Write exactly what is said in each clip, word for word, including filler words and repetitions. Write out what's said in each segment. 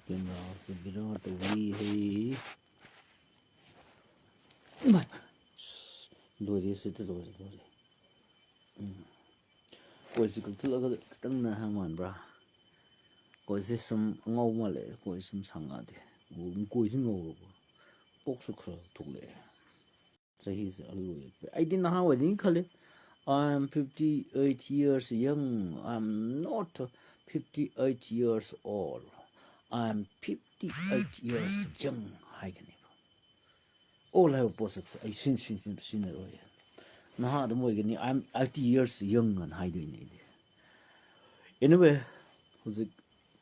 ꯀꯦꯃꯦꯔꯥꯁꯦ ꯕꯦꯔꯥ ꯇꯧꯏ ꯍꯩ꯫ ꯏꯃꯥꯏ! ꯂꯣꯏꯔꯦ, ꯁꯤꯗ ꯂꯣꯏꯔꯦ, ꯂꯣꯏꯔꯦ꯫ ꯎꯝ꯫ ꯀꯣꯏꯁꯤ ꯀꯛꯊꯠꯂꯒ ꯈꯤꯇꯪ ꯅꯍꯥ ꯃꯥꯟꯕ꯭ꯔꯥ? ꯀꯣꯏꯁꯦ ꯁꯨꯝ ꯑꯉꯥꯎꯕ ꯃꯥꯜꯂꯦ, ꯀꯣꯏ ꯁꯨꯝ ꯁꯥꯡꯉꯛꯑꯗꯤ꯫ ꯎ, ꯀꯣꯏꯁꯤ ꯉꯧꯔꯕ? ꯄꯣꯛꯁꯨ ꯈꯔ ꯊꯣꯛꯂꯛꯑꯦ꯫ ꯆꯍꯤꯁꯦ ꯑꯍꯜ ꯑꯣꯏꯔꯛꯄ꯫ ꯑꯩꯗꯤ ꯅꯍꯥ ꯑꯣꯏꯔꯤꯅ ꯈꯜꯂꯤ꯫ "I am fifty eight years young. I am not fifty eight years old. I am fifty eight years young" ꯍꯥꯏꯒꯅꯦꯕ꯫ "Old" ꯍꯥꯏꯕ ꯄꯣꯠꯁꯛꯁꯦ ꯑꯩ ꯁꯤꯟ-, ꯁꯤꯟ-, ꯁꯤꯟ-, ꯁꯤꯖꯤꯟꯅꯔꯣꯏ꯫ ꯅꯍꯥ ꯑꯗꯨꯝ ꯑꯣꯏꯒꯅꯤ꯫ "I am eighty years young" ꯑꯅ ꯍꯥꯏꯗꯣꯏꯅꯦ ꯑꯩꯗꯤ꯫ Anyway, ꯍꯧꯖꯤꯛ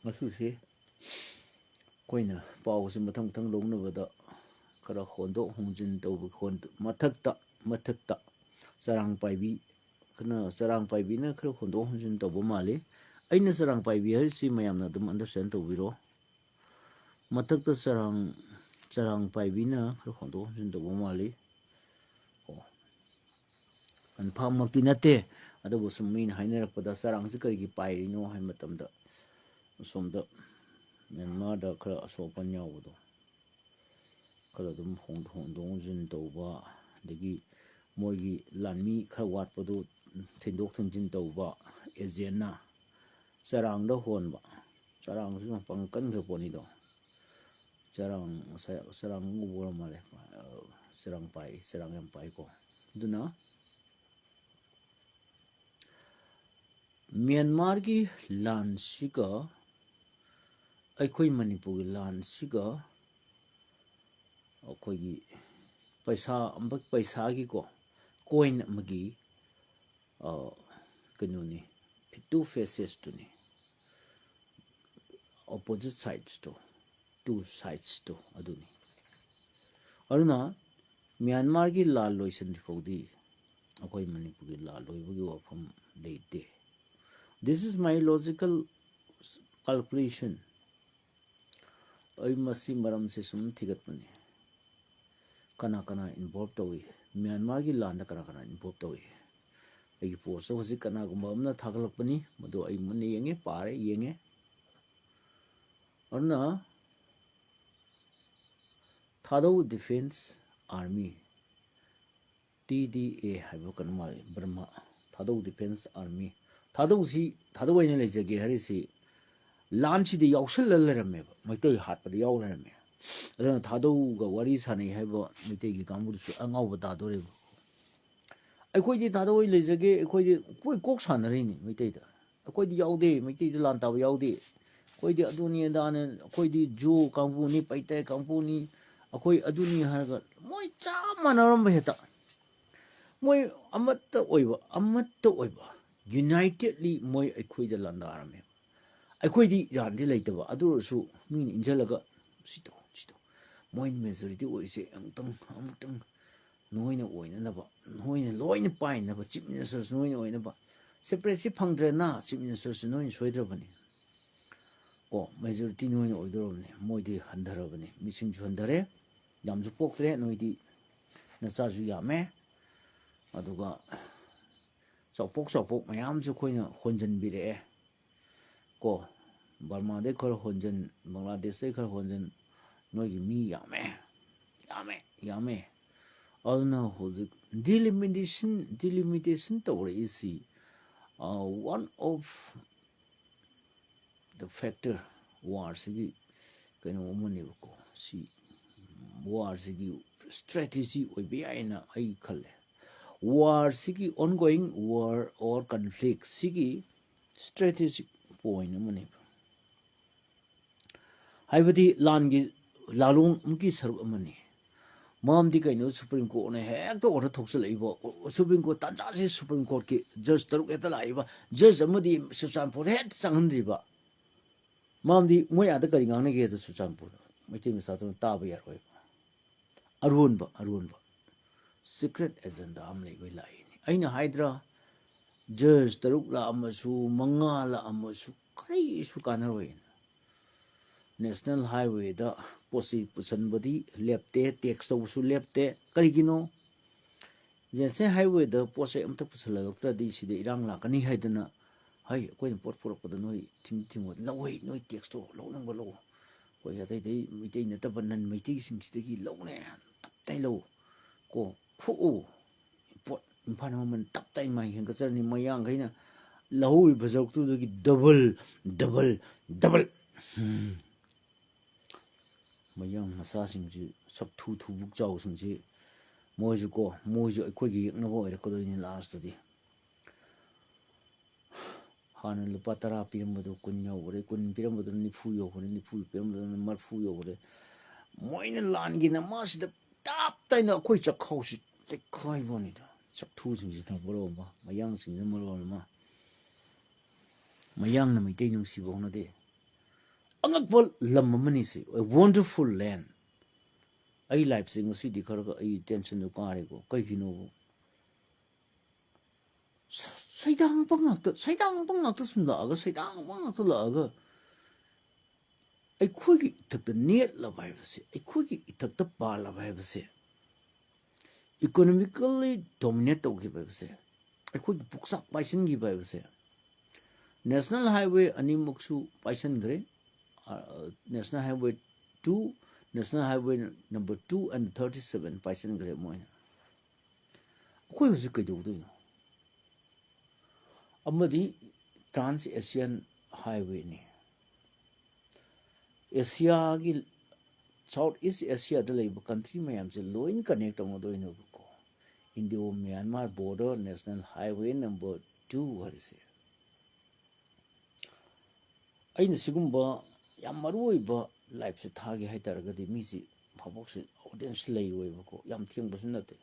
ꯉꯁꯤꯁꯤ ꯑꯩꯈꯣꯏꯅ ꯄꯥꯎꯁꯦ ꯃꯊꯪ ꯃꯊꯪ ꯂꯧꯅꯕꯗ ꯈꯔ ꯍꯣꯟꯗꯣꯛ ꯍꯣꯟꯖꯤꯟ ꯇꯧꯕ ꯈꯣꯟ-, ꯃꯊꯛꯇ, ꯃꯊꯛꯇ ꯆꯔꯥꯡ ꯄꯥꯏꯕꯤ, ꯈꯔ ꯆꯔꯥꯡ ꯄꯥꯏꯕꯤꯅ ꯈꯔ ꯍꯣꯟꯗꯣꯛ ꯍꯣꯟꯖꯤꯟ ꯇꯧꯕ ꯃꯥꯜꯂꯤ꯫ ꯑꯩꯅ ꯆꯔꯥꯡ ꯄꯥꯏꯕꯤ ꯍꯥꯏꯔꯤꯁꯤ ꯃꯌꯥꯝꯅ ꯑꯗꯨꯝ understand ꯇꯧꯕꯤꯔꯣ꯫ ꯃꯊꯛꯇ ꯆꯔꯥꯡ, ꯆꯔꯥꯡ ꯄꯥꯏꯕꯤꯅ ꯈꯔ ꯍꯣꯟꯗꯣꯛ ꯍꯣꯟꯖꯤꯟ ꯇꯧꯕ ꯃꯥꯜꯂꯤ꯫ ꯑꯣ, confirm ꯃꯛꯇꯤ ꯅꯠꯇꯦ, ꯑꯗꯨꯕꯨ ꯁꯨꯝ ꯃꯤꯅ ꯍꯥꯏꯅꯔꯛꯄꯗ ꯆꯔꯥꯡꯁꯤ ꯀꯔꯤꯒꯤ ꯄꯥꯏꯔꯤꯅꯣ ꯍꯥꯏꯕ ꯃꯇꯝꯗ, ꯑꯁꯣꯝꯗ ꯃ꯭ꯌꯥꯟꯃꯥꯔꯗ ꯈꯔ ꯑꯁꯣꯛ ꯑꯄꯟ ꯌꯥꯎꯕꯗꯣ, ꯈꯔ ꯑꯗꯨꯝ ꯍꯣꯡ-, ꯍꯣꯡꯗꯣꯛ ꯍꯣꯡꯖꯤꯟ ꯇꯧꯕ, ꯑꯗꯒꯤ ꯃꯣꯏꯒꯤ ꯂꯥꯟꯃꯤ ꯈꯔ ꯋꯥꯠꯄꯗꯨ ꯊꯤꯟꯗꯣꯛ ꯊꯤꯟꯖꯤꯟ ꯇꯧꯕ, agent ꯅ ꯆꯔꯥꯡꯗ ꯍꯣꯟꯕ, ꯆꯔꯥꯡꯁꯨ ꯌꯥꯝ ꯄꯥꯡꯒꯜ ꯀꯟꯈ꯭ꯔ ꯄꯣꯠꯅꯤꯗꯣ꯫ ꯆꯔꯥꯡ, ꯉꯁꯥꯏ ꯆꯔꯥꯡ ꯎꯕ ꯑꯣꯏꯔ ꯃꯥꯜꯂꯦ꯫ ꯑ, ꯆꯔꯥꯡ ꯄꯥꯏ, ꯆꯔꯥꯡ ꯌꯥꯝ ꯄꯥꯏꯀꯣ꯫ ꯑꯗꯨꯅ ꯃ꯭ꯌꯥꯟꯃꯥꯔꯒꯤ ꯂꯥꯟꯁꯤꯒ ꯑꯩꯈꯣꯏ ꯃꯅꯤꯄꯨꯔꯒꯤ ꯂꯥꯟꯁꯤꯒ ꯑꯩꯈꯣꯏꯒꯤ ꯄꯩꯁꯥ ꯑꯃ, ꯄꯩꯁꯥꯒꯤꯀꯣ, coin ꯑꯃꯒꯤ, ꯑ, ꯀꯩꯅꯣꯅꯤ, two faces ꯇꯨꯅꯤ, opposite sides ꯇꯣ, two sides ꯇꯣ ꯑꯗꯨꯅꯤ꯫ ꯑꯗꯨꯅ ꯃ꯭ꯌꯥꯟꯃꯥꯔꯒꯤ ꯂꯥꯟ ꯂꯣꯏꯁꯤꯟꯗ꯭ꯔꯤ ꯐꯥꯎꯗꯤ ꯑꯩꯈꯣꯏ ꯃꯅꯤꯄꯨꯔꯒꯤ ꯂꯥꯟ ꯂꯣꯏꯕꯒꯤ ꯋꯥꯐꯝ ꯂꯩꯇꯦ꯫ This is my logical calculation. ꯑꯩ ꯃꯁꯤ ꯃꯔꯝꯁꯦ ꯁꯨꯝ ꯊꯤꯒꯠꯄꯅꯤ꯫ ꯀꯅꯥ ꯀꯅꯥ involve ꯇꯧꯏ? ꯃ꯭ꯌꯥꯟꯃꯥꯔꯒꯤ ꯂꯥꯟꯗ ꯀꯅꯥ ꯀꯅꯥ involve ꯇꯧꯏ? ꯑꯩꯒꯤ post ꯇꯣ ꯍꯧꯖꯤꯛ ꯀꯅꯥꯒꯨꯝꯕ ꯑꯃꯅ ꯊꯥꯒꯠꯂꯛꯄꯅꯤ, ꯃꯗꯨ ꯑꯩ ꯃꯨꯟꯅ ꯌꯦꯡꯉꯦ, ꯄꯥꯔꯦ, ꯌꯦꯡꯉꯦ꯫ ꯑꯗꯨꯅ ꯊꯥꯗꯧ ꯗꯤꯐꯦꯟꯁ ꯑꯥꯔꯃꯤ, ꯇꯤ ꯗꯤ ꯑꯦ ꯍꯥꯏꯕ ꯀꯩꯅꯣ ꯃꯥꯜꯂꯤ, ꯕꯔꯃꯥ ꯊꯥꯗꯧ ꯗꯤꯐꯦꯟꯁ ꯑꯥꯔꯃꯤ, ꯊꯥꯗꯧꯁꯤ, ꯊꯥꯗꯧ ꯑꯩꯅ ꯂꯩꯖꯒꯦ ꯍꯥꯏꯔꯤꯁꯤ ꯂꯥꯟꯁꯤꯗ ꯌꯥꯎꯁꯜꯂ ꯂꯩꯔꯝꯃꯦꯕ, ꯃꯩꯇꯩ ꯍꯥꯠꯄꯗ ꯌꯥꯎ ꯂꯩꯔꯝꯃꯦ꯫ ꯑꯗꯨꯅ ꯊꯥꯗꯧꯒ ꯋꯥꯔꯤ ꯁꯥꯟꯅꯩ ꯍꯥꯏꯕ ꯃꯩꯇꯩꯒꯤ ꯀꯥꯡꯕꯨꯗꯨꯁꯨ ꯑꯉꯥꯎꯕ ꯇꯥꯗꯣꯔꯦꯕ꯫ ꯑꯩꯈꯣꯏꯗꯤ ꯊꯥꯗꯧ ꯑꯩ ꯂꯩꯖꯒꯦ, ꯑꯩꯈꯣꯏꯗꯤ ꯀꯣꯏ ꯀꯣꯛ ꯁꯥꯟꯅꯔꯤꯅꯤ ꯃꯩꯇꯩꯗ꯫ ꯑꯩꯈꯣꯏꯗꯤ ꯌꯥꯎꯗꯦ, ꯃꯩꯇꯩꯗ ꯂꯥꯟ ꯇꯥꯕ ꯌꯥꯎꯗꯦ꯫ ꯑꯩꯈꯣꯏꯗꯤ ꯑꯗꯨꯅꯤ ꯑꯗꯥꯅꯤ, ꯑꯩꯈꯣꯏꯗꯤ ꯖꯨ ꯀꯥꯡꯕꯨꯅꯤ, ꯄꯩꯇꯩ ꯀꯥꯡꯕꯨꯅꯤ, ꯑꯩꯈꯣꯏ ꯑꯗꯨꯅꯤ ꯍꯥꯏꯔꯒ ꯃꯣꯏ ꯆꯞ ꯃꯥꯟꯅꯔꯝꯕ ꯍꯦꯛꯇ꯫ ꯃꯣꯏ ꯑꯃꯠꯇ ꯑꯣꯏꯕ, ꯑꯃꯠꯇ ꯑꯣꯏꯕ, ꯌꯨꯅꯥꯏꯇꯦꯠꯂꯤ ꯃꯣꯏ ꯑꯩꯈꯣꯏꯗ ꯂꯥꯟꯗꯥꯔꯝꯃꯦ꯫ ꯑꯩꯈꯣꯏꯗꯤ ꯏꯔꯥꯟꯗꯤ ꯂꯩꯇꯕ, ꯑꯗꯨ ꯑꯣꯏꯔꯁꯨ ꯃꯤꯅ ꯏꯟꯁꯤꯜꯂꯒ ꯁꯤ ꯇꯧ, ꯁꯤ ꯇꯧ, ꯃꯣꯏꯅ ꯃꯦꯖꯣꯔꯤꯇꯤ ꯑꯣꯏꯔꯤꯁꯦ ꯑꯃꯨꯛꯇꯪ, ꯑꯃꯨꯛꯇꯪ ꯅꯣꯏꯅ ꯑꯣꯏꯅꯅꯕ, ꯅꯣꯏꯅ ꯂꯣꯏꯅ ꯄꯥꯏꯅꯕ, ꯆꯤꯐ ꯃꯤꯅꯤꯁꯇꯔꯁꯨ ꯅꯣꯏꯅ ꯑꯣꯏꯅꯕ, ꯁꯦꯄꯔꯦꯠꯁꯤ ꯐꯪꯗ꯭ꯔꯦꯅ, ꯆꯤꯐ ꯃꯤꯅꯤꯁꯇꯔꯁꯨ ꯅꯣꯏꯅ ꯁꯣꯏꯗ꯭ꯔꯕꯅꯤ꯫ ꯀꯣ, ꯃꯦꯖꯣꯔꯤꯇꯤ ꯅꯣꯏꯅ ꯑꯣꯏꯗꯧꯔꯕꯅꯤ꯫ ꯃꯣꯏꯗꯤ ꯍꯟꯊꯔꯕꯅꯤ, ꯃꯤꯁꯤꯡꯁꯨ ꯍꯟꯊꯔꯦ, ꯌꯥꯝꯁꯨ ꯄꯣꯛꯇ꯭ꯔꯦ, ꯅꯣꯏꯗꯤ ꯅꯆꯥꯁꯨ ꯌꯥꯝꯃꯦ, ꯑꯗꯨꯒ ꯆꯥꯎꯄꯣꯛ ꯆꯥꯎꯄꯣꯛ ꯃꯌꯥꯝꯁꯨ ꯑꯩꯈꯣꯏꯅ ꯍꯣꯟꯖꯟꯕꯤꯔꯛꯑꯦ꯫ ꯀꯣ, ꯕꯔꯃꯥꯗꯩ ꯈꯔ ꯍꯣꯟꯖꯟ, ꯕꯪꯒ꯭ꯂꯥꯗꯦꯁꯇꯩ ꯈꯔ ꯍꯣꯟꯖꯟ, ꯅꯣꯏꯒꯤ ꯃꯤ ꯌꯥꯝꯃꯦ, ꯌꯥꯝꯃꯦ, ꯌꯥꯝꯃꯦ꯫ ꯑꯗꯨꯅ ꯍꯧꯖꯤꯛ ꯗꯤꯂꯤꯃꯤꯇꯦꯁꯟ, ꯗꯤꯂꯤꯃꯤꯇꯦꯁꯟ ꯇꯧꯔꯛꯏꯁꯤ, ꯑ, one of the factor, ꯋꯥꯔꯁꯤꯒꯤ ꯀꯩꯅꯣ ꯑꯃꯅꯦꯕꯀꯣ꯫ ꯁꯤ ꯋꯥꯔꯁꯤꯒꯤ ꯁ꯭ꯇ꯭ꯔꯦꯇꯦꯖꯤ ꯑꯣꯏꯕ ꯌꯥꯏꯅ ꯑꯩ ꯈꯜꯂꯦ꯫ ꯋꯥꯔꯁꯤꯒꯤ, ongoing war or conflict ꯁꯤꯒꯤ ꯁ꯭ꯇ꯭ꯔꯦꯇꯦꯖꯤꯛ ꯄꯣꯏꯟ ꯑꯃꯅꯦꯕ꯫ ꯍꯥꯏꯕꯗꯤ ꯂꯥꯟꯒꯤ, ꯂꯥꯂꯣꯡ ꯑꯃꯒꯤ ꯁꯔꯨꯛ ꯑꯃꯅꯤ꯫ ꯃꯔꯝꯗꯤ ꯀꯩꯅꯣ, ꯁꯨꯄ꯭ꯔꯤꯝ ꯀꯣꯔꯠꯅ ꯍꯦꯛꯇ ꯑꯣꯔꯗꯔ ꯊꯣꯛꯆꯜꯂꯛꯏꯕ, ꯁꯨꯄ꯭ꯔꯤꯝ ꯀꯣꯔꯠ ꯇꯥꯟꯖꯥꯁꯤ ꯁꯨꯄ꯭ꯔꯤꯝ ꯀꯣꯔꯠꯀꯤ ꯖꯖ ꯇꯔꯨꯛ ꯍꯦꯛꯇ ꯂꯥꯛꯏꯕ, ꯖꯖ ꯑꯃꯗꯤ ꯆꯨꯔꯆꯥꯟꯄꯨꯔ ꯍꯦꯛꯇ ꯆꯪꯍꯟꯗ꯭ꯔꯤꯕ꯫ ꯃꯔꯝꯗꯤ ꯃꯣꯏ ꯑꯥꯗ ꯀꯔꯤ ꯉꯥꯡꯅꯒꯦꯗ ꯆꯨꯔꯆꯥꯟꯄꯨꯔꯗ ꯃꯩꯇꯩ ꯃꯆꯥꯗꯨꯅ ꯇꯥꯕ ꯌꯥꯔꯣꯏꯕ꯫ ꯑꯔꯣꯟꯕ, ꯑꯔꯣꯟꯕ ꯁꯤꯀ꯭ꯔꯦꯠ ꯑꯦꯖꯦꯟꯗꯥ ꯑꯃ ꯂꯩꯕꯩ ꯂꯥꯛꯏꯅꯤ꯫ ꯑꯩꯅ ꯍꯥꯏꯗ꯭ꯔꯥ, ꯖꯖ ꯇꯔꯨꯛ ꯂꯥꯛꯑꯝꯃꯁꯨ, ꯃꯉꯥ ꯂꯥꯛꯑꯝꯃꯁꯨ ꯀꯔꯤꯁꯨ ꯀꯥꯟꯅꯔꯣꯏꯅ꯫ ꯅꯦꯁꯅꯦꯜ ꯍꯥꯏꯋꯦꯗ ꯄꯣꯠ ꯆꯩ ꯄꯨꯁꯟꯕꯗꯤ ꯂꯦꯞꯇꯦ, ꯇꯦꯛꯁ ꯇꯧꯕꯁꯨ ꯂꯦꯞꯇꯦ꯫ ꯀꯔꯤꯒꯤꯅꯣ? ꯅꯦꯁꯅꯦꯜ ꯍꯥꯏꯋꯦꯗ ꯄꯣꯠ ꯆꯩ ꯑꯝꯇ ꯄꯨꯁꯜꯂꯛꯇ꯭ꯔꯗꯤ ꯁꯤꯗ ꯏꯔꯥꯡ ꯂꯥꯛꯀꯅꯤ ꯍꯥꯏꯗꯅ ꯍꯩ, ꯑꯩꯈꯣꯏꯅ ꯄꯣꯠ ꯄꯨꯔꯛꯄꯗ ꯅꯣꯏ ꯊꯤꯡ ꯊꯤꯡꯉꯣ, ꯂꯧꯋꯦ, ꯅꯣꯏ ꯇꯦꯛꯁꯇꯣ ꯂꯧꯅꯤꯡꯕ ꯂꯧ, ꯑꯩꯈꯣꯏ ꯑꯇꯩ ꯑꯇꯩ ꯃꯩꯇꯩ ꯅꯠꯇꯕ ꯅꯟ ꯃꯩꯇꯩꯁꯤꯡꯁꯤꯗꯒꯤ ꯂꯧꯅꯦ, ꯇꯞ ꯇꯥꯏ ꯂꯧ, ꯀꯣ, ꯈꯣꯛꯎ, ꯄꯣꯠ ꯏꯝꯐꯥꯜ ꯃꯃꯜ ꯇꯞ ꯇꯥꯏ ꯃꯥꯏ ꯍꯦꯟꯒꯠꯆꯔꯅꯤ, ꯃꯌꯥꯡꯈꯩꯅ ꯂꯧꯍꯧꯔꯤꯕ ꯁꯔꯨꯛꯇꯨꯗꯒꯤ ꯗꯕꯜ, ꯗꯕꯜ, ꯗꯕꯜ꯫ ꯃꯌꯥꯡ ꯃꯆꯥꯁꯤꯡꯁꯤ, ꯁꯛ ꯊꯨ ꯊꯨꯕꯨꯛ ꯆꯥꯎꯁꯤꯡꯁꯤ, ꯃꯣꯏꯁꯨ ꯀꯣ, ꯃꯣꯏꯁꯨ ꯑꯩꯈꯣꯏꯒꯤ ꯌꯦꯛꯅꯕ ꯑꯣꯏꯔꯛꯀꯗꯣꯏꯅꯤ ꯂꯥꯁꯇꯗꯤ꯫ ꯍꯥꯟꯅ ꯂꯨꯄꯥ ꯇꯔꯥ ꯄꯤꯔꯝꯕꯗꯨ ꯀꯨꯟ ꯌꯧꯈ꯭ꯔꯦ, ꯀꯨꯟ ꯄꯤꯔꯝꯕꯗꯨꯅ ꯅꯤꯐꯨ ꯌꯧꯈ꯭ꯔꯦ, ꯅꯤꯐꯨ ꯄꯤꯔꯝꯕꯗꯨꯅ ꯃꯔꯤꯐꯨ ꯌꯧꯈ꯭ꯔꯦ꯫ ꯃꯣꯏꯅ ꯂꯥꯟꯒꯤ ꯅꯃꯥꯁꯤꯗ ꯇꯞ ꯇꯥꯏꯅ ꯑꯩꯈꯣꯏ ꯆꯥꯛꯈꯥꯎꯁꯤ ꯇꯦꯛꯈꯥꯏꯕ ꯋꯥꯅꯤꯗ꯫ ꯆꯥꯛꯊꯨꯁꯤꯡꯁꯤꯅ ꯃꯔꯣꯜ ꯑꯃ, ꯃꯌꯥꯡꯁꯤꯡꯁꯤꯅ ꯃꯔꯣꯜ ꯑꯃ꯫ ꯃꯌꯥꯡꯅ ꯃꯩꯇꯩ ꯅꯨꯡꯁꯤꯕ ꯍꯧꯅꯗꯦ꯫ ꯑꯉꯛꯄ ꯂꯝ ꯑꯃꯅꯤ ꯁꯤ, a wonderful land꯫ ꯑꯩ ꯂꯥꯏꯐꯁꯦ ꯉꯁꯤꯗꯤ ꯈꯔ ꯈꯔ ꯑꯩ ꯇꯦꯟꯁꯟꯗꯨ ꯀꯥꯔꯦꯀꯣ꯫ ꯀꯩꯒꯤꯅꯣꯕꯨ? ꯁ-, ꯁꯩꯗꯥꯡꯕ ꯉꯥꯛꯇ, ꯁꯩꯗꯥꯡꯕ ꯉꯥꯛꯇ ꯁꯨꯝ ꯂꯥꯛꯑꯒ, ꯁꯩꯗꯥꯡꯕ ꯉꯥꯛꯇ ꯂꯥꯛꯑꯒ, ꯑꯩꯈꯣꯏꯒꯤ ꯏꯊꯛꯇ ꯅꯦꯠꯂꯕ ꯍꯥꯏꯕꯁꯦ, ꯑꯩꯈꯣꯏꯒꯤ ꯏꯊꯛꯇ ꯄꯥꯜꯂꯕ ꯍꯥꯏꯕꯁꯦ, economically dominate ꯇꯧꯈꯤꯕ ꯍꯥꯏꯕꯁꯦ, ꯑꯩꯈꯣꯏꯒꯤ ꯄꯨꯛꯆꯥꯛ ꯄꯥꯏꯁꯤꯟꯈꯤꯕ ꯍꯥꯏꯕꯁꯦ, ꯅꯦꯁꯅꯦꯜ ꯍꯥꯏꯋꯦ ꯑꯅꯤꯃꯛꯁꯨ ꯄꯥꯏꯁꯤꯟꯈ꯭ꯔꯦ꯫ ꯑ, national highway two, national highway number two and thirty seven ꯄꯥꯏꯁꯤꯟꯈ꯭ꯔꯦ ꯃꯣꯏꯅ꯫ ꯑꯩꯈꯣꯏ ꯍꯧꯖꯤꯛ ꯀꯩꯗꯧꯗꯣꯏꯅꯣ? ꯑꯃꯗꯤ ꯇ꯭ꯔꯥꯟꯁ ꯑꯦꯁꯤꯌꯥꯟ ꯍꯥꯏꯋꯦꯅꯤ꯫ ꯑꯦꯁꯤꯌꯥꯒꯤ, ꯁꯥꯎꯠ ꯏꯁ ꯑꯦꯁꯤꯌꯥꯗ ꯂꯩꯕ ꯀꯟꯇ꯭ꯔꯤ ꯃꯌꯥꯝꯁꯦ ꯂꯣꯏꯅ ꯀꯅꯦꯛ ꯇꯧꯅꯗꯣꯏꯅꯦꯕꯀꯣ꯫ Indo Myanmar border national highway number two ꯍꯥꯏꯔꯤꯁꯦ꯫ ꯑꯩꯅ ꯁꯤꯒꯨꯝꯕ ꯌꯥꯝ ꯃꯔꯨ ꯑꯣꯏꯕ ꯂꯥꯏꯐꯁꯦ ꯊꯥꯒꯦ ꯍꯥꯏ ꯇꯥꯔꯒꯗꯤ ꯃꯤꯁꯤ ꯚꯥꯕꯣꯛꯁꯦ ꯑꯣꯗꯤꯌꯟꯁ ꯂꯩꯔꯣꯏꯕꯀꯣ, ꯌꯥꯝ ꯊꯦꯡꯕꯁꯨ ꯅꯠꯇꯦ꯫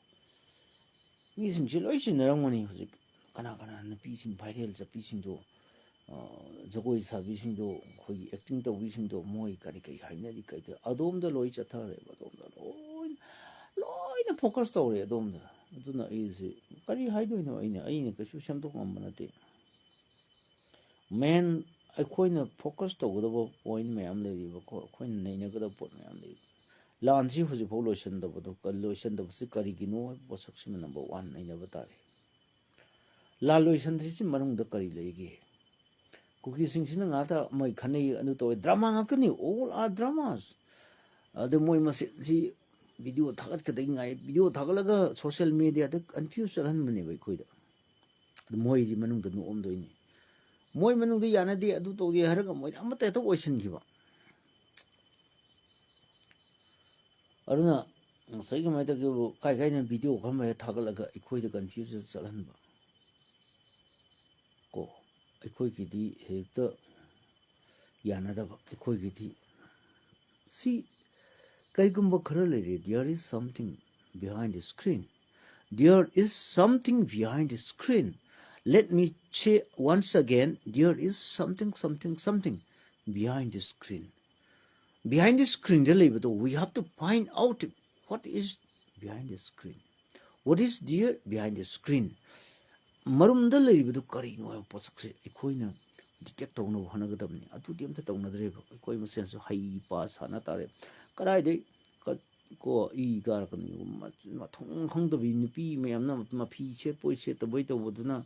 ꯃꯤꯁꯤꯡꯁꯤ ꯂꯣꯏ ꯆꯤꯟꯅꯔꯝꯒꯅꯤ ꯍꯧꯖꯤꯛ꯫ ꯀꯅꯥ ꯀꯅꯥ ꯅꯨꯄꯤꯁꯤꯡ ꯚꯥꯏꯔꯦꯜ ꯆꯠꯄꯤꯁꯤꯡꯗꯣ, ꯑ, ꯖꯒꯣꯏ ꯁꯥꯕꯤꯁꯤꯡꯗꯣ, ꯑꯩꯈꯣꯏꯒꯤ ꯑꯦꯛꯇꯤꯡ ꯇꯧꯕꯤꯁꯤꯡꯗꯣ, ꯃꯣꯏ ꯀꯔꯤ ꯀꯔꯤ ꯍꯥꯏꯅꯔꯤ, ꯀꯩꯗ ꯑꯗꯣꯝꯗ ꯂꯣꯏ ꯆꯠꯊꯈ꯭ꯔꯦꯕ, ꯑꯗꯣꯝꯗ ꯂꯣꯏ, ꯂꯣꯏꯅ ꯐꯣꯀꯁ ꯇꯧꯔꯦ ꯑꯗꯣꯝꯗ꯫ ꯑꯗꯨꯅ ꯑꯩꯁꯦ ꯀꯔꯤ ꯍꯥꯏꯗꯣꯏꯅꯣ, ꯑꯩꯅ, ꯑꯩꯅ ꯀꯩꯁꯨ ꯁꯦꯝꯗꯣꯛ ꯉꯝꯕ ꯅꯠꯇꯦ꯫ ꯃꯦꯟ ꯑꯩꯈꯣꯏꯅ ꯐꯣꯀꯁ ꯇꯧꯒꯗꯕ ꯄꯣꯏꯟ ꯃꯌꯥꯝ ꯂꯩꯔꯤꯕꯀꯣ, ꯑꯩꯈꯣꯏꯅ ꯅꯩꯅꯒꯗꯕ ꯄꯣꯠ ꯃꯌꯥꯝ ꯂꯩꯔꯤ꯫ ꯂꯥꯟꯁꯤ ꯍꯧꯖꯤꯛꯐꯥꯎ ꯂꯣꯏꯁꯤꯟꯗꯕꯗꯣ, ꯀ-, ꯂꯣꯏꯁꯤꯟꯗꯕꯁꯤ ꯀꯔꯤꯒꯤꯅꯣ ꯍꯥꯏꯕ ꯄꯣꯠꯁꯛꯁꯤꯃ ꯅꯝꯕꯔ ꯋꯥꯟ ꯅꯩꯅꯕ ꯇꯥꯔꯦ꯫ ꯂꯥꯟ ꯂꯣꯏꯁꯤꯟꯗ꯭ꯔꯤꯁꯤ ꯃꯅꯨꯡꯗ ꯀꯔꯤ ꯂꯩꯒꯦ? ꯀꯨꯀꯤꯁꯤꯡꯁꯤꯅ ꯉꯥꯛꯇ ꯃꯣꯏ ꯈꯟꯅꯩ, ꯑꯗꯨ ꯇꯧꯋꯦ, drama ꯉꯥꯛꯇꯅꯤ, all are dramas꯫ ꯑꯗꯨ ꯃꯣꯏ ꯃꯁꯦꯟꯁꯤ video ꯊꯥꯒꯠꯀꯗꯒꯤ ꯉꯥꯏ, video ꯊꯥꯒꯠꯂꯒ social mediaꯗ confuse ꯆꯠꯍꯟꯕꯅꯦꯕ ꯑꯩꯈꯣꯏꯗ꯫ ꯑꯗꯨ ꯃꯣꯏꯗꯤ ꯃꯅꯨꯡꯗ ꯅꯣꯛꯑꯝꯗꯣꯏꯅꯤ꯫ ꯃꯣꯏ ꯃꯅꯨꯡꯗ ꯌꯥꯅꯗꯦ, ꯑꯗꯨ ꯇꯧꯗꯦ ꯍꯥꯏꯔꯒ ꯃꯣꯏꯗꯤ ꯑꯃꯠꯇ ꯍꯦꯛꯇ ꯑꯣꯏꯁꯤꯟꯈꯤꯕ꯫ ꯑꯗꯨꯅ ꯉꯁꯥꯏꯒꯤ ꯃꯊꯛꯇꯕꯨ ꯀꯥꯏ ꯀꯥꯏꯅ video ꯈꯔ ꯍꯦꯛ ꯊꯥꯒꯠꯂꯒ ꯑꯩꯈꯣꯏꯗ confuse ꯆꯠꯍꯟꯕ꯫ ꯀꯣ, ꯑꯩꯈꯣꯏꯒꯤꯗꯤ ꯍꯦꯛꯇ ꯌꯥꯅꯗꯕ꯫ ꯑꯩꯈꯣꯏꯒꯤꯗꯤ ꯁꯤ ꯀꯔꯤꯒꯨꯝꯕ ꯈꯔ ꯂꯩꯔꯦ, there is something behind the screen, there is something behind the screen, let me say once again, there is something, something, something behind the screen. Behind the screenꯗ ꯂꯩꯕꯗꯣ, we have to find out what is behind the screen, what is there behind the screen. ꯃꯔꯨꯝꯗ ꯂꯩꯔꯤꯕꯗꯨ ꯀꯔꯤꯅꯣ ꯍꯥꯏꯕ ꯄꯣꯠꯁꯛꯁꯦ ꯑꯩꯈꯣꯏꯅ detect ꯇꯧꯅꯕ ꯍꯣꯠꯅꯒꯗꯕꯅꯤ꯫ ꯑꯗꯨꯗꯤ ꯑꯝꯇ ꯇꯧꯅꯗ꯭ꯔꯦꯕ꯫ ꯑꯩꯈꯣꯏ ꯃꯁꯦꯟꯁꯨ ꯍꯩ ꯄꯥ ꯁꯥꯟꯅ ꯇꯥꯔꯦ꯫ ꯀꯗꯥꯏꯗꯩ ꯀ-, ꯀꯣ, ꯏ ꯀꯥꯔꯛꯀꯅꯤ꯫ ꯃ-, ꯃꯊꯣꯡ ꯈꯪꯗꯕꯤ ꯅꯨꯄꯤ ꯃꯌꯥꯝꯅ ꯃꯐꯤ ꯁꯦꯠꯄꯣꯏ ꯁꯦꯠꯇꯕꯣꯏ ꯇꯧꯕꯗꯨꯅ,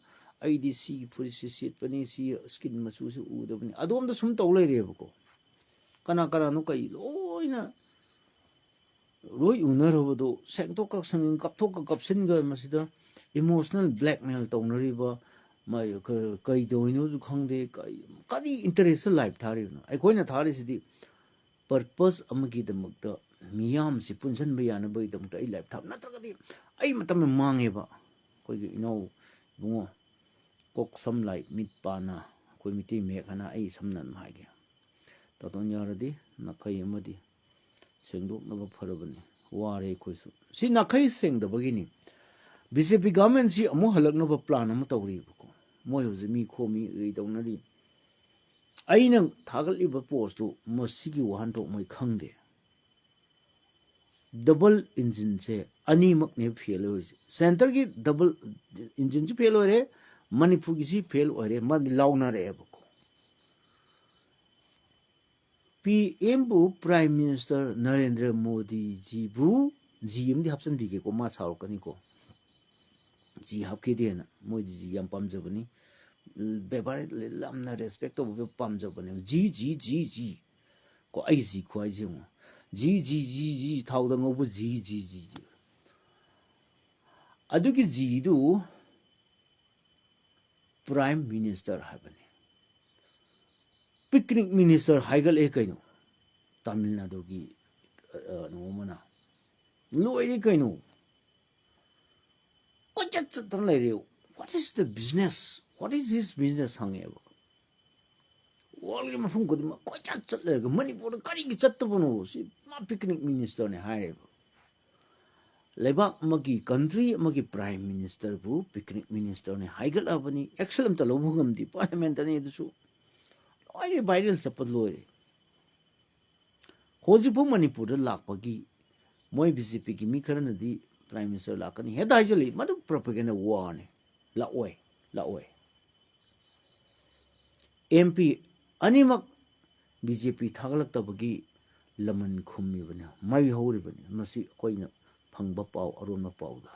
"ꯑꯩꯗꯤ ꯁꯤꯒꯤ ꯐꯨꯔꯤꯠꯁꯦ ꯁꯦꯠꯄꯅꯤ, ꯁꯤ skin ꯃꯆꯨꯁꯦ ꯎꯗꯕꯅꯤ", ꯑꯗꯣꯝꯗ ꯁꯨꯝ ꯇꯧ ꯂꯩꯔꯦꯕꯀꯣ꯫ ꯀꯅꯥ ꯀꯅꯥꯅꯣ ꯀꯩ ꯂꯣꯏꯅ ꯂꯣꯏ ꯎꯅꯔꯕꯗꯣ ꯁꯦꯡꯗꯣꯛꯀ ꯁꯦꯡꯖꯤꯟ, ꯀꯞꯊꯣꯛꯀ ꯀꯞꯁꯤꯟꯒ, ꯃꯁꯤꯗ emotional blackmail ꯇꯧꯅꯔꯤꯕ, ꯃ-, ꯀ-, ꯀꯩ ꯇꯧꯔꯤꯅꯣꯁꯨ ꯈꯪꯗꯦ, ꯀꯔꯤ, ꯀꯔꯤ interest live ꯊꯥꯔꯤꯕꯅꯣ? ꯑꯩꯈꯣꯏꯅ ꯊꯥꯔꯤꯁꯤꯗꯤ purpose ꯑꯃꯒꯤꯗꯃꯛꯇ, ꯃꯤꯌꯥꯝꯁꯤ ꯄꯨꯟꯁꯤꯟꯕ ꯌꯥꯅꯕꯒꯤꯗꯃꯛꯇ ꯑꯩ live ꯊꯥꯕ ꯅꯠꯇ꯭ꯔꯒꯗꯤ ꯑꯩ ꯃꯇꯝ ꯌꯥꯝ ꯃꯥꯡꯉꯦꯕ꯫ ꯑꯩꯈꯣꯏꯒꯤ ꯏꯅꯥꯎ ꯏꯕꯨꯡꯉꯣ ꯀꯣꯛ ꯁꯝ ꯂꯥꯏ ꯃꯤꯠ ꯄꯥꯅ ꯑꯩꯈꯣꯏ ꯃꯤꯇꯩ ꯃꯌꯦꯛ ꯍꯥꯏꯅ ꯑꯩ ꯁꯝꯅ ꯑꯗꯨꯝ ꯍꯥꯏꯒꯦ꯫ ꯇꯥꯇꯣꯟ ꯌꯥꯔꯗꯤ ꯅꯥꯈꯩ ꯑꯃꯗꯤ ꯁꯦꯡꯗꯣꯛꯅꯕ ꯐꯔꯕꯅꯤ꯫ ꯋꯥꯔꯦ ꯑꯩꯈꯣꯏꯁꯨ꯫ ꯁꯤ ꯅꯥꯈꯩ ꯁꯦꯡꯗꯕꯒꯤꯅꯤ꯫ BJP governmentꯁꯤ ꯑꯃꯨꯛ ꯍꯜꯂꯛꯅꯕ plan ꯑꯃ ꯇꯧꯔꯤꯕꯀꯣ꯫ ꯃꯣꯏ ꯍꯧꯖꯤꯛ ꯃꯤ ꯈꯣꯝꯃꯤ, ꯀꯩ ꯇꯧꯅꯔꯤ꯫ ꯑꯩꯅ ꯊꯥꯒꯠꯂꯤꯕ postꯇꯨ ꯃꯁꯤꯒꯤ ꯋꯥꯍꯟꯊꯣꯛ ꯃꯣꯏ ꯈꯪꯗꯦ꯫ Double engineꯁꯦ ꯑꯅꯤꯃꯛꯅꯦ fail ꯑꯣꯏꯔꯤꯁꯦ꯫ Centreꯒꯤ double engineꯁꯨ fail ꯑꯣꯏꯔꯦ, ꯃꯅꯤꯄꯨꯔꯒꯤꯁꯤ fail ꯑꯣꯏꯔꯦ, ꯃꯔꯝꯗꯤ ꯂꯥꯎꯅꯔꯛꯑꯦꯕꯀꯣ꯫ PMꯕꯨ, Prime Minister ꯅꯔꯦꯟꯗ꯭ꯔ ꯃꯣꯗꯤꯖꯤꯕꯨ, ꯖꯤ ꯑꯃꯗꯤ ꯍꯥꯞꯆꯤꯟꯕꯤꯒꯦꯀꯣ, ꯃꯥ ꯁꯥꯎꯔꯛꯀꯅꯤꯀꯣ꯫ ꯖꯤ ꯍꯥꯞꯈꯤꯗꯦꯅ, ꯃꯣꯏꯗꯤ ꯖꯤ ꯌꯥꯝ ꯄꯥꯝꯖꯕꯅꯤ꯫ ꯕꯦꯕꯥꯔ ꯌꯥꯝꯅ ꯔꯦꯁꯄꯦꯛ ꯇꯧꯕ ꯄꯥꯝꯖꯕꯅꯦ꯫ ꯖꯤ ꯖꯤ ꯖꯤ ꯖꯤ꯫ ꯀꯣ, ꯑꯩ ꯖꯤ ꯈꯨꯍꯥꯏꯁꯦ ꯌꯦꯡꯉꯣ꯫ ꯖꯤ ꯖꯤ ꯖꯤ ꯖꯤ, ꯊꯥꯎꯗ ꯉꯧꯕ ꯖꯤ ꯖꯤ ꯖꯤ ꯖꯤ꯫ ꯑꯗꯨꯒꯤ ꯖꯤꯗꯨ ꯄ꯭ꯔꯥꯏꯝ ꯃꯤꯅꯤꯁꯇꯔ ꯍꯥꯏꯕꯅꯤ꯫ ꯄꯤꯛꯅꯤꯛ ꯃꯤꯅꯤꯁꯇꯔ ꯍꯥꯏꯒꯠꯂꯛꯑꯦ ꯀꯩꯅꯣ꯫ ꯇꯥꯃꯤꯜ ꯅꯥꯗꯨꯒꯤ, ꯑ, ꯑ, ꯀꯩꯅꯣ ꯑꯃꯅ꯫ ꯂꯣꯏꯔꯦ ꯀꯩꯅꯣ꯫ ꯀꯣꯏꯆꯠ ꯆꯠꯇꯅ ꯂꯩꯔꯦ꯫ What is the business? What is this business? ꯍꯪꯉꯦꯕ꯫ ꯋꯥꯔꯜꯒꯤ ꯃꯐꯝ ꯈꯨꯗꯤꯡꯃꯛ ꯀꯣꯏꯆꯠ ꯆꯠ ꯂꯩꯔꯒ ꯃꯅꯤꯄꯨꯔꯗ ꯀꯔꯤꯒꯤ ꯆꯠꯇꯕꯅꯣ? ꯁꯤ ꯃꯥ ꯄꯤꯛꯅꯤꯛ ꯃꯤꯅꯤꯁꯇꯔꯅꯦ ꯍꯥꯏꯔꯦꯕ꯫ ꯂꯩꯕꯥꯛ ꯑꯃꯒꯤ, ꯀꯟꯇ꯭ꯔꯤ ꯑꯃꯒꯤ ꯄ꯭ꯔꯥꯏꯝ ꯃꯤꯅꯤꯁꯇꯔꯕꯨ ꯄꯤꯛꯅꯤꯛ ꯃꯤꯅꯤꯁꯇꯔꯅꯦ ꯍꯥꯏꯒꯠꯂꯕꯅꯤ꯫ ꯑꯦꯛꯁꯟ ꯑꯝꯇ ꯂꯧꯕ ꯉꯝꯗꯦ꯫ ꯄꯥꯔꯂꯤꯌꯥꯃꯦꯟꯇꯅꯤ ꯑꯗꯨꯁꯨ꯫ ꯂꯣꯏꯔꯦ, ꯚꯥꯏꯔꯦꯜ ꯆꯠꯄ ꯂꯣꯏꯔꯦ꯫ ꯍꯧꯖꯤꯛꯐꯥꯎ ꯃꯅꯤꯄꯨꯔꯗ ꯂꯥꯛꯄꯒꯤ ꯃꯣꯏ ꯕꯤ ꯖꯦ ꯄꯤꯒꯤ ꯃꯤ ꯈꯔꯅꯗꯤ ꯄ꯭ꯔꯥꯏꯝ ꯃꯤꯅꯤꯁꯇꯔ ꯂꯥꯛꯀꯅꯤ ꯍꯦꯛꯇ ꯍꯥꯏꯖꯜꯂꯛꯏ꯫ ꯃꯗꯨ ꯄ꯭ꯔꯣꯄꯦꯒꯦꯟꯗ ꯋꯥꯔꯅꯤ꯫ ꯂꯥꯛꯑꯣꯏ, ꯂꯥꯛꯑꯣꯏ꯫ ꯑꯦꯝ ꯄꯤ ꯑꯅꯤꯃꯛ ꯕꯤ ꯖꯦ ꯄꯤ ꯊꯥꯒꯠꯂꯛꯇꯕꯒꯤ ꯂꯃꯟ ꯈꯨꯝꯃꯤꯕꯅꯤ, ꯃꯩ ꯍꯧꯔꯤꯕꯅꯤ꯫ ꯃꯁꯤ ꯑꯩꯈꯣꯏꯅ ꯐꯪꯕ ꯄꯥꯎ, ꯑꯔꯣꯟꯕ ꯄꯥꯎꯗ꯫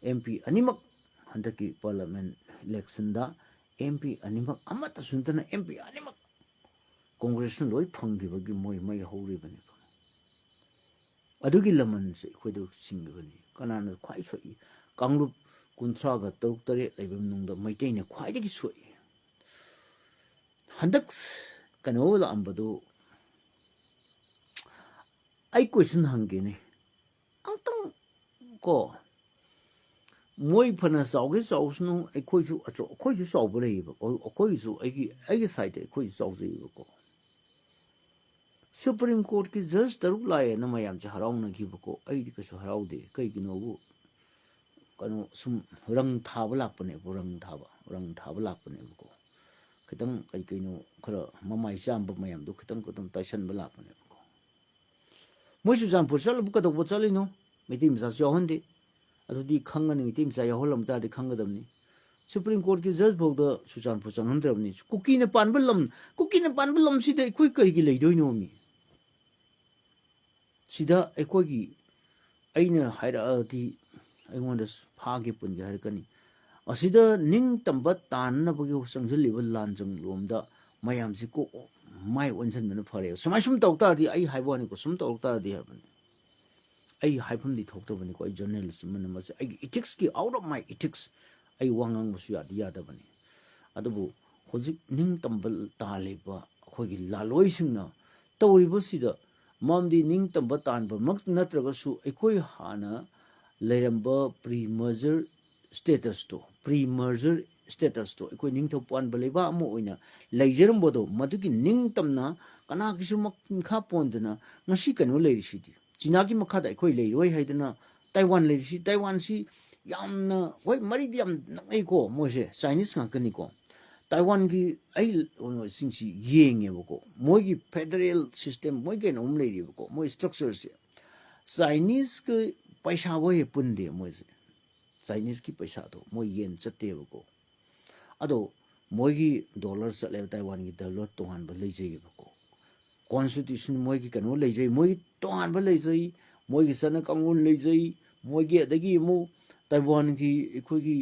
ꯑꯦꯝ ꯄꯤ ꯑꯅꯤꯃꯛ ꯍꯟꯗꯛꯀꯤ ꯄꯥꯔꯂꯤꯌꯥꯃꯦꯟ ꯏꯂꯦꯛꯁꯟꯗ ꯑꯦꯝ ꯄꯤ ꯑꯅꯤꯃꯛ, ꯑꯃꯠꯇꯁꯨ ꯅꯠꯇꯅ ꯑꯦꯝ ꯄꯤ ꯑꯅꯤꯃꯛ ꯀꯣꯡꯒ꯭ꯔꯦꯁꯅ ꯂꯣꯏ ꯐꯪꯈꯤꯕꯒꯤ ꯃꯣꯏ ꯃꯩ ꯍꯧꯔꯤꯕꯅꯦꯕ꯫ ꯑꯗꯨꯒꯤ ꯂꯃꯟꯁꯦ ꯑꯩꯈꯣꯏꯗ ꯆꯤꯡꯉꯤꯕꯅꯤ꯫ ꯀꯅꯥꯅ ꯈ꯭ꯋꯥꯏ ꯁꯣꯛꯏ? ꯀꯥꯡꯂꯨꯞ ꯀꯨꯟꯊ꯭ꯔꯥꯒ ꯇꯔꯨꯛ ꯇꯔꯦꯠ ꯂꯩꯕ ꯃꯅꯨꯡꯗ ꯃꯩꯇꯩꯅ ꯈ꯭ꯋꯥꯏꯗꯒꯤ ꯁꯣꯛꯏ꯫ ꯍꯟꯗꯛ ꯀꯩꯅꯣ ꯂꯥꯛꯑꯝꯕꯗꯨ ꯑꯩ ꯀꯣꯏꯁꯟ ꯍꯪꯒꯦꯅꯦ꯫ ꯑꯃꯨꯛꯇꯪ ꯀꯣ, ꯃꯣꯏ ꯐꯅ ꯆꯥꯎꯒꯦ ꯆꯥꯎꯁꯅꯨ, ꯑꯩꯈꯣꯏꯁꯨ ꯑꯆꯧ-, ꯑꯩꯈꯣꯏꯁꯨ ꯆꯥꯎꯕ ꯂꯩꯌꯦꯕꯀꯣ꯫ ꯑꯩꯈꯣꯏꯒꯤꯁꯨ, ꯑꯩꯒꯤ, ꯑꯩꯒꯤ ꯁꯥꯏꯠꯇ ꯑꯩꯈꯣꯏꯁꯨ ꯆꯥꯎꯖꯩꯌꯦꯕꯀꯣ꯫ ꯁꯨꯄ꯭ꯔꯤꯝ ꯀꯣꯔꯠꯀꯤ ꯖꯁ ꯇꯔꯨꯛ ꯂꯥꯛꯑꯦꯅ ꯃꯌꯥꯝꯁꯦ ꯍꯔꯥꯎꯅꯈꯤꯕꯀꯣ꯫ ꯑꯩꯗꯤ ꯀꯩꯁꯨ ꯍꯔꯥꯎꯗꯦ꯫ ꯀꯩꯒꯤꯅꯣꯕꯨ, ꯀꯩꯅꯣ, ꯁꯨꯝ ꯔꯪ ꯊꯥꯕ ꯂꯥꯛꯄꯅꯦꯕ, ꯔꯪ ꯊꯥꯕ, ꯔꯪ ꯊꯥꯕ ꯂꯥꯛꯄꯅꯦꯕꯀꯣ꯫ ꯈꯤꯇꯪ ꯀꯩ ꯀꯩꯅꯣ ꯈꯔ ꯃꯃꯥꯏ ꯆꯥꯝꯕ ꯃꯌꯥꯝꯗꯣ ꯈꯤꯇꯪ ꯈꯤꯇꯪ ꯇꯩꯁꯟꯕ ꯂꯥꯛꯄꯅꯦꯕꯀꯣ꯫ ꯃꯣꯏ ꯆꯨꯔꯆꯥꯟꯄꯨꯔ ꯆꯠꯂꯕꯨ ꯀꯩꯗꯧꯕ ꯆꯠꯂꯤꯅꯣ? ꯃꯩꯇꯩ ꯃꯆꯥꯁꯨ ꯌꯥꯎꯍꯟꯗꯦ꯫ ꯑꯗꯨꯗꯤ ꯈꯪꯉꯅꯤ, ꯃꯩꯇꯩ ꯃꯆꯥ ꯌꯥꯎꯍꯜꯂꯝ ꯇꯥꯔꯗꯤ ꯈꯪꯒꯗꯕꯅꯤ꯫ ꯁꯨꯄ꯭ꯔꯤꯝ ꯀꯣꯔꯠꯀꯤ ꯖꯁ ꯐꯥꯎꯗ ꯆꯨꯔꯆꯥꯟꯄꯨꯔ ꯆꯪꯍꯟꯗ꯭ꯔꯕꯅꯤ꯫ ꯀꯨꯀꯤꯅ ꯄꯥꯟꯕ ꯂꯝ, ꯀꯨꯀꯤꯅ ꯄꯥꯟꯕ ꯂꯝꯁꯤꯗ ꯑꯩꯈꯣꯏ ꯀꯔꯤꯒꯤ ꯂꯩꯗꯣꯏꯅꯣ ꯃꯤ? ꯁꯤꯗ ꯑꯩꯈꯣꯏꯒꯤ, ꯑꯩꯅ ꯍꯥꯏꯔꯛꯑꯗꯤ ꯑꯩꯉꯣꯟꯗ ꯐꯥꯒꯦ ꯄꯨꯟꯒꯦ ꯍꯥꯏꯔꯛꯀꯅꯤ꯫ ꯃꯁꯤꯗ ꯅꯤꯡꯇꯝꯕ ꯇꯥꯟꯅꯅꯕꯒꯤ ꯆꯪꯁꯤꯜꯂꯤꯕ ꯂꯥꯟꯖꯪꯂꯣꯝꯗ ꯃꯌꯥꯝꯁꯤ ꯀꯣꯛ ꯃꯥꯏ ꯑꯣꯟꯁꯤꯟꯕꯅ ꯐꯔꯦ꯫ ꯁꯨꯃꯥꯏ ꯁꯨꯝ ꯇꯧ ꯇꯥꯔꯗꯤ, ꯑꯩ ꯍꯥꯏꯕ ꯋꯥꯅꯤꯀꯣ, ꯁꯨꯝ ꯇꯧꯔꯛ ꯇꯥꯔꯗꯤ ꯍꯥꯏꯕꯅꯤ, ꯑꯩ ꯍꯥꯏꯐꯝꯗꯤ ꯊꯣꯛꯇꯕꯅꯤꯀꯣ꯫ ꯑꯩ ꯖꯔꯅꯦꯂꯤꯁ ꯑꯃꯅ, ꯃꯁꯤ ꯑꯩꯒꯤ ꯏꯊꯤꯛꯁꯀꯤ, out of my ethics, ꯑꯩ ꯋꯥ ꯉꯥꯡꯕꯁꯨ ꯌꯥꯗꯤ ꯌꯥꯗꯕꯅꯤ꯫ ꯑꯗꯨꯕꯨ ꯍꯧꯖꯤꯛ ꯅꯤꯡꯇꯝꯕ ꯇꯥꯜꯂꯤꯕ ꯑꯩꯈꯣꯏꯒꯤ ꯂꯥꯂꯣꯏꯁꯤꯡꯅ ꯇꯧꯔꯤꯕꯁꯤꯗ, ꯃꯔꯝꯗꯤ ꯅꯤꯡꯇꯝꯕ ꯇꯥꯟꯕꯃꯛ ꯅꯠꯇ꯭ꯔꯒꯁꯨ ꯑꯩꯈꯣꯏ ꯍꯥꯟꯅ ꯂꯩꯔꯝꯕ pre-merger status ꯇꯣ, pre-merger status ꯇꯣ, ꯑꯩꯈꯣꯏ ꯅꯤꯡꯊꯧ ꯄꯥꯟꯕ ꯂꯩꯕꯥꯛ ꯑꯃ ꯑꯣꯏꯅ ꯂꯩꯖꯔꯝꯕꯗꯣ, ꯃꯗꯨꯒꯤ ꯅꯤꯡꯇꯝꯅ ꯀꯅꯥꯒꯤꯁꯨ ꯃꯈꯥ ꯄꯣꯟꯗꯅ ꯉꯁꯤ ꯀꯩꯅꯣ ꯂꯩꯔꯤꯁꯤꯗꯤ, ꯆꯤꯅꯥꯒꯤ ꯃꯈꯥꯗ ꯑꯩꯈꯣꯏ ꯂꯩꯔꯣꯏ ꯍꯥꯏꯗꯅ ꯇꯥꯏꯋꯥꯟ ꯂꯩꯔꯤꯁꯤ꯫ ꯇꯥꯏꯋꯥꯟꯁꯤ ꯌꯥꯝꯅ, ꯍꯣꯏ, ꯃꯔꯤꯗꯤ ꯌꯥꯝ ꯅꯛꯅꯩꯀꯣ, ꯃꯣꯏꯁꯦ ꯆꯥꯏꯅꯤꯁ ꯉꯥꯛꯇꯅꯤꯀꯣ꯫ ꯇꯥꯏꯋꯥꯟꯒꯤ ꯑꯩ ꯁꯤꯡꯁꯤ ꯌꯦꯡꯉꯦꯕꯀꯣ, ꯃꯣꯏꯒꯤ federal system, ꯃꯣꯏ ꯀꯩꯅꯣꯝ ꯂꯩꯔꯤꯕꯀꯣ, ꯃꯣꯏ structure ꯁꯦ꯫ ꯆꯥꯏꯅꯤꯁꯀ ꯄꯩꯁꯥ ꯍꯣꯏ ꯄꯨꯟꯗꯦ ꯃꯣꯏꯁꯦ꯫ ꯆꯥꯏꯅꯤꯁꯀꯤ ꯄꯩꯁꯥꯗꯣ ꯃꯣꯏ ꯌꯦꯟ ꯆꯠꯇꯦꯕꯀꯣ꯫ ꯑꯗꯣ ꯃꯣꯏꯒꯤ ꯗꯣꯂꯔ ꯆꯠꯂꯦꯕ, ꯇꯥꯏꯋꯥꯟꯒꯤ ꯗꯣꯂꯔ ꯇꯣꯉꯥꯟꯕ ꯂꯩꯖꯩꯌꯦꯕꯀꯣ꯫ ꯀꯣꯟꯁꯇꯤꯇ꯭ꯌꯨꯁꯟ ꯃꯣꯏꯒꯤ ꯀꯩꯅꯣ ꯂꯩꯖꯩ, ꯃꯣꯏꯒꯤ ꯇꯣꯉꯥꯟꯕ ꯂꯩꯖꯩ, ꯃꯣꯏꯒꯤ ꯆꯠꯅ ꯀꯥꯡꯂꯣꯟ ꯂꯩꯖꯩ, ꯃꯣꯏꯒꯤ, ꯑꯗꯒꯤ ꯑꯃꯨꯛ ꯇꯥꯏꯋꯥꯟꯒꯤ ꯑꯩꯈꯣꯏꯒꯤ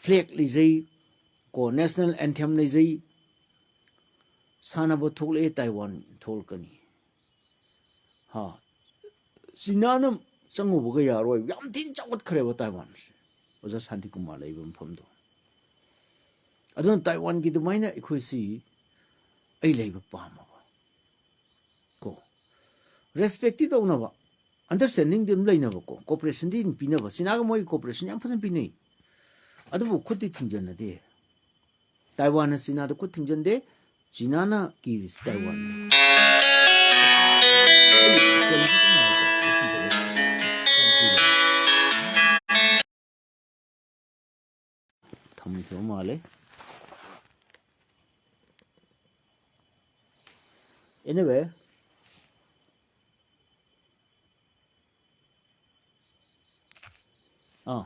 ꯐ꯭ꯂꯦꯒ ꯂꯩꯖꯩ ꯀꯣ, ꯅꯦꯁꯅꯦꯜ ꯑꯦꯟꯊꯦꯝ ꯂꯩꯖꯩ꯫ ꯁꯥꯟꯅꯕ ꯊꯣꯛꯂꯛꯑꯦ, ꯇꯥꯏꯋꯥꯟ ꯊꯣꯛꯂꯛꯀꯅꯤ꯫ ꯍꯥ, ꯆꯤꯅꯥꯅ ꯆꯪꯉꯨꯕꯒ ꯌꯥꯔꯣꯏ꯫ ꯌꯥꯝ ꯊꯤꯅ ꯆꯥꯎꯈꯠꯈ꯭ꯔꯦꯕ ꯇꯥꯏꯋꯥꯟꯁꯦ, ꯑꯣꯖꯥ ꯁꯥꯟꯇꯤꯀꯨꯃꯥꯔ ꯂꯩꯕ ꯃꯐꯝꯗꯣ꯫ ꯑꯗꯨꯅ ꯇꯥꯏꯋꯥꯟꯒꯤ ꯑꯗꯨꯃꯥꯏꯅ ꯑꯩꯈꯣꯏꯁꯤ ꯑꯩ ꯂꯩꯕ ꯄꯥꯝꯃꯕ ꯀꯣ꯫ ꯔꯦꯁꯄꯦꯛꯇꯤ ꯇꯧꯅꯕ, ꯑꯟꯗꯔꯁ꯭ꯇꯦꯟꯗꯤꯡꯗꯤ ꯑꯗꯨꯝ ꯂꯩꯅꯕꯀꯣ, ꯀꯣꯄꯔꯦꯁꯟꯗꯤ ꯑꯗꯨꯝ ꯄꯤꯅꯕ꯫ ꯆꯤꯅꯥꯒ ꯃꯣꯏꯒꯤ ꯀꯣꯄꯔꯦꯁꯟ ꯌꯥꯝ ꯐꯖꯅ ꯄꯤꯅꯩ, ꯑꯗꯨꯕꯨ ꯈꯨꯠꯇꯤ ꯊꯤꯡꯖꯤꯟꯅꯗꯦ꯫ ꯇꯥꯏꯋꯥꯟꯅ ꯆꯤꯅꯥꯗ ꯈꯨꯠ ꯊꯤꯡꯖꯤꯟꯗꯦ, ꯆꯤꯅꯥꯅ ꯀꯤꯔꯤꯁꯤ ꯇꯥꯏꯋꯥꯟꯅꯤ꯫ ꯊꯝꯈꯤꯕ ꯃꯥꯜꯂꯦ꯫ Anyway, ꯑꯥ,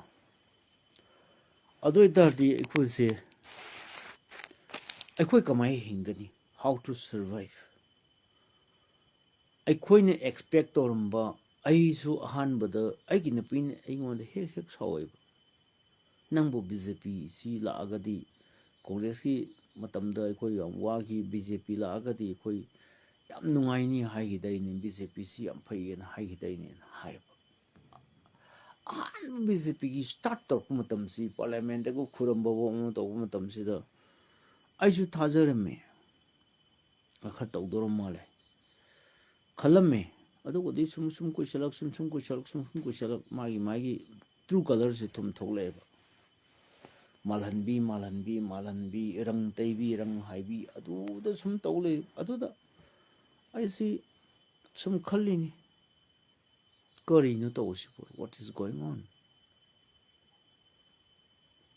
ꯑꯗꯨ ꯑꯣꯏ ꯇꯥꯔꯗꯤ ꯑꯩꯈꯣꯏꯁꯦ, ꯑꯩꯈꯣꯏ ꯀꯃꯥꯏꯅ ꯍꯤꯡꯒꯅꯤ? How to survive? ꯑꯩꯈꯣꯏꯅ ꯑꯦꯛꯁꯄꯦꯛ ꯇꯧꯔꯝꯕ, ꯑꯩꯁꯨ ꯑꯍꯥꯟꯕꯗ ꯑꯩꯒꯤ ꯅꯨꯄꯤꯅ ꯑꯩꯉꯣꯟꯗ ꯍꯦꯛ ꯍꯦꯛ ꯁꯥꯎꯋꯦꯕ, ꯅꯪꯕꯨ ꯕꯤ ꯖꯦ ꯄꯤ ꯁꯤ ꯂꯥꯛꯑꯒꯗꯤ, ꯀꯣꯡꯒ꯭ꯔꯦꯁꯀꯤ ꯃꯇꯝꯗ ꯑꯩꯈꯣꯏ ꯌꯥꯝ ꯋꯥꯈꯤ, ꯕꯤ ꯖꯦ ꯄꯤ ꯂꯥꯛꯑꯒꯗꯤ ꯑꯩꯈꯣꯏ ꯌꯥꯝ ꯅꯨꯡꯉꯥꯏꯅꯤ ꯍꯥꯏꯈꯤꯗꯥꯏꯅꯦ, ꯕꯤ ꯖꯦ ꯄꯤ ꯁꯤ ꯌꯥꯝ ꯐꯩꯌꯦꯅ ꯍꯥꯏꯈꯤꯗꯥꯏꯅꯦꯅ ꯍꯥꯏꯕ꯫ ꯑꯍꯥꯟꯕ ꯕꯤ ꯖꯦ ꯄꯤꯒꯤ ꯁ꯭ꯇꯥꯔꯠ ꯇꯧꯔꯛꯄ ꯃꯇꯝꯁꯤ, ꯄꯥꯔꯂꯤꯌꯥꯃꯦꯟꯗꯒ ꯈꯨꯔꯝꯕ ꯈꯣꯠꯄ ꯇꯧꯕ ꯃꯇꯝꯁꯤꯗ ꯑꯩꯁꯨ ꯊꯥꯖꯔꯝꯃꯦ, ꯈꯔ ꯇꯧꯗꯧꯔ ꯃꯥꯜꯂꯦ ꯈꯜꯂꯝꯃꯦ꯫ ꯑꯗꯨꯒꯗꯤ ꯁꯨꯝ ꯁꯨꯝ ꯀꯨꯏꯁꯜꯂꯛ, ꯁꯨꯝ ꯁꯨꯝ ꯀꯨꯏꯁꯜꯂꯛ, ꯁꯨꯝ ꯁꯨꯝ ꯀꯨꯏꯁꯜꯂꯛ, ꯃꯥꯒꯤ ꯃꯥꯒꯤ ꯇ꯭ꯔꯨ ꯀꯂꯔꯁꯦ ꯊꯨꯝ ꯊꯣꯛꯂꯛꯑꯦꯕ꯫ ꯃꯥꯜꯍꯟꯕꯤ, ꯃꯥꯜꯍꯟꯕꯤ, ꯃꯥꯜꯍꯟꯕꯤ, ꯔꯪ ꯇꯩꯕꯤ, ꯔꯪ ꯍꯥꯏꯕꯤ, ꯑꯗꯨꯗ ꯁꯨꯝ ꯇꯧ ꯂꯩ꯫ ꯑꯗꯨꯗ ꯑꯩꯁꯤ ꯁꯨꯝ ꯈꯜꯂꯤꯅꯤ, "ꯀꯔꯤꯅꯣ ꯇꯧꯔꯤꯁꯤꯕꯣ? What is going on?"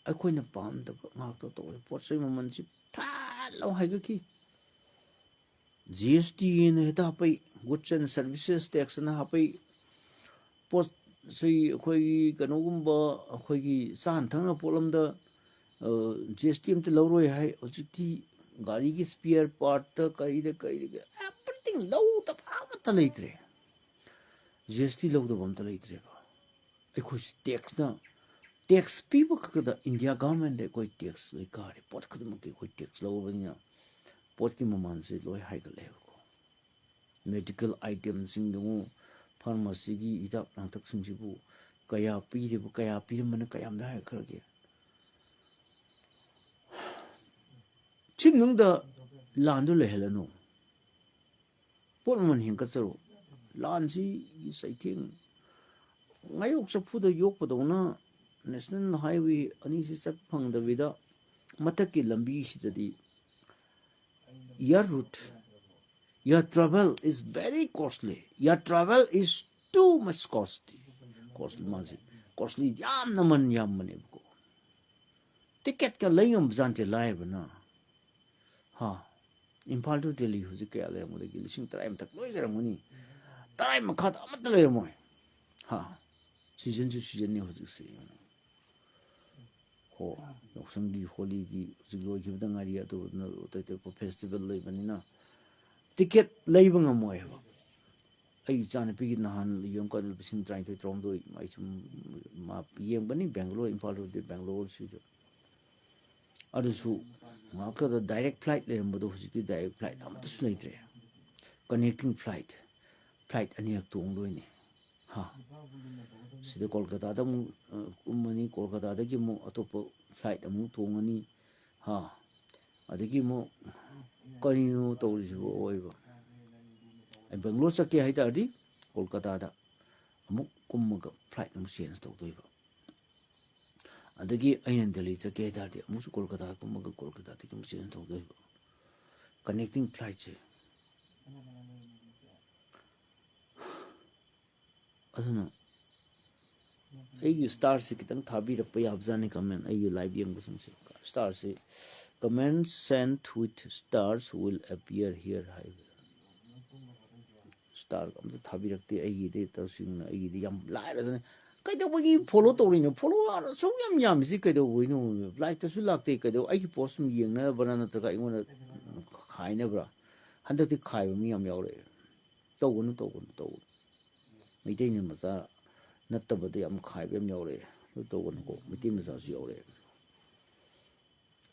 ꯑꯩꯈꯣꯏꯅ ꯄꯥꯝꯗꯕ ꯉꯥꯛꯇ ꯇꯧꯔꯦ꯫ ꯄꯣꯠ ꯆꯩ ꯃꯃꯜꯁꯤ ꯐꯠ ꯂꯥꯎ ꯍꯥꯏꯒꯠꯈꯤ꯫ ꯖꯤ ꯑꯦꯁ ꯇꯤ ꯑꯅ ꯍꯦꯛꯇ ꯍꯥꯞꯄꯛꯏ, Goods and Services Tax ꯑꯅ ꯍꯥꯞꯄꯛꯏ꯫ ꯄꯣꯠ ꯆꯩ ꯑꯩꯈꯣꯏꯒꯤ ꯀꯩꯅꯣꯒꯨꯝꯕ, ꯑꯩꯈꯣꯏꯒꯤ ꯆꯥꯅ ꯊꯛꯅ ꯄꯣꯠꯂꯝꯗ ꯖꯤ ꯑꯦꯁ ꯇꯤ ꯑꯝꯇ ꯂꯧꯔꯣꯏ ꯍꯥꯏ꯫ ꯍꯧꯖꯤꯛꯇꯤ ꯒꯥꯔꯤꯒꯤ ꯏꯁꯄꯤꯌꯔ ꯄꯥꯔꯠꯇ ꯀꯩꯗ ꯀꯩꯗ everything ꯂꯧꯗꯕ ꯑꯃꯠꯇ ꯂꯩꯇ꯭ꯔꯦ꯫ ꯖꯤ ꯑꯦꯁ ꯇꯤ ꯂꯧꯗꯕ ꯑꯝꯇ ꯂꯩꯇ꯭ꯔꯦꯕ꯫ ꯑꯩꯈꯣꯏꯁꯤ ꯇꯦꯛꯁꯅ, ꯇꯦꯛꯁ ꯄꯤꯕ ꯈꯛꯇꯗ ꯏꯟꯗꯤꯌꯥ ꯒꯚꯔꯟꯃꯦꯟꯗ ꯑꯩꯈꯣꯏ ꯇꯦꯛꯁ ꯂꯣꯏ ꯀꯥꯔꯦ꯫ ꯄꯣꯠ ꯈꯨꯗꯤꯡꯃꯛꯇꯤ ꯑꯩꯈꯣꯏ ꯇꯦꯛꯁ ꯂꯧꯔꯕꯅꯤꯅ ꯄꯣꯠꯀꯤ ꯃꯃꯜꯁꯦ ꯂꯣꯏ ꯍꯥꯏꯒꯠꯂꯦꯕꯀꯣ꯫ ꯃꯦꯗꯤꯀꯦꯜ ꯑꯥꯏꯇꯦꯝꯁꯤꯡ ꯌꯦꯡꯉꯨ, ꯐꯥꯔꯃꯥꯁꯤꯒꯤ ꯍꯤꯗꯥꯛ ꯂꯥꯡꯊꯛꯁꯤꯡꯁꯤꯕꯨ ꯀꯌꯥ ꯄꯤꯔꯤꯕ, ꯀꯌꯥ ꯄꯤꯔꯝꯕꯅ ꯀꯌꯥꯝꯗ ꯍꯥꯏꯈ꯭ꯔꯒꯦ? ꯁꯤ ꯃꯅꯨꯡꯗ ꯂꯥꯟꯗꯨ ꯂꯩꯍꯜꯂꯅꯨ꯫ ꯄꯣꯠ ꯃꯃꯜ ꯍꯦꯟꯒꯠꯆꯔꯨ꯫ ꯂꯥꯟꯁꯤꯒꯤ ꯆꯩꯊꯦꯡ, ꯉꯥꯌꯣꯛ ꯆꯐꯨꯗ ꯌꯣꯛꯄꯗꯧꯅ ꯅꯦꯁꯅꯦꯜ ꯍꯥꯏꯋꯦ ꯑꯅꯤꯁꯤ ꯆꯠꯄ ꯐꯪꯗꯕꯤꯗ ꯃꯊꯛꯀꯤ ꯂꯝꯕꯤꯁꯤꯗꯗꯤ your route, your travel is very costly, your travel is too much costly, costly ꯃꯥꯁꯤ costly ꯌꯥꯝꯅ ꯃꯟ ꯌꯥꯝꯕꯅꯦꯕꯀꯣ꯫ ꯇꯤꯀꯦꯠꯀ ꯂꯩ ꯉꯝꯕꯖꯥꯠ ꯅꯠꯇꯦ ꯂꯥꯏꯔꯕꯅ꯫ ꯍꯥ, ꯏꯝꯐꯥꯜ to ꯗꯦꯜꯂꯤ ꯍꯧꯖꯤꯛ ꯀꯌꯥ ꯂꯩꯔꯝꯒꯗꯒꯦ? ꯂꯤꯁꯤꯡ ꯇꯔꯥ ꯃꯊꯛ ꯂꯣꯏ ꯂꯩꯔꯝꯒꯅꯤ꯫ ꯇꯔꯥ ꯃꯈꯥꯗ ꯑꯃꯠꯇ ꯂꯩꯔꯝꯃꯣꯏ꯫ ꯍꯥ, ꯁꯤꯖꯟꯁꯨ ꯁꯤꯖꯟꯅꯤ ꯍꯧꯖꯤꯛꯁꯦ꯫ ꯍꯣ, ꯌꯥꯎꯁꯪꯒꯤ, ꯍꯣꯂꯤꯒꯤ ꯍꯧꯖꯤꯛ ꯂꯣꯏꯈꯤꯕꯗ ꯉꯥꯏꯔꯤ, ꯑꯗꯨ ꯑꯇꯩ ꯑꯇꯣꯞꯄ ꯐꯦꯁꯇꯤꯚꯦꯜ ꯂꯩꯕꯅꯤꯅ ꯇꯤꯀꯦꯠ ꯂꯩꯕ ꯉꯝꯃꯣꯏ ꯍꯥꯏꯕ꯫ ꯑꯩ ꯏꯆꯥꯅꯨꯄꯤꯒꯤ ꯅꯍꯥꯟ ꯌꯦꯡꯉꯨꯀꯥꯟꯗ ꯂꯤꯁꯤꯡ ꯇꯔꯥꯅꯤꯊꯣꯏ ꯇꯔꯥꯍꯨꯝꯗꯣꯏ ꯑꯩ ꯁꯨꯝ ꯃꯥ ꯌꯦꯡꯕꯅꯤ, ꯕꯦꯡꯒꯂꯣꯔ, ꯏꯝꯐꯥꯜ ꯔꯣꯗꯇꯩ ꯕꯦꯡꯒꯂꯣꯔ ꯁꯤꯗ꯫ ꯑꯗꯨꯁꯨ ꯉꯥꯏꯍꯥꯛ ꯈꯛꯇ direct flight ꯂꯩꯔꯝꯕꯗꯣ ꯍꯧꯖꯤꯛꯇꯤ direct flight ꯑꯃꯠꯇꯁꯨ ꯂꯩꯇ꯭ꯔꯦ꯫ Connecting flight, flight ꯑꯅꯤꯔꯛ ꯇꯣꯡꯗꯣꯏꯅꯦ꯫ ꯍꯥ, ꯁꯤꯗ ꯀꯣꯜꯀꯇꯥꯗ ꯑꯃꯨꯛ ꯑ, ꯀꯨꯝꯃꯅꯤ, ꯀꯣꯜꯀꯇꯥꯗꯒꯤ ꯑꯃꯨꯛ ꯑꯇꯣꯞꯄ flight ꯑꯃꯨꯛ ꯇꯣꯡꯉꯅꯤ꯫ ꯍꯥ, ꯑꯗꯒꯤ ꯑꯃꯨꯛ ꯀꯔꯤꯅꯣ ꯇꯧꯔꯤꯁꯤꯕꯨ ꯑꯣꯏꯕ? ꯑꯩ ꯕꯦꯡꯒ꯭ꯂꯣꯔ ꯆꯠꯀꯦ ꯍꯥꯏ ꯇꯥꯔꯗꯤ ꯀꯣꯜꯀꯇꯥꯗ ꯑꯃꯨꯛ ꯀꯨꯝꯃꯒ flight ꯑꯃꯨꯛ change ꯇꯧꯗꯣꯏꯕ꯫ ꯑꯗꯒꯤ ꯑꯩꯅ ꯗꯦꯜꯂꯤ ꯆꯠꯀꯦ ꯍꯥꯏ ꯇꯥꯔꯗꯤ ꯑꯃꯨꯛꯁꯨ ꯀꯣꯜꯀꯇꯥꯗ ꯀꯨꯝꯃꯒ ꯀꯣꯜꯀꯇꯥꯗꯒꯤ ꯑꯃꯨꯛ change ꯇꯧꯗꯣꯏꯕ꯫ Connecting flightꯁꯦ꯫ ꯑꯗꯨꯅ ꯑꯩꯒꯤ starꯁꯦ ꯈꯤꯇꯪ ꯊꯥꯕꯤꯔꯛꯄ ꯌꯥꯕꯖꯥꯠꯅꯤ, comment, ꯑꯩꯒꯤ live ꯌꯦꯡꯕꯁꯤꯡꯁꯦ꯫ Starꯁꯦ, "Comments sent with stars will appear here" ꯍꯥꯏꯕ꯫ Star ꯑꯝꯇ ꯊꯥꯕꯤꯔꯛꯇꯦ ꯑꯩꯒꯤꯗꯤ, ꯇꯁꯦꯡꯅ ꯑꯩꯒꯤꯗꯤ ꯌꯥꯝ ꯂꯥꯏꯔꯗꯅ꯫ ꯀꯩꯗꯧꯕꯒꯤ follow ꯇꯧꯔꯤꯅꯣ? Follower ꯑꯁꯨꯛ ꯌꯥꯝ ꯌꯥꯝꯃꯤꯁꯤ ꯀꯩꯗꯧꯕꯩꯅꯣ? Likeꯇꯁꯨ ꯂꯥꯛꯇꯦ, ꯀꯩꯗꯧ? ꯑꯩꯒꯤ post ꯁꯨꯝ ꯌꯦꯡꯅꯕ꯭ꯔꯥ ꯅꯠꯇ꯭ꯔꯒ ꯑꯩꯉꯣꯟꯗ ꯈꯥꯏꯅꯕ꯭ꯔꯥ? ꯍꯟꯗꯛꯇꯤ ꯈꯥꯏꯕ ꯃꯤ ꯌꯥꯝ ꯌꯥꯎꯔꯛꯑꯦ꯫ ꯇꯧꯒꯅꯨ, ꯇꯧꯒꯅꯨ, ꯇꯧꯒꯅꯨ꯫ ꯃꯩꯇꯩꯅ ꯃꯆꯥ ꯅꯠꯇꯕꯗ ꯌꯥꯝ ꯈꯥꯏꯕ ꯌꯥꯝ ꯌꯥꯎꯔꯛꯑꯦ꯫ ꯑꯗꯨ ꯇꯧꯒꯅꯨꯀꯣ, ꯃꯩꯇꯩ ꯃꯆꯥꯁꯨ ꯌꯥꯎꯔꯛꯑꯦ꯫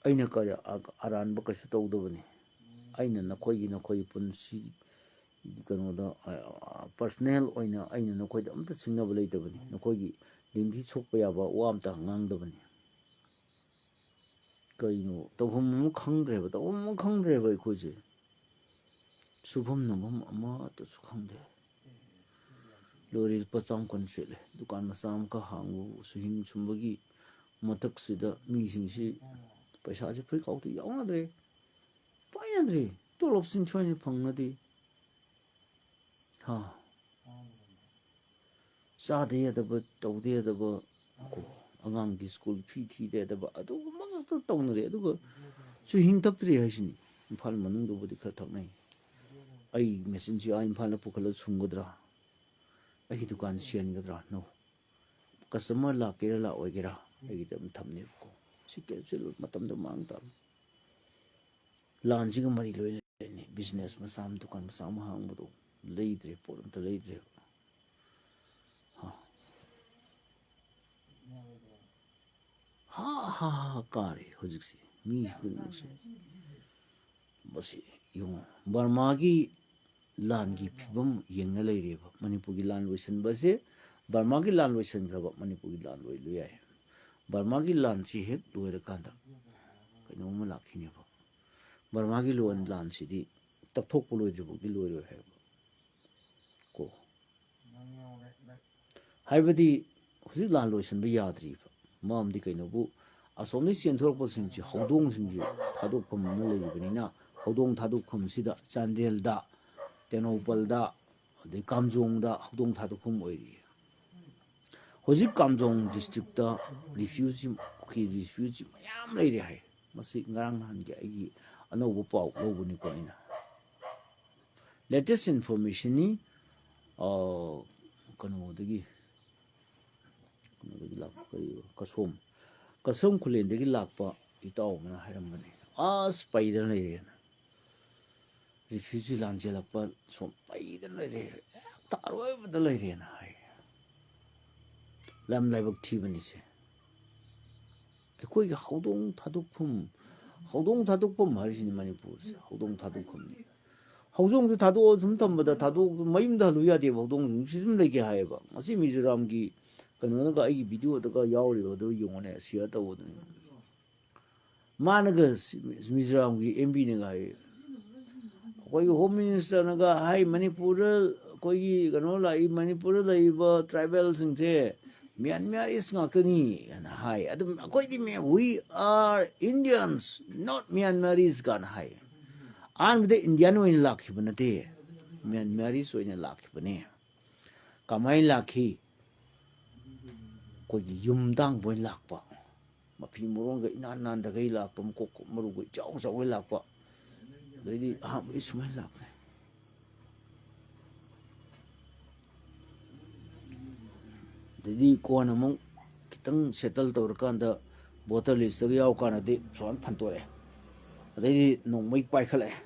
ꯑꯩꯅ ꯀꯔꯤ ꯑ-, ꯑꯔꯥꯟꯕ ꯀꯩꯁꯨ ꯇꯧꯗꯕꯅꯤ꯫ ꯑꯩꯅ ꯅꯈꯣꯏꯒꯤ, ꯅꯈꯣꯏꯒꯤ ꯄꯨꯟꯁꯤ ꯀꯩꯅꯣꯗ, ꯑ, personal ꯑꯣꯏꯅ ꯑꯩꯅ ꯅꯈꯣꯏꯗ ꯑꯝꯇ ꯁꯤꯡꯅꯕ ꯂꯩꯇꯕꯅꯤ꯫ ꯅꯈꯣꯏꯒꯤ ꯂꯤꯡꯗꯤ ꯁꯣꯛꯄ ꯌꯥꯕ ꯋꯥ ꯑꯝꯇ ꯉꯥꯡꯗꯕꯅꯤ꯫ ꯀꯩꯅꯣ? ꯇꯧꯐꯝ ꯑꯃ ꯈꯪꯗ꯭ꯔꯦꯕ, ꯇꯧꯐꯝ ꯑꯃ ꯈꯪꯗ꯭ꯔꯦꯕ ꯑꯩꯈꯣꯏꯁꯦ꯫ ꯁꯨꯐꯝ ꯅꯣꯝꯐꯝ ꯑꯃꯠꯇꯁꯨ ꯈꯪꯗꯦ꯫ ꯂꯣꯏꯔꯦ, ꯂꯨꯄꯥ ꯆꯥꯝ ꯀꯨꯟ ꯁꯦꯠꯂꯦ꯫ ꯗꯨꯀꯥꯟ ꯃꯆꯥ ꯑꯃꯈꯛ ꯍꯥꯡꯕꯕꯨ ꯆꯨꯍꯤꯡ ꯁꯨꯝꯕꯒꯤ ꯃꯊꯛꯁꯤꯗ ꯃꯤꯁꯤꯡꯁꯤ ꯄꯩꯁꯥꯁꯦ ꯐꯨꯔꯤꯠ ꯈꯥꯎꯗ ꯌꯥꯎꯅꯗ꯭ꯔꯦ꯫ ꯄꯥꯏꯅꯗ꯭ꯔꯦ꯫ ꯇꯣꯂꯣꯞꯁꯤꯡ ꯁꯣꯏꯅ ꯐꯪꯅꯗꯦ꯫ ꯍꯥ꯫ ꯆꯥꯗ ꯌꯥꯗꯕ, ꯇꯧꯗ ꯌꯥꯗꯕ, ꯀꯣ, ꯑꯉꯥꯡꯒꯤ school fee ꯊꯤꯗ ꯌꯥꯗꯕ, ꯑꯗꯨꯒꯨꯝꯕ ꯉꯥꯛꯇ ꯇꯧꯅꯔꯦ꯫ ꯑꯗꯨꯒ ꯆꯨꯍꯤꯡ ꯊꯛꯇ꯭ꯔꯤ ꯍꯥꯏꯁꯤꯅꯤ꯫ ꯏꯝꯐꯥꯜ ꯃꯅꯨꯡꯗꯕꯨꯗꯤ ꯈꯔ ꯊꯛꯅꯩ꯫ ꯑꯩ machineꯁꯤ ꯑꯥ ꯏꯝꯐꯥꯜꯗ ꯄꯨꯈꯠꯂ ꯁꯨꯝꯒꯗ꯭ꯔꯥ? ꯑꯩꯒꯤ ꯗꯨꯀꯥꯟ ꯁꯦꯟꯒꯗ꯭ꯔꯥ? No꯫ Customer ꯂꯥꯛꯀꯦꯔꯥ ꯂꯥꯛꯑꯣꯏꯒꯦꯔꯥ ꯑꯩꯒꯤꯗꯤ ꯑꯗꯨꯝ ꯊꯝꯅꯦꯕꯀꯣ꯫ ꯁꯤ ꯀꯩꯁꯨ ꯃꯇꯝꯗꯣ ꯃꯥꯡ ꯇꯥꯕꯅꯤ꯫ ꯂꯥꯟꯁꯤꯒ ꯃꯔꯤ ꯂꯣꯏ ꯂꯩꯅꯩ꯫ Business ꯃꯆꯥ ꯑꯃ, ꯗꯨꯀꯥꯟ ꯃꯆꯥ ꯑꯃ ꯍꯥꯡꯕꯗꯣ, ꯂꯩꯗ꯭ꯔꯦ, ꯄꯣꯠ ꯑꯝꯇ ꯂꯩꯗ꯭ꯔꯦꯕ꯫ ꯍꯥ꯫ ꯍꯥ ꯍꯥ ꯍꯥ ꯀꯥꯔꯦ ꯍꯧꯖꯤꯛꯁꯦ ꯃꯤ ꯈꯨꯗꯤꯡꯃꯛꯁꯦ꯫ ꯃꯁꯤ ꯌꯦꯡꯉꯣ, ꯕꯔꯃꯥꯒꯤ ꯂꯥꯟꯒꯤ ꯐꯤꯕꯝ ꯌꯦꯡꯅ ꯂꯩꯔꯦꯕ꯫ ꯃꯅꯤꯄꯨꯔꯒꯤ ꯂꯥꯟ ꯂꯣꯏꯁꯤꯟꯕꯁꯦ, ꯕꯔꯃꯥꯒꯤ ꯂꯥꯟ ꯂꯣꯏꯁꯤꯟꯈ꯭ꯔꯕ, ꯃꯅꯤꯄꯨꯔꯒꯤ ꯂꯥꯟ ꯂꯣꯏ ꯂꯣꯏ ꯌꯥꯏ꯫ ꯕꯔꯃꯥꯒꯤ ꯂꯥꯟꯁꯤ ꯍꯦꯛ ꯂꯣꯏꯔꯀꯥꯟꯗ ꯀꯩꯅꯣꯝꯃ ꯂꯥꯛꯈꯤꯅꯦꯕ꯫ ꯕꯔꯃꯥꯒꯤ ꯂꯣꯟ ꯂꯥꯟꯁꯤꯗꯤ ꯇꯛꯊꯣꯛꯄ ꯂꯣꯏꯗ꯭ꯔꯤꯐꯥꯎꯗꯤ ꯂꯣꯏꯔꯣꯏ ꯍꯥꯏꯕ꯫ ꯀꯣ꯫ ꯍꯥꯏꯕꯗꯤ ꯍꯧꯖꯤꯛ ꯂꯥꯟ ꯂꯣꯏꯁꯤꯟꯕ ꯌꯥꯗ꯭ꯔꯤꯕ ꯃꯔꯝꯗꯤ ꯀꯩꯅꯣꯕꯨ, ꯑꯁꯣꯝꯗꯒꯤ ꯆꯦꯟꯊꯣꯔꯛꯄꯁꯤꯡꯁꯤ, ꯍꯧꯗꯣꯡꯁꯤꯡꯁꯤ ꯊꯥꯗꯣꯛꯐꯝ ꯑꯃ ꯂꯩꯔꯤꯕꯅꯤꯅ, ꯍꯧꯗꯣꯡ ꯊꯥꯗꯣꯛꯐꯝꯁꯤꯗ ꯆꯥꯟꯗꯦꯜꯗ, ꯇꯦꯡꯅꯧꯄꯜꯗ, ꯑꯗꯩ ꯀꯥꯝꯖꯣꯡꯗ ꯍꯧꯗꯣꯡ ꯊꯥꯗꯣꯛꯐꯝ ꯑꯣꯏꯔꯤ꯫ ꯍꯧꯖꯤꯛ ꯀꯥꯝꯖꯣꯡ ꯗꯤꯁꯇ꯭ꯔꯤꯛꯇ ꯔꯤꯐ꯭ꯌꯨꯖꯤ, ꯀꯨꯀꯤ ꯔꯤꯐ꯭ꯌꯨꯖꯤ ꯃꯌꯥꯝ ꯂꯩꯔꯦ ꯍꯥꯏ꯫ ꯃꯁꯤ ꯉꯔꯥꯡ ꯅꯍꯥꯟꯒꯤ ꯑꯩꯒꯤ ꯑꯅꯧꯕ ꯄꯥꯎ ꯂꯧꯕꯅꯤꯀꯣ ꯑꯩꯅ꯫ Latest informationꯅꯤ꯫ ꯑꯥ, ꯀꯩꯅꯣꯗꯒꯤ, ꯀꯩꯅꯣꯗꯒꯤ ꯂꯥꯛꯄ, ꯀꯔꯤ, ꯀꯁꯣꯝ, ꯀꯁꯣꯝ ꯈꯨꯂꯦꯟꯗꯒꯤ ꯂꯥꯛꯄ ꯏꯇꯥꯎ ꯑꯃꯅ ꯍꯥꯏꯔꯝꯕꯅꯤ꯫ ꯑꯁ, ꯄꯩꯗꯅ ꯂꯩꯔꯦꯅ꯫ ꯔꯤꯐ꯭ꯌꯨꯖꯤ ꯂꯥꯟ ꯆꯦꯜꯂꯛꯄ ꯁꯣꯝ ꯄꯩꯗꯅ ꯂꯩꯔꯦ, ꯍꯦꯛꯇ ꯑꯔꯣꯏꯕꯗ ꯂꯩꯔꯦꯅ ꯍꯥꯏ꯫ ꯂꯝ ꯂꯥꯏꯕꯛ ꯊꯤꯕꯅꯤꯁꯦ꯫ ꯑꯩꯈꯣꯏꯒꯤ ꯍꯧꯗꯣꯡ ꯊꯥꯗꯣꯛꯐꯝ, ꯍꯧꯗꯣꯡ ꯊꯥꯗꯣꯛꯐꯝ ꯍꯥꯏꯔꯤꯁꯤꯅꯤ ꯃꯅꯤꯄꯨꯔꯁꯦ, ꯍꯧꯗꯣꯡ ꯊꯥꯗꯣꯛꯐꯝꯅꯤ꯫ ꯍꯧꯗꯣꯡꯁꯦ ꯊꯥꯗꯣꯛꯑ ꯁꯨꯝ ꯊꯝꯕꯗ, ꯊꯥꯗꯣꯛ, ꯃꯌꯨꯝꯗ ꯍꯜꯂꯨ ꯌꯥꯗꯦꯕ, ꯍꯧꯗꯣꯡꯁꯤꯡꯁꯤ ꯁꯨꯝ ꯂꯩꯒꯦ ꯍꯥꯏꯌꯦꯕ꯫ ꯉꯁꯤ ꯃꯤꯖꯣꯔꯥꯝꯒꯤ ꯀꯩꯅꯣꯅꯒ ꯑꯩꯒꯤ ꯚꯤꯗꯤꯑꯣꯗꯒ ꯌꯥꯎꯔꯤꯕ ꯑꯗꯨ ꯌꯦꯡꯉꯨꯅꯦ, ꯁꯤꯌꯔ ꯇꯧꯕꯗꯨꯅꯤ꯫ ꯃꯥꯅꯒ ꯁꯤ-, ꯃꯤꯖꯣꯔꯥꯝꯒꯤ ꯑꯦꯝ ꯄꯤꯅꯒ ꯍꯥꯏ, ꯑꯩꯈꯣꯏꯒꯤ ꯍꯣꯝ ꯃꯤꯅꯤꯁꯇꯔꯅꯒ ꯍꯥꯏ, ꯃꯅꯤꯄꯨꯔꯗ ꯑꯩꯈꯣꯏꯒꯤ ꯀꯩꯅꯣ ꯂꯥꯛꯏ, ꯃꯅꯤꯄꯨꯔꯗ ꯂꯩꯔꯤꯕ ꯇ꯭ꯔꯥꯏꯕꯦꯜꯁꯤꯡꯁꯦ ꯃ꯭ꯌꯥꯟꯃꯥꯔꯤꯁ ꯉꯥꯛꯇꯅꯤ ꯍꯥꯏꯅ ꯍꯥꯏ꯫ ꯑꯗꯨꯝ ꯑꯩꯈꯣꯏꯗꯤ ꯃꯦ-, "We are Indians, not Myanmaris" ꯀꯥꯏꯅ ꯍꯥꯏ꯫ ꯑꯍꯥꯟꯕꯗ ꯏꯟꯗꯤꯌꯥꯟ ꯑꯣꯏꯅ ꯂꯥꯛꯈꯤꯕ ꯅꯠꯇꯦ, ꯃ꯭ꯌꯥꯟꯃꯥꯔꯤꯁ ꯑꯣꯏꯅ ꯂꯥꯛꯈꯤꯕꯅꯦ꯫ ꯀꯃꯥꯏꯅ ꯂꯥꯛꯈꯤ? ꯑꯩꯈꯣꯏꯒꯤ ꯌꯨꯝ ꯇꯥꯡꯕ ꯑꯣꯏꯅ ꯂꯥꯛꯄ, ꯃꯐꯤ ꯃꯔꯣꯟꯒ ꯏꯅꯥꯟ ꯅꯥꯟꯗꯒꯩ ꯂꯥꯛꯄ, ꯃꯀꯣꯛ ꯃꯔꯨꯒ ꯏꯆꯥꯎ ꯆꯥꯎꯒꯩ ꯂꯥꯛꯄ꯫ ꯑꯗꯩꯗꯤ ꯑꯍꯥꯟꯕꯒꯤ ꯁꯨꯃꯥꯏꯅ ꯂꯥꯛꯄꯅꯦ꯫ ꯑꯗꯩꯗꯤ ꯀꯣꯟꯅ ꯑꯃꯨꯛ ꯈꯤꯇꯪ ꯁꯦꯇꯜ ꯇꯧꯔꯀꯥꯟꯗ, ꯚꯣꯇꯔ ꯂꯤꯁꯇꯒ ꯌꯥꯎꯔꯀꯥꯟꯗꯗꯤ ꯁꯨꯃꯥꯏꯅ ꯐꯟꯇꯣꯔꯛꯑꯦ꯫ ꯑꯗꯩꯗꯤ ꯅꯣꯡꯃꯩ ꯄꯥꯏꯈꯠꯂꯛꯑꯦ,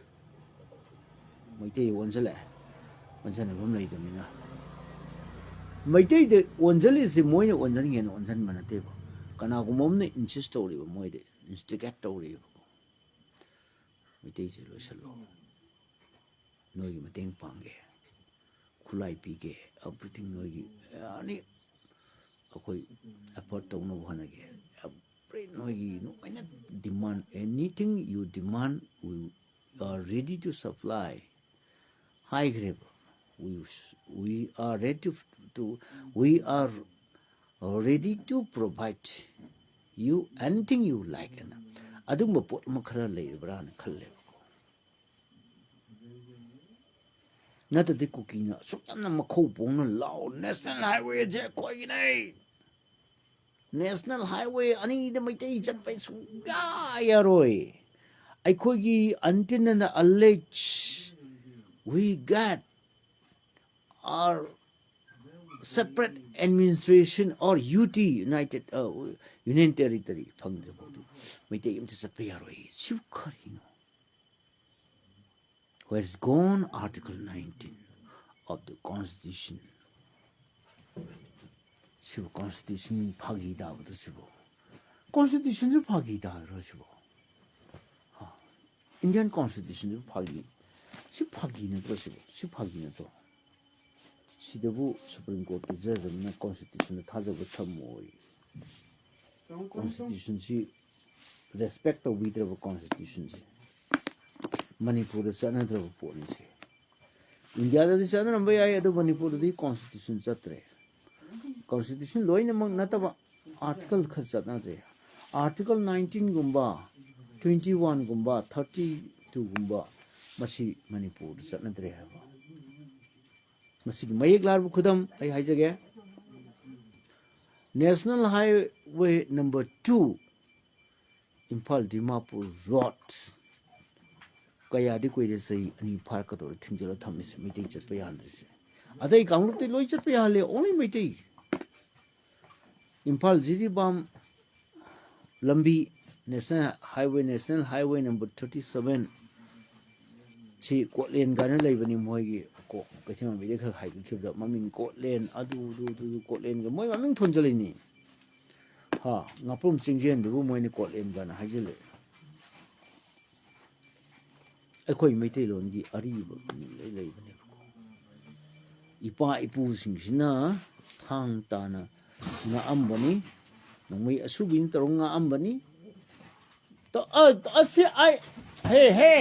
ꯃꯩꯇꯩ ꯑꯣꯟꯁꯤꯜꯂꯛꯑꯦ꯫ ꯑꯣꯟꯁꯤꯟꯅꯐꯝ ꯂꯩꯇꯕꯅꯤꯅ꯫ ꯃꯩꯇꯩꯗ ꯑꯣꯟꯁꯤꯜꯂꯤꯁꯤ ꯃꯣꯏꯅ ꯑꯣꯟꯁꯤꯟꯒꯦꯅ ꯑꯣꯟꯁꯤꯟꯕ ꯅꯠꯇꯦꯕ, ꯀꯅꯥꯒꯨꯝꯕ ꯑꯃꯅ ꯏꯟꯁꯤꯁ ꯇꯧꯔꯤꯕ, ꯃꯣꯏꯗ ꯏꯟꯁꯇꯤꯒꯦꯠ ꯇꯧꯔꯤꯕꯀꯣ꯫ ꯃꯩꯇꯩꯁꯦ ꯂꯣꯏꯁꯤꯜꯂꯣ, ꯅꯣꯏꯒꯤ ꯃꯇꯦꯡ ꯄꯥꯡꯒꯦ, ꯈꯨꯠꯂꯥꯏ ꯄꯤꯒꯦ, ꯑꯦꯕ꯭ꯔꯤꯊꯤꯡ ꯅꯣꯏꯒꯤ ꯑꯦꯅꯤ ꯑꯩꯈꯣꯏ ꯑꯦꯐꯣꯔꯠ ꯇꯧꯅꯕ ꯍꯣꯠꯅꯒꯦ꯫ ꯑꯦꯕ꯭ꯔꯤ ꯅꯣꯏꯒꯤ ꯅꯣꯏꯅ ꯗꯤꯃꯥꯟ, anything you demand, we are ready to supply ꯍꯥꯏꯈ꯭ꯔꯦꯕ꯫ We, we are ready to, we are ready to provide you anything you like ꯑꯅ ꯑꯗꯨꯒꯨꯝꯕ ꯄꯣꯠ ꯑꯃ ꯈꯔ ꯂꯩꯔꯕ꯭ꯔꯥꯅ ꯈꯜꯂꯦꯕꯀꯣ꯫ ꯅꯠꯇ꯭ꯔꯗꯤ ꯀꯨꯀꯤꯅ ꯑꯁꯨꯛ ꯌꯥꯝꯅ ꯃꯈꯧ ꯄꯣꯡꯅ ꯂꯥꯎ, "National Highway ꯑꯁꯦ ꯑꯩꯈꯣꯏꯒꯤꯅꯦ, National Highway ꯑꯅꯤꯗ ꯃꯩꯇꯩ ꯆꯠꯄ ꯁꯨꯡꯌꯥ ꯌꯥꯔꯣꯏ, ꯑꯩꯈꯣꯏꯒꯤ until and unless we get our separate administration or U T, United, uh, Union Territory ꯐꯪꯗ꯭ꯔ ꯐꯥꯎꯗꯤ ꯃꯩꯇꯩ ꯑꯝꯇ ꯆꯠꯄ ꯌꯥꯔꯣꯏ"꯫ ꯁꯤꯕꯨ ꯀꯔꯤꯅꯣ? Where is gone Article nineteen of the Constitution? ꯁꯤꯕꯨ Constitution ꯐꯥꯒꯤ ꯇꯥꯕꯗꯣ ꯁꯤꯕꯨ? Constitutionꯁꯨ ꯐꯥꯒꯤ ꯇꯥꯗ꯭ꯔꯣ ꯁꯤꯕꯨ? ꯍꯥ? Indian Constitutionꯁꯨ ꯐꯥꯒꯤ, ꯁꯤ ꯐꯥꯒꯤ ꯅꯠꯇ꯭ꯔꯣ ꯁꯤꯕꯨ? ꯁꯤ ꯐꯥꯒꯤ ꯅꯠꯇ꯭ꯔꯣ? ꯁꯤꯗꯕꯨ Supreme Courtꯀꯤ judge ꯑꯃꯅ Constitutionꯗ ꯊꯥꯖꯕ ꯊꯝꯃꯣꯏ꯫ Constitutionꯁꯤ respect ꯇꯧꯕꯤꯗ꯭ꯔꯕ Constitutionꯁꯦ꯫ ꯃꯅꯤꯄꯨꯔꯗ ꯆꯠꯅꯗ꯭ꯔꯕ ꯄꯣꯠꯅꯤ ꯁꯤ꯫ ꯏꯟꯗꯤꯌꯥꯗꯗꯤ ꯆꯠꯅꯔꯝꯕ ꯌꯥꯏ, ꯑꯗꯨ ꯃꯅꯤꯄꯨꯔꯗꯗꯤ Constitution ꯆꯠꯇ꯭ꯔꯦ꯫ Constitution ꯂꯣꯏꯅꯃꯛ ꯅꯠꯇꯕ Article ꯈꯔ ꯆꯠꯅꯗ꯭ꯔꯦ꯫ Article nineteenꯒꯨꯝꯕ, twenty oneꯒꯨꯝꯕ, thirty twoꯒꯨꯝꯕ ꯃꯁꯤ ꯃꯅꯤꯄꯨꯔꯗ ꯆꯠꯅꯗ꯭ꯔꯦ ꯍꯥꯏꯕ꯫ ꯃꯁꯤꯒꯤ ꯃꯌꯦꯛ ꯂꯥꯔꯕ ꯈꯨꯗꯝ ꯑꯩ ꯍꯥꯏꯖꯒꯦ꯫ National Highway number two, Imphal Dimapur road ꯀꯌꯥꯗꯤ ꯀꯨꯏꯔꯦ, ꯆꯍꯤ ꯑꯅꯤ ꯐꯥꯔꯛꯀꯗꯧꯔꯦ ꯊꯤꯡꯖꯤꯜꯂ ꯊꯝꯃꯤꯁꯦ, ꯃꯩꯇꯩ ꯆꯠꯄ ꯌꯥꯍꯟꯗ꯭ꯔꯤꯁꯦ꯫ ꯑꯇꯩ ꯀꯥꯡꯂꯨꯞꯇꯤ ꯂꯣꯏ ꯆꯠꯄ ꯌꯥꯍꯜꯂꯦ, only ꯃꯩꯇꯩ꯫ ꯏꯝꯐꯥꯜ ꯖꯤꯔꯤꯕꯥꯝ ꯂꯝꯕꯤ, National Highway, National Highway number thirty seven, ꯁꯤ ꯀꯣꯠꯂꯦꯟ ꯀꯥꯏꯅ ꯂꯩꯕꯅꯤ ꯃꯣꯏꯒꯤ, ꯀꯣ, ꯀꯩꯊꯦꯜ ꯃꯕꯤꯗꯩ ꯈꯔ ꯍꯥꯏꯒꯠꯈꯤꯕꯗ ꯃꯃꯤꯡ ꯀꯣꯠꯂꯦꯟ, ꯑꯗꯨ, ꯑꯗꯨ, ꯑꯗꯨ, ꯑꯗꯨ ꯀꯣꯠꯂꯦꯟꯒ ꯃꯣꯏ ꯃꯃꯤꯡ ꯊꯣꯟꯖꯜꯂꯤꯅꯤ꯫ ꯍꯥ, ꯉꯥꯄ꯭ꯔꯨꯝ ꯆꯤꯡꯖꯦꯟꯗꯨꯕꯨ ꯃꯣꯏꯅ ꯀꯣꯠꯂꯦꯟ ꯀꯥꯏꯅ ꯍꯥꯏꯖꯤꯜꯂꯦ꯫ ꯑꯩꯈꯣꯏ ꯃꯩꯇꯩꯂꯣꯟꯒꯤ ꯑꯔꯤꯕ ꯃꯃꯤꯡ ꯂꯣꯏ ꯂꯩꯕꯅꯦꯕꯀꯣ꯫ ꯏꯄꯥ ꯏꯄꯨꯁꯤꯡꯁꯤꯅ ꯊꯥꯡ ꯇꯥꯅ ꯉꯥꯛꯑꯝꯕꯅꯤ, ꯅꯣꯡꯃꯩ ꯑꯁꯨꯕꯤꯅ ꯇꯧꯔꯒ ꯉꯥꯛꯑꯝꯕꯅꯤ꯫ ꯇ-, ꯑ, ꯑꯁꯤ ꯑꯩ, ꯍꯦ, ꯍꯦ꯫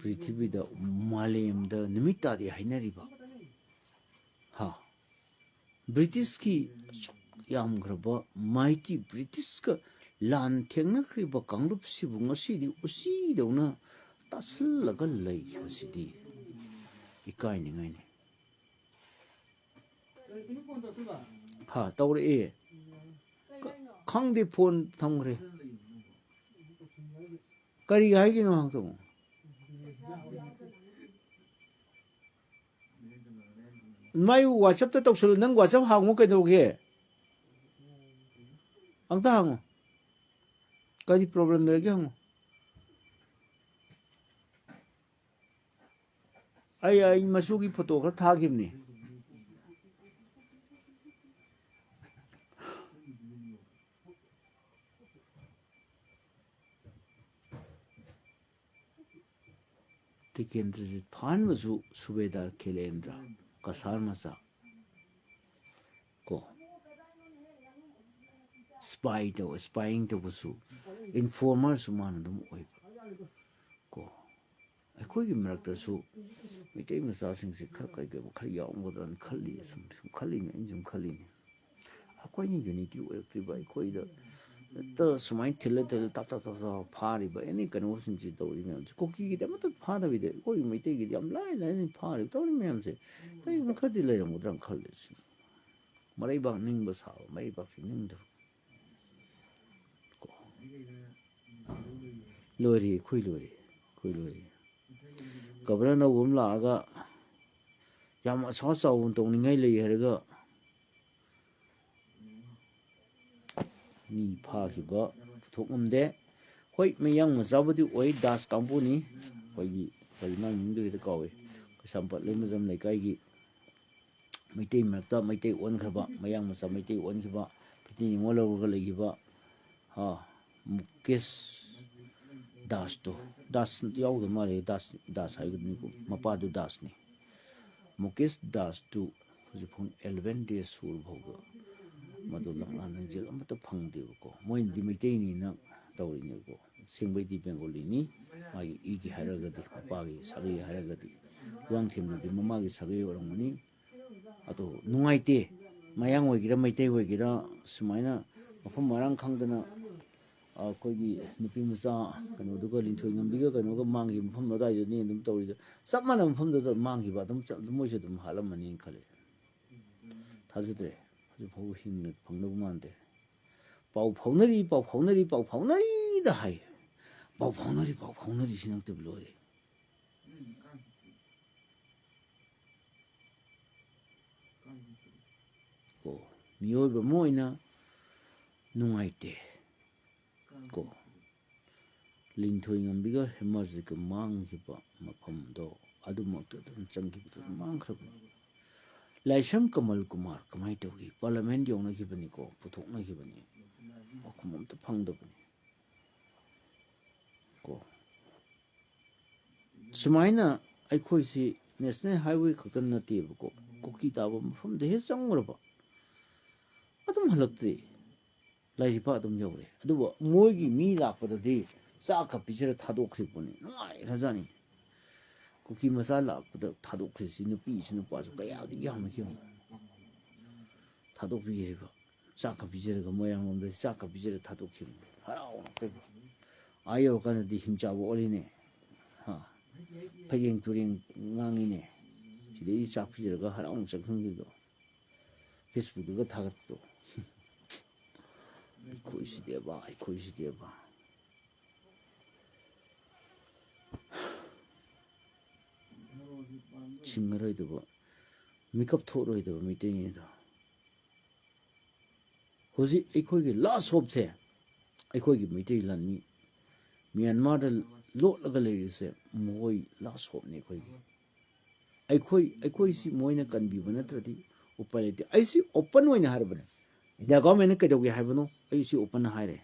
ꯄ꯭ꯔꯤꯊꯤꯕꯤꯗ, ꯃꯥꯂꯦꯝꯗ ꯅꯨꯃꯤꯠ ꯇꯥꯗꯦ ꯍꯥꯏꯅꯔꯤꯕ, ꯍꯥ, ꯕ꯭ꯔꯤꯇꯤꯁꯀꯤ ꯑꯁꯨꯛ ꯌꯥꯝꯈ꯭ꯔꯕ mighty ꯕ꯭ꯔꯤꯇꯤꯁꯀ ꯂꯥꯟ ꯊꯦꯡꯅꯈ꯭ꯔꯤꯕ ꯀꯥꯡꯂꯨꯞꯁꯤꯕꯨ ꯉꯁꯤꯗꯤ ꯎꯆꯤꯗꯧꯅ ꯇꯥꯁꯤꯜꯂꯒ ꯂꯩꯈꯤꯕꯁꯤꯗꯤ ꯏꯀꯥꯏꯅꯤꯡꯉꯥꯏꯅꯤ꯫ ꯍꯥ, ꯇꯧꯔꯛꯑꯦ꯫ ꯈ-, ꯈꯪꯗꯦ, ꯐꯣꯟ ꯊꯝꯈ꯭ꯔꯦ꯫ ꯀꯔꯤ ꯍꯥꯏꯒꯤꯅꯣ ꯍꯪꯉꯛꯇꯣ? ꯃꯥꯏ WhatsApp-ꯇ ꯇꯧꯁꯜꯂꯨ꯫ ꯅꯪ WhatsApp ꯍꯥꯡꯉꯨ ꯀꯩꯗꯧꯒꯦ? ꯑꯝꯇ ꯍꯥꯡꯉꯨ꯫ ꯀꯔꯤ problem ꯂꯩꯔꯒꯦ ꯍꯪꯉꯨ꯫ ꯑꯩ, ꯑꯩ ꯃꯆꯨꯒꯤ photo ꯈꯔ ꯊꯥꯈꯤꯕꯅꯤ꯫ ꯇꯤꯀꯦꯟꯗ꯭ꯔꯖꯤꯠ ꯐꯥꯍꯟꯕꯁꯨ ꯁꯨꯕꯦꯗꯥꯔ ꯈꯦꯂꯦꯟꯗ꯭ꯔ, ꯀꯁꯥꯔ ꯃꯆꯥ꯫ ꯀꯣ꯫ Spy ꯇꯧ-, spying ꯇꯧꯕꯁꯨ, informer-ꯁꯨ ꯃꯥꯅ ꯑꯗꯨꯝ ꯑꯣꯏꯕ꯫ ꯀꯣ꯫ ꯑꯩꯈꯣꯏꯒꯤ ꯃꯔꯛꯇꯁꯨ ꯃꯩꯇꯩ ꯃꯆꯥꯁꯤꯡꯁꯦ ꯈꯔ ꯀꯩ ꯀꯩ ꯈꯔ ꯌꯥꯎꯔꯝꯒꯗ꯭ꯔꯅ ꯈꯜꯂꯤ, ꯁꯨꯝ, ꯁꯨꯝ ꯈꯜꯂꯤꯅꯤ, ꯑꯩꯅ ꯁꯨꯝ ꯈꯜꯂꯤꯅꯤ꯫ ꯑꯩꯈꯣꯏꯅ unity ꯑꯣꯏꯔꯛꯇ꯭ꯔꯤꯕ, ꯑꯩꯈꯣꯏꯗ ꯍꯦꯛꯇ ꯁꯨꯃꯥꯏꯅ ꯊꯤꯜꯂ ꯊꯤꯜꯂ ꯇꯞ ꯇꯞ ꯇꯞ ꯇꯞ ꯐꯥꯔꯤꯕ ꯑꯦꯅꯤ ꯀꯩꯅꯣꯁꯤꯡꯁꯤ ꯇꯧꯔꯤ ꯃꯌꯥꯝꯁꯦ, ꯀꯨꯀꯤꯒꯤꯗꯤ ꯑꯃꯠꯇ ꯐꯥꯗꯕꯤꯗ ꯑꯩꯈꯣꯏꯒꯤ ꯃꯩꯇꯩꯒꯤꯗꯤ ꯌꯥꯝ ꯂꯥꯏ ꯂꯥꯏꯅ ꯐꯥꯔꯤꯕ ꯇꯧꯔꯤ ꯃꯌꯥꯝꯁꯦ, ꯀꯔꯤꯒꯨꯝꯕ ꯈꯔꯗꯤ ꯂꯩꯔꯝꯒꯗ꯭ꯔꯅ ꯈꯜꯂꯦ꯫ ꯁꯤ ꯃꯔꯩꯕꯥꯛ ꯅꯤꯡꯕ ꯁꯥꯕ, ꯃꯔꯩꯕꯥꯛꯁꯤ ꯅꯤꯡꯗꯕ꯫ ꯀꯣ꯫ ꯂꯣꯏꯔꯦ, ꯑꯩꯈꯣꯏ ꯂꯣꯏꯔꯦ꯫ ꯑꯩꯈꯣꯏ ꯂꯣꯏꯔꯦ꯫ ꯒꯕꯔꯅꯔ ꯑꯅꯧꯕ ꯑꯃ ꯂꯥꯛꯑꯒ ꯌꯥꯝ ꯑꯆꯧ ꯑꯆꯥꯎꯕ ꯇꯧꯅꯤꯡꯉꯥꯏ ꯂꯩ ꯍꯥꯏꯔꯒ ꯃꯤ ꯐꯥꯈꯤꯕ ꯄꯨꯊꯣꯛ ꯉꯝꯗꯦ꯫ ꯍꯣꯏ, ꯃꯌꯥꯡ ꯃꯆꯥꯕꯨꯗꯤ ꯑꯣꯏ, ꯗꯥꯁ ꯀꯥꯡꯕꯨꯅꯤ꯫ ꯑꯩꯈꯣꯏꯒꯤ ꯀꯔꯤ ꯃꯥꯒꯤ ꯃꯤꯡꯗꯣ ꯍꯦꯛꯇ ꯀꯥꯎꯋꯦ꯫ ꯀꯩꯁꯥꯝꯄꯥꯠ ꯂꯩꯃꯖꯝ ꯂꯩꯀꯥꯏꯒꯤ ꯃꯩꯇꯩ ꯃꯔꯛꯇ ꯃꯩꯇꯩ ꯑꯣꯟꯈ꯭ꯔꯕ, ꯃꯌꯥꯡ ꯃꯆꯥ ꯃꯩꯇꯩ ꯑꯣꯟꯈꯤꯕ, ꯐꯤꯇꯤꯟ ꯅꯤꯉꯣꯜ ꯂꯧꯔꯒ ꯂꯩꯈꯤꯕ, ꯍꯥ, ꯃꯨꯀꯦꯁ ꯗꯥꯁꯇꯣ, ꯗꯥꯁ ꯌꯥꯎꯗ ꯃꯥꯜꯂꯦ, ꯗꯥꯁ, ꯗꯥꯁ ꯍꯥꯏꯒꯗꯕꯅꯤꯀꯣ, ꯃꯄꯥꯗꯨ ꯗꯥꯁꯅꯤ꯫ ꯃꯨꯀꯦꯁ ꯗꯥꯁꯇꯨ ꯍꯧꯖꯤꯛꯐꯥꯎ eleven days ꯁꯨꯔ ꯐꯥꯎꯕ ꯃꯗꯨ ꯂꯛꯅꯥ ꯅꯪꯖꯦꯜ ꯑꯃꯠꯇ ꯐꯪꯗꯦꯕꯀꯣ꯫ ꯃꯣꯏꯅꯗꯤ ꯃꯩꯇꯩꯅꯤꯅ ꯇꯧꯔꯤꯅꯦꯕꯀꯣ꯫ ꯑꯁꯦꯡꯕꯩꯗꯤ ꯕꯦꯡꯒꯣꯂꯤꯅꯤ꯫ ꯃꯥꯒꯤ ꯏꯒꯤ ꯍꯥꯏꯔꯒꯗꯤ, ꯃꯄꯥꯒꯤ ꯁꯥꯒꯩ ꯍꯥꯏꯔꯒꯗꯤ, ꯂꯨꯋꯥꯡꯊꯦꯝꯅꯗꯤ ꯃꯃꯥꯒꯤ ꯁꯥꯒꯩ ꯑꯣꯏꯔꯝꯒꯅꯤ꯫ ꯑꯗꯣ ꯅꯨꯡꯉꯥꯏꯇꯦ꯫ ꯃꯌꯥꯡ ꯑꯣꯏꯒꯦꯔꯥ, ꯃꯩꯇꯩ ꯑꯣꯏꯒꯦꯔꯥ, ꯁꯨꯃꯥꯏꯅ ꯃꯐꯝ ꯃꯔꯥꯡ ꯈꯪꯗꯅ ꯑꯩꯈꯣꯏꯒꯤ ꯅꯨꯄꯤ ꯃꯆꯥ ꯀꯩꯅꯣꯗꯨꯒ, ꯂꯤꯟꯊꯣꯏ ꯉꯝꯕꯤꯒ ꯀꯩꯅꯣꯒ ꯃꯥꯡꯈꯤꯕ ꯃꯐꯝꯗꯣ ꯑꯗꯨꯋꯥꯏꯗꯨꯅꯤ ꯑꯗꯨꯝ ꯇꯧꯔꯤꯗꯣ꯫ ꯆꯞ ꯃꯥꯟꯅꯕ ꯃꯐꯝꯗꯨꯗ ꯃꯥꯡꯈꯤꯕ ꯑꯗꯨꯝ ꯆꯞ-, ꯃꯣꯏꯁꯨ ꯑꯗꯨꯝ ꯍꯥꯠꯂꯝꯃꯅꯤꯅ ꯈꯜꯂꯦ꯫ ꯊꯥꯖꯗ꯭ꯔꯦ꯫ ꯍꯧꯖꯤꯛ ꯐꯥꯎꯕ ꯍꯤꯡꯅ ꯐꯪꯗꯧ ꯃꯥꯟꯗꯦ꯫ ꯄꯥꯎ ꯐꯥꯎꯅꯔꯤ, ꯄꯥꯎ ꯐꯥꯎꯅꯔꯤ, ꯄꯥꯎ ꯐꯥꯎꯅꯔꯤꯗ ꯍꯥꯏ꯫ ꯄꯥꯎ ꯐꯥꯎꯅꯔꯤ, ꯄꯥꯎ ꯐꯥꯎꯅꯔꯤ ꯁꯤ ꯅꯠꯇꯕ ꯂꯣꯏꯔꯦ꯫ ꯀꯣ, ꯃꯤꯑꯣꯏꯕ ꯑꯃ ꯑꯣꯏꯅ ꯅꯨꯡꯉꯥꯏꯇꯦ꯫ ꯀꯣ, ꯂꯤꯟꯊꯣꯏ ꯉꯝꯕꯤꯒ ꯍꯦꯃꯔꯖꯤꯠꯀ ꯃꯥꯡꯈꯤꯕ ꯃꯐꯝꯗꯣ ꯑꯗꯨꯃꯛꯇ ꯑꯗꯨꯝ ꯆꯪꯈꯤꯕꯗꯣ ꯑꯗꯨꯝ ꯃꯥꯡꯈ꯭ꯔꯕꯅꯤ꯫ ꯂꯥꯏꯁ꯭ꯔꯝ ꯀꯃꯜ ꯀꯨꯃꯥꯔ ꯀꯃꯥꯏꯅ ꯇꯧꯈꯤ? ꯄꯥꯔꯂꯤꯌꯥꯃꯦꯟꯠ ꯌꯧꯅꯈꯤꯕꯅꯤꯀꯣ, ꯄꯨꯊꯣꯛꯅꯈꯤꯕꯅꯤ꯫ ꯄꯥꯎꯈꯨꯝ ꯑꯝꯇ ꯐꯪꯗꯕꯅꯤ꯫ ꯀꯣ, ꯁꯨꯃꯥꯏꯅ ꯑꯩꯈꯣꯏꯁꯤ ꯅꯦꯁꯅꯦꯜ ꯍꯥꯏꯋꯦ ꯈꯛꯇ ꯅꯠꯇꯦꯕꯀꯣ, ꯀꯨꯀꯤ ꯇꯥꯕ ꯃꯐꯝꯗ ꯍꯦꯛ ꯆꯪꯉꯨꯔꯕ ꯑꯗꯨꯝ ꯍꯜꯂꯛꯇ꯭ꯔꯦ, ꯂꯥꯏꯔꯤꯛꯄ ꯑꯗꯨꯝ ꯌꯧꯔꯦ꯫ ꯑꯗꯨꯕꯨ ꯃꯣꯏꯒꯤ ꯃꯤ ꯂꯥꯛꯄꯗꯗꯤ ꯆꯥꯛꯀ ꯄꯤꯖꯔ ꯊꯥꯗꯣꯛꯈ꯭ꯔꯤꯕꯅꯤ, ꯅꯨꯡꯉꯥꯏꯈ꯭ꯔꯖꯥꯠꯅꯤ꯫ ꯀꯨꯀꯤ ꯃꯆꯥ ꯂꯥꯛꯄꯗ ꯊꯥꯗꯣꯛꯈ꯭ꯔꯤꯁꯤ ꯅꯨꯄꯤꯁꯨ ꯅꯨꯄꯥꯁꯨ ꯀꯌꯥꯗꯤ ꯌꯥꯝꯅ ꯌꯦꯡꯉꯨ꯫ ꯊꯥꯗꯣꯛꯄꯤꯈ꯭ꯔꯤꯕ, ꯆꯥꯛꯀ ꯄꯤꯖꯔꯒ, ꯃꯣꯏꯔꯥꯡꯂꯣꯝꯗꯗꯤ ꯆꯥꯛꯀ ꯄꯤꯖꯔ ꯊꯥꯗꯣꯛꯈꯤꯕꯅꯤ, ꯍꯔꯥꯎꯅ ꯇꯧꯕ꯫ ꯑꯥ ꯌꯧꯔꯀꯥꯟꯗꯗꯤ ꯍꯤꯡꯆꯥꯕ ꯑꯣꯜꯂꯤꯅꯦ꯫ ꯍꯥ? ꯐꯩꯒꯦꯡ ꯇꯨꯔꯦꯡ ꯉꯥꯡꯉꯤꯅꯦ꯫ ꯁꯤꯗꯩꯗꯤ ꯆꯥꯛ ꯄꯤꯖꯔꯒ ꯍꯔꯥꯎꯅ ꯆꯠꯈꯤꯕꯗꯣ꯫ ꯐꯦꯁꯕꯨꯛꯇꯒ ꯊꯥꯒꯠꯄꯗꯣ꯫ ꯑꯩꯈꯣꯏꯁꯤꯗꯦꯕ, ꯑꯩꯈꯣꯏꯁꯤꯗꯦꯕ꯫ ꯁꯤꯡꯉꯔꯣꯏꯗꯕ, ꯃꯤꯀꯞ ꯊꯣꯛꯂꯣꯏꯗꯕ ꯃꯩꯇꯩꯅꯤꯗꯣ꯫ ꯍꯧꯖꯤꯛ ꯑꯩꯈꯣꯏꯒꯤ ꯂꯥꯁ ꯍꯣꯞꯁꯦ ꯑꯩꯈꯣꯏꯒꯤ ꯃꯩꯇꯩ ꯂꯥꯟꯃꯤ, ꯃ꯭ꯌꯥꯟꯃꯥꯔꯗ ꯂꯣꯠꯂꯒ ꯂꯩꯔꯤꯁꯦ ꯃꯈꯣꯏ ꯂꯥꯁ ꯍꯣꯞꯅꯤ ꯑꯩꯈꯣꯏꯒꯤ꯫ ꯑꯩꯈꯣꯏ ꯑꯩꯈꯣꯏꯁꯤ ꯃꯣꯏꯅ ꯀꯟꯕꯤꯕ ꯅꯠꯇ꯭ꯔꯗꯤ ꯎꯄꯥꯏ ꯂꯩꯇꯦ꯫ ꯑꯩꯁꯤ ꯑꯣꯄꯟ ꯑꯣꯏꯅ ꯍꯥꯏꯔꯕꯅꯦ꯫ ꯏꯟꯗꯤꯌꯥ ꯒꯣꯔꯃꯦꯟꯅ ꯀꯩꯗꯧꯒꯦ ꯍꯥꯏꯕꯅꯣ ꯑꯩ ꯁꯤ ꯑꯣꯄꯟ ꯍꯥꯏꯔꯦ꯫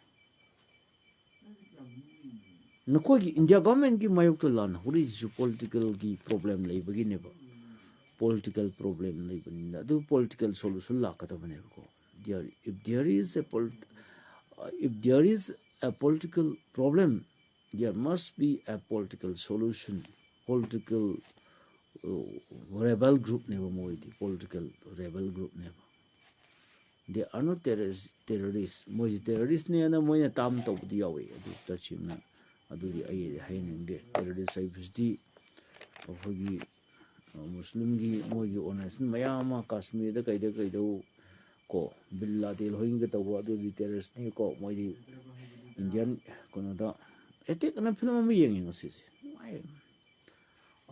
ꯅꯈꯣꯏꯒꯤ ꯏꯟꯗꯤꯌꯥ ꯒꯣꯔꯃꯦꯟꯒꯤ ꯃꯥꯌꯣꯛꯇ ꯂꯥꯟ ꯍꯧꯔꯛꯏꯁꯤꯁꯨ ꯄꯣꯂꯤꯇꯤꯀꯦꯜꯒꯤ ꯄ꯭ꯔꯣꯕ꯭ꯂꯦꯝ ꯂꯩꯕꯒꯤꯅꯦꯕ꯫ ꯄꯣꯂꯤꯇꯤꯀꯦꯜ ꯄ꯭ꯔꯣꯕ꯭ꯂꯦꯝ ꯂꯩꯕꯅꯤꯅ ꯑꯗꯨ ꯄꯣꯂꯤꯇꯤꯀꯦꯜ ꯁꯣꯂꯨꯁꯟ ꯂꯥꯛꯀꯗꯕꯅꯦꯕꯀꯣ꯫ There, if there is a polit-, uh, if there is a political problem, there must be a political solution. Political, uh, rebel groupꯅꯦꯕ ꯃꯣꯏꯗꯤ, political rebel groupꯅꯦꯕ꯫ They are not terrorist, terrorist. ꯃꯣꯏꯁꯤ ꯇꯦꯔꯣꯔꯤꯁꯅꯦꯅ ꯃꯣꯏꯅ ꯇꯥꯝ ꯇꯧꯕꯗꯤ ꯌꯥꯎꯋꯤ, ꯑꯗꯨ ꯇꯁꯦꯡꯅ ꯑꯗꯨꯗꯤ ꯑꯩ ꯍꯥꯏꯅꯤꯡꯗꯦ꯫ ꯇꯦꯔꯣꯔꯤꯁ ꯍꯥꯏꯕꯁꯤꯗꯤ ꯑꯩꯈꯣꯏꯒꯤ, ꯑ, ꯃꯨꯁꯂꯤꯝꯒꯤ ꯃꯣꯏꯒꯤ ꯑꯣꯔꯒꯅꯥꯏꯖꯦꯁꯟ ꯃꯌꯥꯝ ꯑꯃ ꯀꯥꯁꯃꯤꯔꯗ ꯀꯩꯗ ꯀꯩꯗ ꯀꯣ, ꯕꯤꯟ ꯂꯥꯗꯦꯟ ꯍꯣꯏꯒ ꯇꯧꯕ ꯑꯗꯨꯗꯤ ꯇꯦꯔꯣꯔꯤꯁꯅꯤꯀꯣ꯫ ꯃꯣꯏꯗꯤ ꯏꯟꯗꯤꯌꯥꯟ ꯀꯩꯅꯣꯗ ꯑꯦꯇꯦꯛ ꯑꯅ ꯐꯤꯂꯝ ꯑꯃ ꯌꯦꯡꯉꯤ ꯉꯁꯤꯁꯦ, ꯅꯨꯡꯉꯥꯏ꯫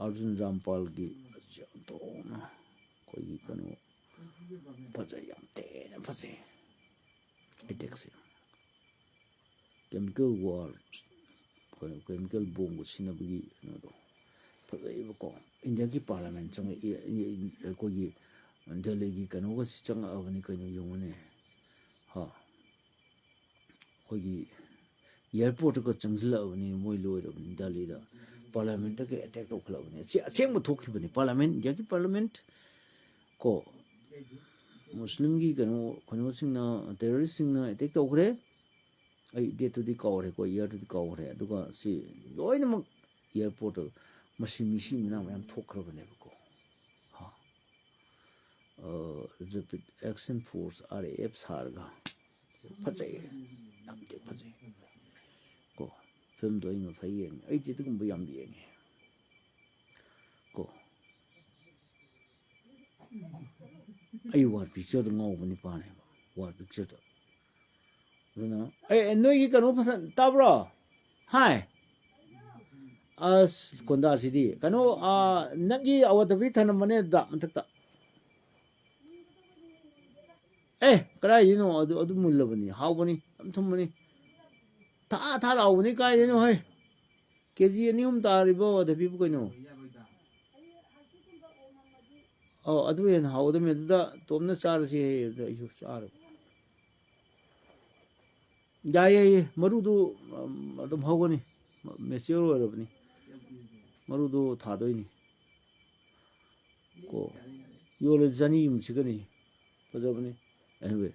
ꯑꯥꯔꯖꯨꯟ ꯔꯥꯝꯄꯥꯜꯒꯤ ꯆꯥꯎꯊꯣꯛꯅ ꯑꯩꯈꯣꯏꯒꯤ ꯀꯩꯅꯣ ꯐꯖꯩ, ꯌꯥꯝ ꯊꯤꯅ ꯐꯖꯩ ꯑꯦꯇꯦꯛꯁꯦ꯫ ꯀꯦꯃꯤꯀꯦꯜ ꯋꯥꯔ, ꯑꯩꯈꯣꯏ ꯀꯦꯃꯤꯀꯦꯜ ꯕꯣꯝꯕ ꯁꯤꯖꯤꯟꯅꯕꯒꯤ ꯀꯩꯅꯣꯗꯣ ꯐꯖꯩꯕꯀꯣ꯫ ꯏꯟꯗꯤꯌꯥꯒꯤ ꯄꯥꯔꯂꯤꯌꯥꯃꯦꯟ ꯆꯪꯉꯛꯏ, ꯑꯩꯈꯣꯏꯒꯤ ꯗꯦꯜꯂꯤꯒꯤ ꯀꯩꯅꯣꯒꯁꯤ ꯆꯪꯉꯛꯑꯕꯅꯤ ꯀꯩꯅꯣ, ꯌꯦꯡꯉꯨꯅꯦ꯫ ꯍꯥ, ꯑꯩꯈꯣꯏꯒꯤ ꯏꯌꯥꯔꯄꯣꯔꯠꯇꯒ ꯆꯪꯁꯤꯜꯂꯛꯑꯕꯅꯤ, ꯃꯣꯏ ꯂꯣꯏꯔꯕꯅꯤ ꯗꯦꯜꯂꯤꯗ꯫ ꯄꯥꯔꯂꯤꯌꯥꯃꯦꯟꯇꯒ ꯑꯦꯇꯦꯛ ꯇꯧꯈꯠꯂꯛꯑꯕꯅꯤ꯫ ꯑꯁꯤ ꯑꯁꯦꯡꯕ ꯊꯣꯛꯈꯤꯕꯅꯤ꯫ ꯄꯥꯔꯂꯤꯌꯥꯃꯦꯟ, ꯏꯟꯗꯤꯌꯥꯒꯤ ꯄꯥꯔꯂꯤꯌꯥꯃꯦꯟ ꯀꯣ, ꯃꯨꯁꯂꯤꯝꯒꯤ ꯀꯩꯅꯣ, ꯀꯩꯅꯣꯁꯤꯡꯅ, ꯇꯦꯔꯣꯔꯤꯁꯁꯤꯡꯅ ꯑꯦꯇꯦꯛ ꯇꯧꯈ꯭ꯔꯦ꯫ ꯑꯩ ꯗꯦꯠꯇꯨꯗꯤ ꯀꯥꯎꯈ꯭ꯔꯦꯀꯣ, ꯏꯌꯥꯔꯗꯨꯗꯤ ꯀꯥꯎꯈ꯭ꯔꯦ꯫ ꯑꯗꯨꯒ ꯁꯤ ꯂꯣꯏꯅꯃꯛ ꯏꯌꯥꯔꯄꯣꯔꯠꯇ ꯃꯁꯤ ꯃꯤꯁꯤ ꯃꯤꯅꯥ ꯃꯌꯥꯝ ꯊꯣꯛꯈ꯭ꯔꯕꯅꯦꯕꯀꯣ꯫ ꯍꯥ꯫ ꯑ, Rapid Action Force, R A F ꯁꯥꯔꯒ ꯐꯖꯩ, ꯌꯥꯝ ꯊꯤ ꯐꯖꯩ꯫ ꯀꯣ, ꯐꯤꯂꯝꯗꯣ ꯑꯩ ꯉꯁꯥꯏ ꯌꯦꯡꯉꯦ꯫ ꯑꯩꯗꯤ ꯑꯗꯨꯒꯨꯝꯕ ꯌꯥꯝ ꯌꯦꯡꯉꯦ꯫ ꯀꯣ, ꯑꯩ ꯋꯥꯔ ꯄꯤꯛꯆꯔꯗ ꯉꯥꯎꯕ ꯅꯤꯄꯥꯅꯦꯕ, ꯋꯥꯔ ꯄꯤꯛꯆꯔꯗ꯫ ꯑꯗꯨꯅ, ꯑꯦ, ꯑꯦ, ꯅꯣꯏꯒꯤ ꯀꯩꯅꯣ ꯐꯖꯅ ꯇꯥꯕ꯭ꯔꯣ? ꯍꯥꯏ꯫ ꯑꯁ, ꯀꯣꯟꯗꯥꯁꯤꯗꯤ꯫ ꯀꯩꯅꯣ, ꯑꯥ, ꯅꯪꯒꯤ ꯑꯋꯥꯊꯕꯤ ꯊꯅꯝꯕꯅꯦ ꯑꯗꯨꯗ, ꯃꯊꯛꯇ꯫ ꯑꯦ, ꯀꯗꯥꯏꯗꯩꯅꯣ? ꯑꯗꯨ, ꯑꯗꯨ ꯃꯨꯜꯂꯕꯅꯤ, ꯍꯥꯎꯕꯅꯤ, ꯌꯥꯝ ꯊꯨꯝꯕꯅꯤ꯫ ꯊꯥ ꯊꯥ ꯂꯥꯎꯕꯅꯤ, ꯀꯥꯏꯗꯩꯅꯣ ꯍꯩ? ꯀꯦ ꯖꯤ ꯑꯅꯤ ꯑꯍꯨꯝ ꯇꯥꯔꯤꯕꯣ ꯑꯋꯥꯊꯕꯤꯕꯨ ꯀꯩꯅꯣ? ꯑꯧ, ꯑꯗꯨ ꯍꯦꯟꯅ ꯍꯥꯎꯒꯗꯕꯅꯤ꯫ ꯑꯗꯨꯗ ꯇꯣꯝꯅ ꯆꯥꯔꯁꯤ ꯍꯥꯏꯌꯦ, ꯑꯗꯨꯗ ꯑꯩꯁꯨ ꯆꯥꯔꯕ꯫ ꯌꯥꯏ, ꯌꯥꯏ, ꯌꯥꯏ꯫ ꯃꯔꯨꯗꯨ, ꯎꯝ, ꯑꯗꯨꯝ ꯍꯧꯒꯅꯤ꯫ ꯃꯦꯆꯤꯌꯣꯔ ꯑꯣꯏꯔꯕꯅꯤ꯫ ꯃꯔꯨꯗꯨ ꯊꯥꯗꯣꯏꯅꯤ꯫ ꯀꯣ, ꯌꯣꯜꯂꯗꯤ ꯆꯅꯤꯃꯨꯛ ꯁꯤꯠꯀꯅꯤ꯫ ꯐꯖꯕꯅꯤ꯫ Anyway,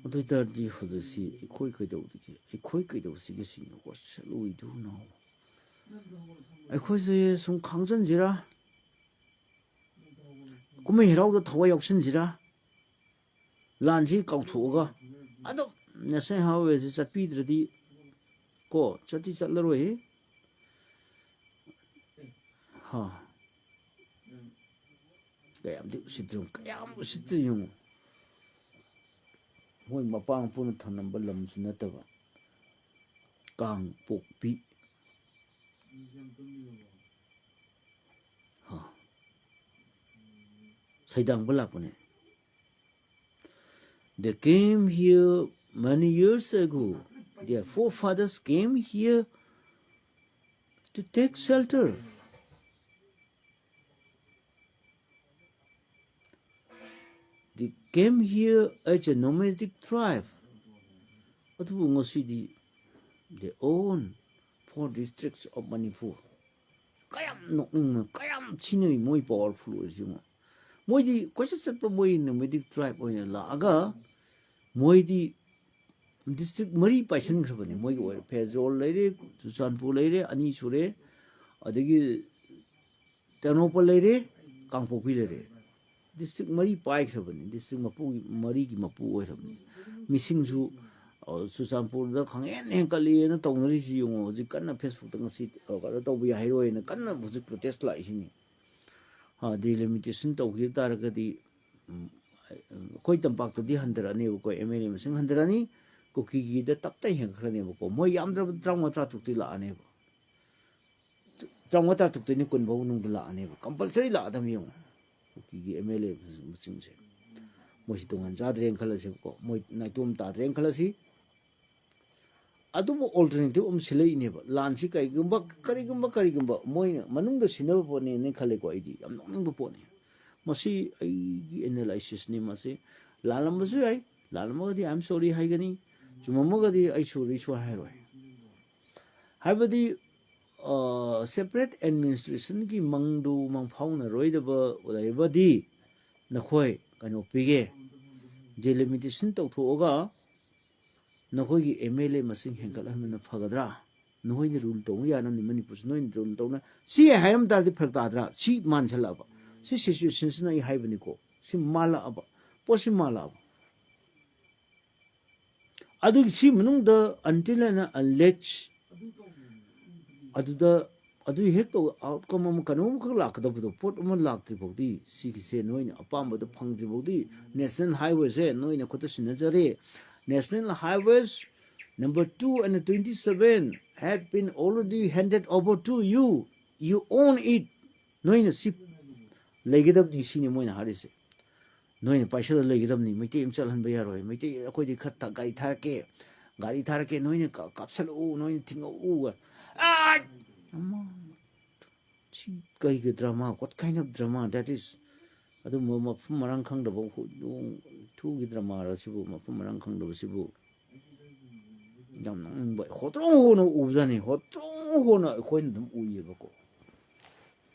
ꯑꯗꯨ ꯑꯣꯏ ꯇꯥꯔꯗꯤ ꯍꯧꯖꯤꯛꯁꯤ ꯑꯩꯈꯣꯏ ꯀꯩꯗꯧꯗꯒꯦ? ꯑꯩꯈꯣꯏ ꯀꯩꯗꯧꯁꯤꯒꯦ ꯁꯤꯅꯤ꯫ What shall we do now? ꯑꯩꯈꯣꯏꯁꯦ ꯁꯨꯝ ꯈꯥꯡꯖꯟꯁꯤꯔꯥ? ꯀꯨꯝꯍꯩ ꯍꯔꯥꯎꯗ ꯊꯋꯥꯏ ꯌꯥꯎꯁꯤꯟꯁꯤꯔꯥ? ꯂꯥꯟꯁꯤ ꯀꯥꯎꯊꯣꯛꯑꯒ ꯑꯗꯨꯝ ꯅꯦꯁꯅꯦꯜ ꯍꯥꯏꯋꯦꯁꯤ ꯆꯠꯄꯤꯗ꯭ꯔꯗꯤ ꯀꯣ, ꯆꯠꯇꯤ ꯆꯠꯂꯔꯣꯏ꯫ ꯍꯥ꯫ ꯀꯌꯥꯝꯗꯤ ꯎꯁꯤꯠꯇ꯭ꯔꯤ ꯌꯦꯡꯉꯨ, ꯀꯌꯥꯝ ꯎꯁꯤꯠꯇ꯭ꯔꯤ ꯌꯦꯡꯉꯨ꯫ ꯃꯣꯏ ꯃꯄꯥ ꯃꯄꯨꯅ ꯊꯝꯂꯝꯕ ꯂꯝꯁꯨ ꯅꯠꯇꯕ꯫ ꯀꯥꯡꯄꯣꯛꯄꯤ꯫ ꯍꯥ꯫ ꯁꯩꯗꯥꯡꯕ ꯂꯥꯛꯄꯅꯦ꯫ They came here many years ago. Their forefathers came here to take shelter. They came here as a nomadic tribe. ꯑꯗꯨꯕꯨ ꯉꯁꯤꯗꯤ they own four districts of Manipur. ꯀꯌꯥꯝ ꯅꯣꯛꯅꯤꯡꯕ, ꯀꯌꯥꯝ ꯊꯤꯅ ꯃꯣꯏ powerful ꯑꯣꯏꯔꯤꯁꯤ ꯌꯦꯡꯉꯣ꯫ ꯃꯣꯏꯗꯤ ꯀꯣꯏꯆꯠ ꯆꯠꯄ ꯃꯣꯏ nomadic tribe ꯑꯣꯏꯅ ꯂꯥꯛꯑꯒ ꯃꯣꯏꯗꯤ district ꯃꯔꯤ ꯄꯥꯏꯁꯤꯟꯈ꯭ꯔꯕꯅꯤ꯫ ꯃꯣꯏꯒꯤ ꯑꯣꯏꯔꯦ, ꯐꯦꯔꯖꯣꯜ ꯂꯩꯔꯦ, ꯆꯨꯔꯆꯥꯟꯄꯨꯔ ꯂꯩꯔꯦ, ꯑꯅꯤ ꯁꯨꯔꯦ, ꯑꯗꯒꯤ ꯇꯦꯡꯅꯧꯄꯜ ꯂꯩꯔꯦ, ꯀꯥꯡꯄꯣꯛꯄꯤ ꯂꯩꯔꯦ꯫ District ꯃꯔꯤ ꯄꯥꯏꯈ꯭ꯔꯕꯅꯤ, district ꯃꯄꯨꯒꯤ, ꯃꯔꯤꯒꯤ ꯃꯄꯨ ꯑꯣꯏꯔꯕꯅꯤ꯫ ꯃꯤꯁꯤꯡꯁꯨ, ꯑ, ꯆꯨꯔꯆꯥꯟꯄꯨꯔꯗ ꯈꯪꯍꯦꯟ ꯍꯦꯟꯀꯠꯂꯤꯅ ꯇꯧꯅꯔꯤꯁꯤ ꯌꯦꯡꯉꯣ꯫ ꯍꯧꯖꯤꯛ ꯀꯟꯅ Facebook-ꯇ ꯉꯁꯤ, ꯑ, ꯀꯩꯅꯣ ꯇꯧꯕ ꯌꯥꯍꯩꯔꯣꯏꯅ ꯀꯟꯅ ꯍꯧꯖꯤꯛ protest ꯂꯥꯛꯏꯁꯤꯅꯤ꯫ ꯑ, delimitation ꯇꯧꯈꯤꯕ ꯇꯥꯔꯒꯗꯤ, ꯎꯝ, ꯑꯩꯈꯣꯏ ꯇꯝꯄꯥꯛꯇꯗꯤ ꯍꯟꯊꯔꯛꯑꯅꯦꯕꯀꯣ, MLA ꯃꯁꯤꯡ ꯍꯟꯊꯔꯛꯑꯅꯤ꯫ ꯀꯨꯀꯤꯒꯤꯗ ꯇꯞꯇꯥꯏ ꯍꯦꯟꯒꯠꯈ꯭ꯔꯅꯦꯕꯀꯣ꯫ ꯃꯣꯏ ꯌꯥꯝꯗ꯭ꯔꯕꯗ ꯇꯔꯥꯃꯉꯥ ꯇꯔꯥꯇꯔꯨꯛꯇꯤ ꯂꯥꯛꯑꯅꯦꯕ꯫ ꯇꯔꯥꯃꯉꯥ ꯇꯔꯥꯇꯔꯨꯛꯇꯩꯅ ꯀꯨꯟ ꯐꯥꯎ ꯃꯅꯨꯡꯗ ꯂꯥꯛꯑꯅꯦꯕ, ꯀꯝꯄꯜꯁꯔꯤ ꯂꯥꯛꯑꯗꯕꯅꯤ꯫ ꯌꯦꯡꯉꯣ, ꯀꯨꯀꯤꯒꯤ ꯑꯦꯝ ꯑꯦꯜ ꯑꯦꯁꯤꯡꯁꯦ ꯃꯣꯏꯁꯤ ꯇꯣꯉꯥꯟ ꯆꯥꯗ꯭ꯔꯦꯅ ꯈꯜꯂꯁꯦꯕꯀꯣ, ꯃꯣꯏ ꯅꯥꯏꯇꯣꯝ ꯇꯥꯗ꯭ꯔꯦꯅ ꯈꯜꯂꯁꯤ꯫ ꯑꯗꯨꯕꯨ ꯑꯣꯜꯇꯔꯅꯦꯇꯤꯕ ꯑꯃ ꯁꯤꯜꯂꯛꯏꯅꯦꯕ꯫ ꯂꯥꯟꯁꯤ ꯀꯔꯤꯒꯨꯝꯕ ꯀꯔꯤꯒꯨꯝꯕ ꯀꯔꯤꯒꯨꯝꯕ ꯃꯣꯏꯅ ꯃꯅꯨꯡꯗ ꯁꯤꯟꯅꯕ ꯄꯣꯠꯅꯦꯅ ꯈꯜꯂꯦꯀꯣ꯫ ꯑꯩꯗꯤ ꯌꯥꯝ ꯅꯣꯛꯅꯤꯡꯕ ꯄꯣꯠꯅꯤ꯫ ꯃꯁꯤ ꯑꯩꯒꯤ ꯑꯦꯅꯥꯂꯥꯏꯁꯤꯁꯅꯤ꯫ ꯃꯁꯤ ꯂꯥꯜꯂꯝꯕꯁꯨ ꯌꯥꯏ, ꯂꯥꯜꯂꯝꯃꯒꯗꯤ "I am sorry" ꯍꯥꯏꯒꯅꯤ, ꯆꯨꯝꯃꯝꯃꯒꯗꯤ "ꯑꯩ ꯁꯣꯔꯤꯁꯨ" ꯍꯥꯏꯔꯣꯏ꯫ ꯍꯥꯏꯕꯗꯤ ꯁꯦꯄꯔꯦꯠ ꯑꯦꯗꯃꯤꯅꯤꯁꯇ꯭ꯔꯦꯁꯟꯒꯤ ꯃꯪꯗꯨ ꯃꯪꯐꯥꯎꯅꯔꯣꯏꯗꯕ ꯂꯩꯔꯕꯗꯤ ꯅꯈꯣꯏ ꯀꯩꯅꯣ ꯄꯤꯒꯦ, ꯗꯤꯂꯤꯃꯤꯇꯦꯁꯟ ꯇꯧꯊꯣꯛꯑꯒ ꯅꯈꯣꯏꯒꯤ ꯑꯦꯝ ꯑꯦꯜ ꯑꯦ ꯃꯁꯤꯡ ꯍꯦꯟꯒꯠꯍꯟꯕꯅ ꯐꯒꯗ꯭ꯔꯥ? ꯅꯈꯣꯏꯅ ꯔꯨꯜ ꯇꯧꯕ ꯌꯥꯅꯕꯅꯤ ꯃꯅꯤꯄꯨꯔꯁꯤ, ꯅꯣꯏꯅ ꯔꯨꯜ ꯇꯧꯅ ꯁꯤ ꯍꯥꯏꯔꯝ ꯇꯥꯔꯗꯤ ꯐꯔꯛ ꯇꯥꯗ꯭ꯔꯥ? ꯁꯤ ꯃꯥꯟꯁꯜꯂꯛꯑꯕ, ꯁꯤ ꯁꯤꯆꯨꯋꯦꯁꯟꯁꯤꯅ ꯑꯩ ꯍꯥꯏꯕꯅꯤꯀꯣ, ꯁꯤ ꯃꯥꯜꯂꯛꯑꯕ, ꯄꯣꯠꯁꯤ ꯃꯥꯜꯂꯛꯑꯕ꯫ ꯑꯗꯨꯒꯤ ꯁꯤ ꯃꯅꯨꯡꯗ until and unless ꯑꯗꯨꯗ ꯑꯗꯨ ꯍꯦꯛ ꯇꯧ ꯑꯥꯎꯠꯀꯝ ꯑꯃ ꯀꯩꯅꯣꯝꯈꯛ ꯂꯥꯛꯀꯗꯕꯗꯣ, ꯄꯣꯠ ꯑꯃ ꯂꯥꯛꯇ꯭ꯔꯤ ꯐꯥꯎꯗꯤ ꯁꯤꯒꯤꯁꯦ ꯅꯣꯏꯅ ꯑꯄꯥꯝꯕꯗꯣ ꯐꯪꯗ꯭ꯔꯤ ꯐꯥꯎꯗꯤ ꯅꯦꯁꯅꯦꯜ ꯍꯥꯏꯋꯦꯁꯦ ꯅꯣꯏꯅ ꯈꯨꯠꯇ ꯁꯤꯟꯅꯖꯔꯦ꯫ National highways number two and twenty seven had been already handed over to you, you own it꯫ ꯅꯣꯏꯅ ꯁꯤ ꯂꯩꯒꯗꯕꯅꯤ ꯁꯤꯅꯤ ꯃꯣꯏꯅ ꯍꯥꯏꯔꯤꯁꯦ꯫ ꯅꯣꯏꯅ ꯄꯥꯏꯁꯜꯂ ꯂꯩꯒꯗꯕꯅꯤ꯫ ꯃꯩꯇꯩ ꯑꯃ ꯆꯠꯍꯟꯕ ꯌꯥꯔꯣꯏ꯫ ꯃꯩꯇꯩ ꯑꯩꯈꯣꯏꯗꯤ ꯈꯔ ꯊ- ꯒꯥꯔꯤ ꯊꯥꯔꯛꯀꯦ, ꯒꯥꯔꯤ ꯊꯥꯔꯛꯀꯦ, ꯅꯣꯏꯅ ꯀ- ꯀꯥꯞꯁꯜꯂꯛꯎ, ꯅꯣꯏꯅ ꯊꯤꯡꯉꯛꯎ꯫ ꯑꯥꯏ! ꯑꯃ, ꯁꯤ ꯀꯩꯒꯤ drama? What kind of drama that is? ꯑꯗꯨꯝꯕ ꯃꯐꯝ ꯃꯔꯥꯡ ꯈꯪꯗꯕ ꯍꯨ- ꯊꯨꯒꯤ drama ꯔ ꯁꯤꯕꯨ, ꯃꯐꯝ ꯃꯔꯥꯡ ꯈꯪꯗꯕꯁꯤꯕꯨ? ꯌꯥꯝ ꯅꯣꯛꯅꯤꯡꯕ꯫ ꯍꯣꯇ꯭ꯔꯣꯡ ꯍꯣꯅ ꯎꯕꯖꯥꯠꯅꯤ꯫ ꯍꯣꯇ꯭ꯔꯣꯡ ꯍꯣꯅ ꯑꯩꯈꯣꯏꯅ ꯑꯗꯨꯝ ꯎꯏꯌꯦꯕꯀꯣ꯫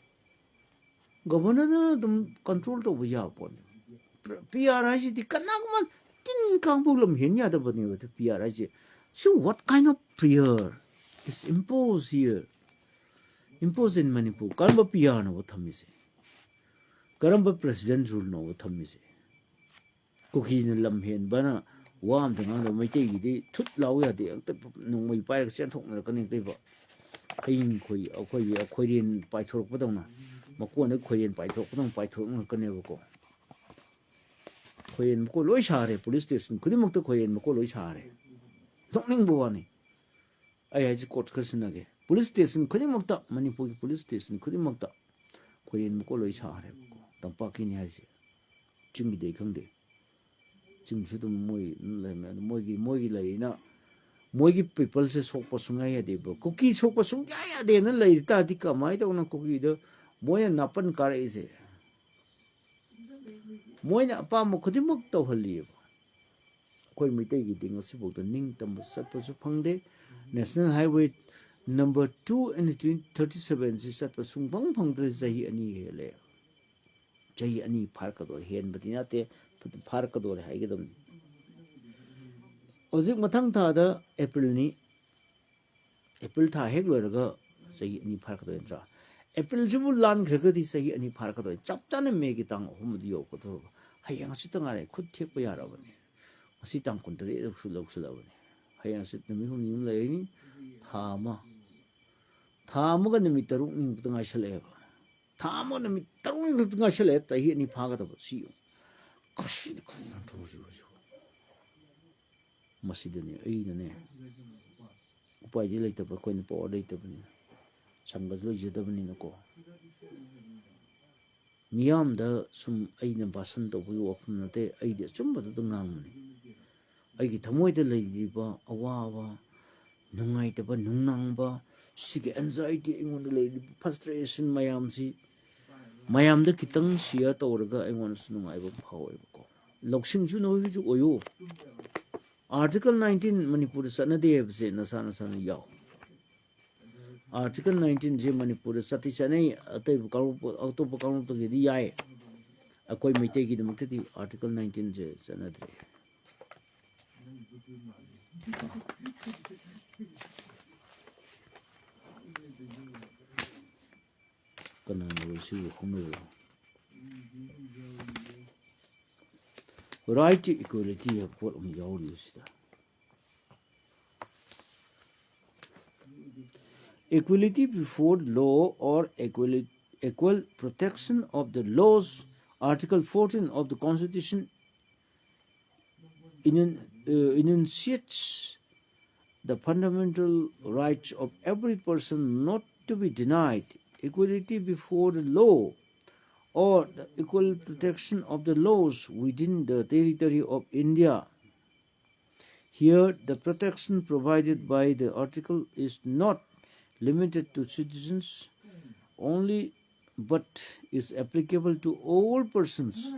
ꯒꯣꯕꯔꯅꯔꯅ ꯑꯗꯨꯝ ꯀꯟꯇ꯭ꯔꯣꯜ ꯇꯧꯕ ꯌꯥꯕ ꯄꯣꯠꯅꯤ꯫ ꯄꯤ ꯑꯥꯔ ꯍꯥꯏꯁꯤꯗꯤ ꯀꯅꯥꯒꯨꯝꯕ ꯇꯤꯟ ꯀꯥꯡꯕꯨ ꯂꯝ ꯍꯦꯟ ꯌꯥꯗꯕꯅꯦꯕ꯫ ꯄꯤ ꯑꯥꯔ ꯍꯥꯏꯁꯦ, so what kind of P R is imposed here? Imposed in Manipur? ꯀꯔꯝꯕ ꯄꯤ ꯑꯥꯔꯅꯣꯕ ꯊꯝꯃꯤꯁꯦ? ꯀꯔꯝꯕ ꯄ꯭ꯔꯦꯁꯤꯗꯦꯟ ꯔꯨꯜꯅꯣꯕ ꯊꯝꯃꯤꯁꯦ? ꯀꯨꯀꯤꯅ ꯂꯝ ꯍꯦꯟꯕꯅ ꯋꯥ ꯑꯝꯇ ꯉꯥꯡꯗꯕ, ꯃꯩꯇꯩꯒꯤꯗꯤ ꯊꯨꯠ ꯂꯥꯎ ꯌꯥꯗꯦ꯫ ꯍꯦꯛꯇ ꯅꯣꯡꯃꯩ ꯄꯥꯏꯔꯒ ꯆꯦꯟꯊꯣꯛꯅꯔꯛꯀꯅꯤ꯫ ꯑꯇꯩꯕ ꯍꯌꯤꯡ ꯈꯣꯏ ꯑꯩꯈꯣꯏꯒꯤ ꯈꯣꯏꯔꯦꯟ ꯄꯥꯏꯊꯣꯔꯛꯄꯗꯧꯅ, ꯃꯀꯣꯟꯗ ꯈꯣꯏꯔꯦꯟ ꯄꯥꯏꯊꯣꯔꯛꯄꯗꯧꯅ ꯄꯥꯏꯊꯣꯔꯛꯅꯔꯛꯀꯅꯦꯕꯀꯣ꯫ ꯈꯣꯏꯔꯦꯟ ꯃꯀꯣꯟ ꯂꯣꯏ ꯁꯥꯔꯦ, ꯄꯨꯂꯤꯁ ꯁ꯭ꯇꯦꯁꯟ ꯈꯨꯗꯤꯡꯃꯛꯇ ꯈꯣꯏꯔꯦꯟ ꯃꯀꯣꯟ ꯂꯣꯏ ꯁꯥꯔꯦ꯫ ꯅꯣꯛꯅꯤꯡꯕ ꯋꯥꯅꯤ꯫ ꯑꯩ ꯍꯥꯏꯁꯦ ꯀꯣꯠ ꯈꯔ ꯁꯤꯟꯅꯒꯦ꯫ ꯄꯨꯂꯤꯁ ꯁ꯭ꯇꯦꯁꯟ ꯈꯨꯗꯤꯡꯃꯛꯇ, ꯃꯅꯤꯄꯨꯔꯒꯤ ꯄꯨꯂꯤꯁ ꯁ꯭ꯇꯦꯁꯟ ꯈꯨꯗꯤꯡꯃꯛꯇ ꯈꯣꯏꯔꯦꯟꯕꯀꯣ ꯂꯣꯏ ꯁꯥꯈ꯭ꯔꯦꯕꯀꯣ꯫ ꯇꯝꯄꯥꯛꯀꯤꯅꯤ ꯍꯥꯏꯁꯦ꯫ ꯆꯤꯡꯒꯤꯗꯤ ꯑꯩ ꯈꯪꯗꯦ꯫ ꯆꯤꯡꯁꯨ ꯑꯗꯨꯝ ꯃꯣꯏ ꯑꯗꯨꯝ ꯂꯩꯔꯝꯃꯦ꯫ ꯑꯗꯨ ꯃꯣꯏꯒꯤ, ꯃꯣꯏꯒꯤ ꯂꯩꯔꯤꯅ, ꯃꯣꯏꯒꯤ ꯄꯤꯄꯜꯁꯦ ꯁꯣꯛꯄ ꯁꯨꯡꯌꯥ ꯌꯥꯗꯦꯕ꯫ ꯀꯨꯀꯤ ꯁꯣꯛꯄ ꯁꯨꯡꯌꯥ ꯌꯥꯗꯦꯅ ꯂꯩꯔꯤ ꯇꯥꯔꯗꯤ ꯀꯃꯥꯏꯅ ꯇꯧꯅ ꯀꯨꯀꯤꯗ ꯃꯣꯏꯅ ꯅꯥꯄꯟ ꯀꯥꯔꯛꯏꯁꯦ? ꯃꯣꯏꯅ ꯑꯄꯥꯝꯕ ꯈꯨꯗꯤꯡꯃꯛ ꯇꯧꯍꯜꯂꯤꯑꯕ꯫ ꯑꯩꯈꯣꯏ ꯃꯩꯇꯩꯒꯤꯗꯤ ꯉꯁꯤꯐꯥꯎꯗ ꯅꯤꯡꯇꯝꯕ ꯆꯠꯄꯁꯨ ꯐꯪꯗꯦ꯫ National Highway number two and thirty seven ꯁꯤ ꯆꯠꯄ ꯁꯨꯡꯐꯪ ꯐꯪꯗ꯭ꯔꯦ꯫ ꯆꯍꯤ ꯑꯅꯤ ꯍꯦꯜꯂꯦ꯫ ꯆꯍꯤ ꯑꯅꯤ ꯐꯥꯔꯛꯀꯗꯧꯔꯦ, ꯍꯦꯟꯕꯗꯤ ꯅꯠꯇꯦ, ꯐꯥꯔꯛꯀꯗꯧꯔꯦ ꯍꯥꯏꯒꯗꯕꯅꯤ꯫ ꯍꯧꯖꯤꯛ ꯃꯊꯪ ꯊꯥꯗ ꯑꯦꯄ꯭ꯔꯤꯜꯅꯤ꯫ ꯑꯦꯄ꯭ꯔꯤꯜ ꯊꯥ ꯍꯦꯛ ꯂꯣꯏꯔꯒ ꯆꯍꯤ ꯑꯅꯤ ꯐꯥꯔꯛꯀꯗꯣꯏ ꯅꯠꯇ꯭ꯔꯥ? ꯑꯦꯄ꯭ꯔꯤꯜꯁꯤꯕꯨ ꯂꯥꯟꯈ꯭ꯔꯒꯗꯤ ꯆꯍꯤ ꯑꯅꯤ ꯐꯥꯔꯛꯀꯗꯣꯏ꯫ ꯆꯞ ꯆꯥꯅ ꯃꯦꯒꯤ ꯇꯥꯡ ꯑꯍꯨꯝꯗꯤ ꯌꯧꯔꯛꯀꯗꯧꯔꯕ꯫ ꯍꯌꯦꯡ ꯍꯪꯆꯤꯠꯇ ꯉꯥꯏꯔꯦ, ꯈꯨꯠ ꯊꯦꯛꯄ ꯌꯥꯔꯕꯅꯤ꯫ ꯉꯁꯤ ꯇꯥꯡ ꯀꯨꯟꯇꯔꯦꯠ ꯌꯧꯁꯤꯜꯂꯛꯁꯤꯜꯂꯕꯅꯤ꯫ ꯍꯌꯦꯡ ꯍꯪꯆꯤꯠ ꯅꯨꯃꯤꯠ ꯍꯨꯝꯅꯤ ꯑꯃ ꯂꯩꯔꯅꯤ꯫ ꯊꯥ ꯑꯃ, ꯊꯥ ꯑꯃꯒ ꯅꯨꯃꯤꯠ ꯇꯔꯨꯛꯅꯤꯃꯨꯛꯇ ꯉꯥꯏꯁꯜꯂꯛꯑꯦꯕ꯫ ꯊꯥ ꯑꯃꯒ ꯅꯨꯃꯤꯠ ꯇꯔꯨꯛꯅꯤꯃꯨꯛꯇ ꯉꯥꯏꯁꯜꯂꯛꯑꯦ, ꯆꯍꯤ ꯑꯅꯤ ꯐꯥꯒꯗꯕ꯫ ꯁꯤ ꯌꯦꯡꯉꯨ꯫ ꯀꯔꯤꯅꯣ, ꯀꯔꯤꯅꯣ ꯇꯧꯔꯤꯁꯤꯕꯨ ꯍꯧꯖꯤꯛ? ꯃꯁꯤꯗꯅꯦ ꯑꯩꯅꯅꯦ, ꯎꯄꯥꯏꯗꯤ ꯂꯩꯇꯕ, ꯑꯩꯈꯣꯏꯅ ꯄꯋꯥꯔ ꯂꯩꯇꯕꯅꯤꯅ, ꯁꯪꯒꯁꯨ ꯂꯩꯖꯗꯕꯅꯤꯅꯀꯣ꯫ ꯃꯤꯌꯥꯝꯗ ꯁꯨꯝ ꯑꯩꯅ ꯚꯥꯁꯟ ꯇꯧꯕꯒꯤ ꯋꯥꯐꯝ ꯅꯠꯇꯦ, ꯑꯩꯗꯤ ꯑꯆꯨꯝꯕꯗꯨꯗ ꯉꯥꯡꯕꯅꯤ꯫ ꯑꯩꯒꯤ ꯊꯃꯣꯏꯗ ꯂꯩꯔꯤꯕ ꯑꯋꯥꯕ, ꯅꯨꯡꯉꯥꯏꯇꯕ, ꯅꯨꯡꯅꯥꯡꯕ, ꯁꯤꯒꯤ ꯑꯦꯟꯖꯥꯏꯇꯤ, ꯑꯩꯉꯣꯟꯗ ꯂꯩꯔꯤꯕ ꯐ꯭ꯔꯁꯇ꯭ꯔꯦꯁꯟ ꯃꯌꯥꯝꯁꯤ ꯃꯌꯥꯝꯗ ꯈꯤꯇꯪ ꯁꯤꯌꯔ ꯇꯧꯔꯒ ꯑꯩꯉꯣꯟꯗꯁꯨ ꯅꯨꯡꯉꯥꯏꯕ ꯐꯥꯎꯋꯦꯕꯀꯣ꯫ ꯂꯧꯁꯤꯡꯁꯨ ꯅꯣꯏꯒꯤꯁꯨ ꯑꯣꯏꯌꯨ꯫ ꯑꯥꯔꯇꯤꯀꯜ ꯅꯥꯏꯟꯇꯤꯟ ꯃꯅꯤꯄꯨꯔꯗ ꯆꯠꯅꯗꯦ ꯍꯥꯏꯕꯁꯦ ꯅꯁꯥ ꯅꯁꯥꯅ ꯌꯥꯎ꯫ ꯑꯥꯔꯇꯤꯀꯜ ꯅꯥꯏꯟꯇꯤꯟꯁꯦ ꯃꯅꯤꯄꯨꯔꯗ ꯆꯠꯇꯤ ꯆꯠꯅꯩ, ꯑꯇꯩ ꯀꯥꯡꯂꯨꯞ, ꯑꯇꯣꯞꯄ ꯀꯥꯡꯂꯨꯞꯇꯒꯤꯗꯤ ꯌꯥꯏ꯫ ꯑꯩꯈꯣꯏ ꯃꯩꯇꯩꯒꯤꯗꯃꯛꯇꯗꯤ ꯑꯥꯔꯇꯤꯀꯜ ꯅꯥꯏꯟꯇꯤꯟꯁꯦ ꯆꯠꯅꯗ꯭ꯔꯦ꯫ ꯀꯅꯥꯅ ꯑꯣꯏꯁꯤꯕꯨ ꯈꯪꯅꯕ꯭ꯔꯣ? Right to equality ꯍꯥꯏꯕ ꯄꯣꯠ ꯑꯃ ꯌꯥꯎꯔꯤꯕꯁꯤꯗ꯫ Equality before law or equal, equal protection of the laws, Article fourteen of the Constitution enun-, uh, enunciates the fundamental rights of every person not to be denied, equality before the law, or the equal protection of the laws within the territory of India. Here, the protection provided by the article is not limited to citizens only, but is applicable to all persons.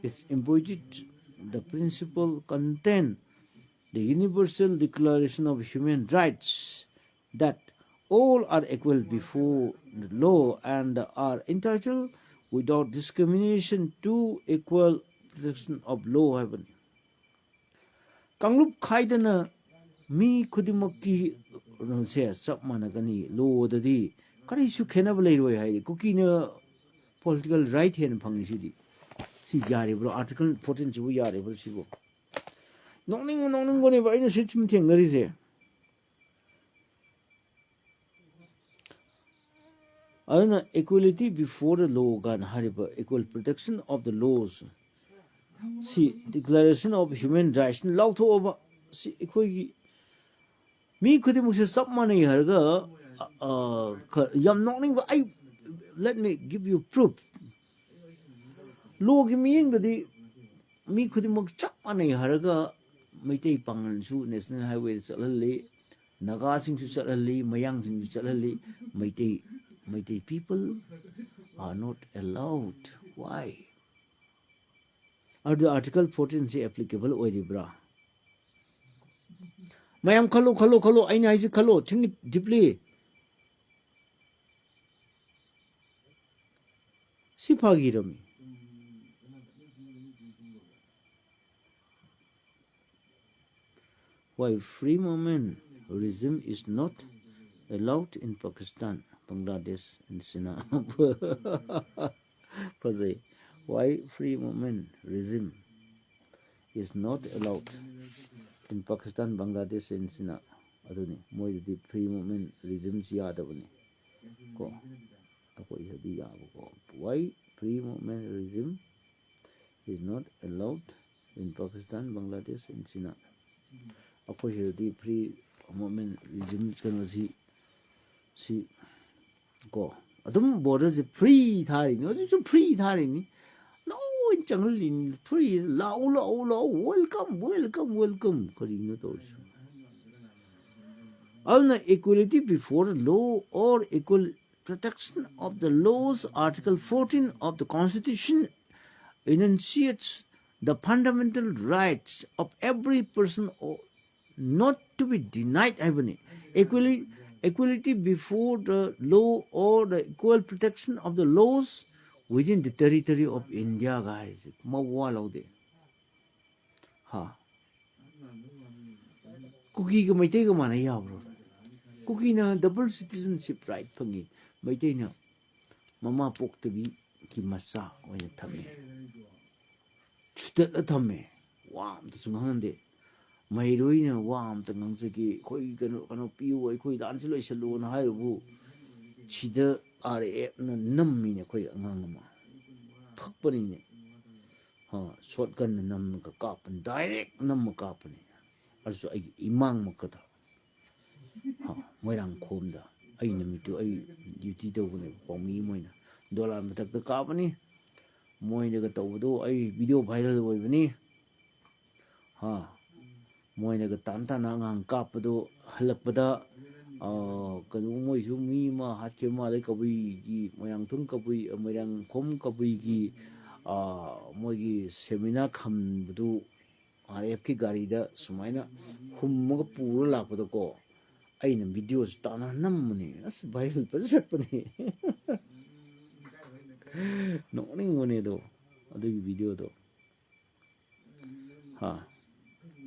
It embodies the principle contained the Universal Declaration of Human Rights, that all are equal before the law and are entitled without discrimination to equal protection of law ꯍꯥꯏꯕꯅꯤ꯫ ꯀꯥꯡꯂꯨꯞ ꯈꯥꯏꯗꯅ ꯃꯤ ꯈꯨꯗꯤꯡꯃꯛꯀꯤ ꯀꯩꯅꯣꯁꯦ ꯆꯞ ꯃꯥꯟꯅꯒꯅꯤ, ꯂꯣꯗꯗꯤ ꯀꯔꯤꯁꯨ ꯈꯦꯠꯅꯕ ꯂꯩꯔꯣꯏ ꯍꯥꯏꯗꯤ꯫ ꯀꯨꯀꯤꯅ ꯄꯣꯂꯤꯇꯤꯀꯦꯜ ꯔꯥꯏꯠ ꯍꯦꯟꯅ ꯐꯪꯉꯤ ꯁꯤꯗꯤ꯫ ꯁꯤ ꯌꯥꯔꯤꯕ꯭ꯔꯣ? ꯑꯥꯔꯇꯤꯀꯜ ꯐꯣꯔꯇꯤꯟꯁꯤꯕꯨ ꯌꯥꯔꯤꯕ꯭ꯔꯣ ꯁꯤꯕꯨ? ꯅꯣꯛꯅꯤꯡꯕ ꯅꯣꯛꯅꯤꯡꯕꯅꯦꯕ ꯑꯩꯅ ꯁꯤ ꯁꯨꯝ ꯊꯦꯡꯅꯔꯤꯁꯦ꯫ ꯑꯗꯨꯅ equality before the law ꯀꯥꯏꯅ ꯍꯥꯏꯔꯤꯕ equal protection of the laws ꯁꯤ Declaration of Human Rights ꯂꯥꯎꯊꯣꯛꯑꯕ꯫ ꯁꯤ ꯑꯩꯈꯣꯏꯒꯤ ꯃꯤ ꯈꯨꯗꯤꯡꯃꯛꯁꯦ ꯆꯞ ꯃꯥꯟꯅꯩ ꯍꯥꯏꯔꯒ, ꯑ, ꯑ, ꯈ-, ꯌꯥꯝ ꯅꯣꯛꯅꯤꯡꯕ꯫ ꯑꯩ, let me give you proof. ꯂꯣꯒꯤ ꯃꯤꯠꯌꯦꯡꯗꯗꯤ ꯃꯤ ꯈꯨꯗꯤꯡꯃꯛ ꯆꯞ ꯃꯥꯟꯅꯩ ꯍꯥꯏꯔꯒ ꯃꯩꯇꯩ ꯄꯥꯉꯜꯁꯨ ꯅꯦꯁꯅꯦꯜ ꯍꯥꯏꯋꯦꯗ ꯆꯠꯍꯜꯂꯤ, ꯅꯥꯒꯥꯁꯤꯡꯁꯨ ꯆꯠꯍꯜꯂꯤ, ꯃꯌꯥꯡꯁꯤꯡꯁꯨ ꯆꯠꯍꯜꯂꯤ꯫ Meitei, Meitei people are not allowed. Why? ꯑꯗꯨ ꯑꯥꯔꯇꯤꯀꯜ ꯐꯣꯔꯇꯤꯟꯁꯤ ꯑꯦꯄ꯭ꯂꯤꯀꯦꯕꯜ ꯑꯣꯏꯔꯤꯕ꯭ꯔꯥ? ꯃꯌꯥꯝ ꯈꯜꯂꯣ, ꯈꯜꯂꯣ, ꯈꯜꯂꯣ꯫ ꯑꯩꯅ ꯍꯥꯏꯁꯤ ꯈꯜꯂꯣ, think it deeply. ꯁꯤ ꯐꯥꯒꯤꯔꯝꯃꯤ꯫ Why free movement regime is not allowed in Pakistan, Bangladesh and China? ꯐꯖꯩ꯫ Why free movement regime is not allowed in Pakistan, Bangladesh and China? ꯑꯗꯨꯅꯤ, ꯃꯣꯏꯗꯗꯤ free movement regimeꯁꯤ ꯌꯥꯗꯕꯅꯤ ꯀꯣ꯫ ꯑꯩꯈꯣꯏꯗꯗꯤ ꯌꯥꯕꯀꯣ꯫ Why free movement regime is not allowed in Pakistan, Bangladesh and China? ꯑꯩꯈꯣꯏ ꯁꯤꯗꯗꯤ free, moment ꯔꯤꯖꯤꯝ ꯀꯩꯅꯣꯁꯤ ꯁꯤ ꯀꯣ ꯑꯗꯨꯝ ꯕꯣꯔꯗꯔꯁꯦ ꯐ꯭ꯔꯤ ꯊꯥꯔꯤꯅꯤ, ꯍꯧꯖꯤꯛꯁꯨ ꯐ꯭ꯔꯤ ꯊꯥꯔꯤꯅꯤ, ꯂꯣꯏ ꯆꯪꯍꯜꯂꯤꯅꯤ ꯐ꯭ꯔꯤ꯫ ꯂꯥꯛꯎ ꯂꯥꯛꯎ ꯂꯥꯛꯎ, welcome welcome welcome꯫ ꯀꯔꯤꯅꯣ ꯇꯧꯔꯤꯁꯤ? ꯑꯗꯨꯅ equality before the law or equal protection of the laws, Article fourteen of the Constitution enunciates the fundamental rights of every person not to be denied ꯍꯥꯏꯕꯅꯤ꯫ Equally, equality before the law or the equal protection of the laws within the territory of India ꯒꯥꯏꯁꯦ ꯃꯋꯥ ꯂꯧꯗꯦ꯫ ꯍꯥ? ꯀꯨꯀꯤꯒ ꯃꯩꯇꯩꯒ ꯃꯥꯟꯅ ꯌꯥꯕ꯭ꯔꯣ? ꯀꯨꯀꯤꯅ double citizenship right ꯐꯪꯉꯤ, ꯃꯩꯇꯩꯅ ꯃꯃꯥ ꯄꯣꯛꯇꯕꯤꯒꯤ ꯃꯆꯥ ꯑꯣꯏꯅ ꯊꯝꯃꯤ, ꯁꯨꯗꯠꯂ ꯊꯝꯃꯦ, ꯋꯥ ꯑꯝꯇꯁꯨ ꯉꯥꯡꯍꯟꯗꯦ꯫ ꯃꯍꯩꯔꯣꯏꯅ ꯋꯥ ꯑꯝꯇ ꯉꯥꯡꯖꯒꯦ, ꯑꯩꯈꯣꯏ ꯀꯩꯅꯣ ꯀꯩꯅꯣ ꯄꯤꯌꯨ, ꯑꯩꯈꯣꯏ ꯂꯥꯟꯁꯤ ꯂꯣꯏꯁꯤꯜꯂꯨꯅ ꯍꯥꯏꯔꯨꯕꯨ ꯁꯤꯗ ꯑꯥꯔ ꯑꯦꯐꯅ ꯅꯝꯃꯤꯅꯦ ꯑꯩꯈꯣꯏ ꯑꯉꯥꯡ ꯑꯃ꯫ ꯐꯛꯄꯅꯤꯅꯦ꯫ ꯍꯥ, shotgunꯅ ꯅꯝꯃꯒ ꯀꯥꯞꯄꯅꯤ, direct ꯅꯝꯃ ꯀꯥꯞꯄꯅꯤ꯫ ꯑꯗꯨꯁꯨ ꯑꯩꯒꯤ ꯏꯃꯥꯡꯃꯛꯇꯗ꯫ ꯍꯥ, ꯃꯣꯏꯔꯥꯡꯈꯣꯝꯗ ꯑꯩ ꯅꯨꯃꯤꯠꯇꯨ ꯑꯩ duty ꯇꯧꯕꯅꯦꯕ, ꯄꯥꯎꯃꯤ ꯑꯃ ꯑꯣꯏꯅ꯫ ꯗꯣꯂꯥꯟ ꯃꯊꯛꯇ ꯀꯥꯞꯄꯅꯤ, ꯃꯣꯏꯅꯒ ꯇꯧꯕꯗꯣ ꯑꯩ video viral ꯑꯣꯏꯕꯅꯤ꯫ ꯍꯥ, ꯃꯣꯏꯅꯒ ꯇꯥꯟ ꯇꯥꯅ ꯑꯉꯥꯡ ꯀꯥꯞꯄꯗꯣ ꯍꯜꯂꯛꯄꯗ, ꯑ, ꯀꯩꯅꯣ ꯃꯣꯏꯁꯨ ꯃꯤ ꯑꯃ ꯍꯥꯠꯈꯤꯕ ꯃꯥꯜꯂꯦ, ꯀꯕꯨꯏꯒꯤ, ꯃꯣꯏꯔꯥꯡꯊꯣꯡ ꯀꯕꯨꯏ, ꯃꯣꯏꯔꯥꯡꯈꯣꯝ ꯀꯕꯨꯏꯒꯤ, ꯑ, ꯃꯣꯏꯒꯤ seminar ꯈꯝꯕꯗꯨ ꯑꯥꯔ ꯑꯦꯐꯀꯤ ꯒꯥꯔꯤꯗ ꯁꯨꯃꯥꯏꯅ ꯍꯨꯝꯃꯒ ꯄꯨꯔ ꯂꯥꯛꯄꯗꯀꯣ, ꯑꯩꯅ videoꯁꯤ ꯇꯥꯟꯅ ꯅꯝꯕꯅꯦ꯫ ꯑꯁ, viral ꯐꯖ ꯆꯠꯄꯅꯦ꯫ ꯅꯣꯛꯅꯤꯡꯕꯅꯦ ꯑꯗꯣ, ꯑꯗꯨꯒꯤ videoꯗꯣ꯫ ꯍꯥ?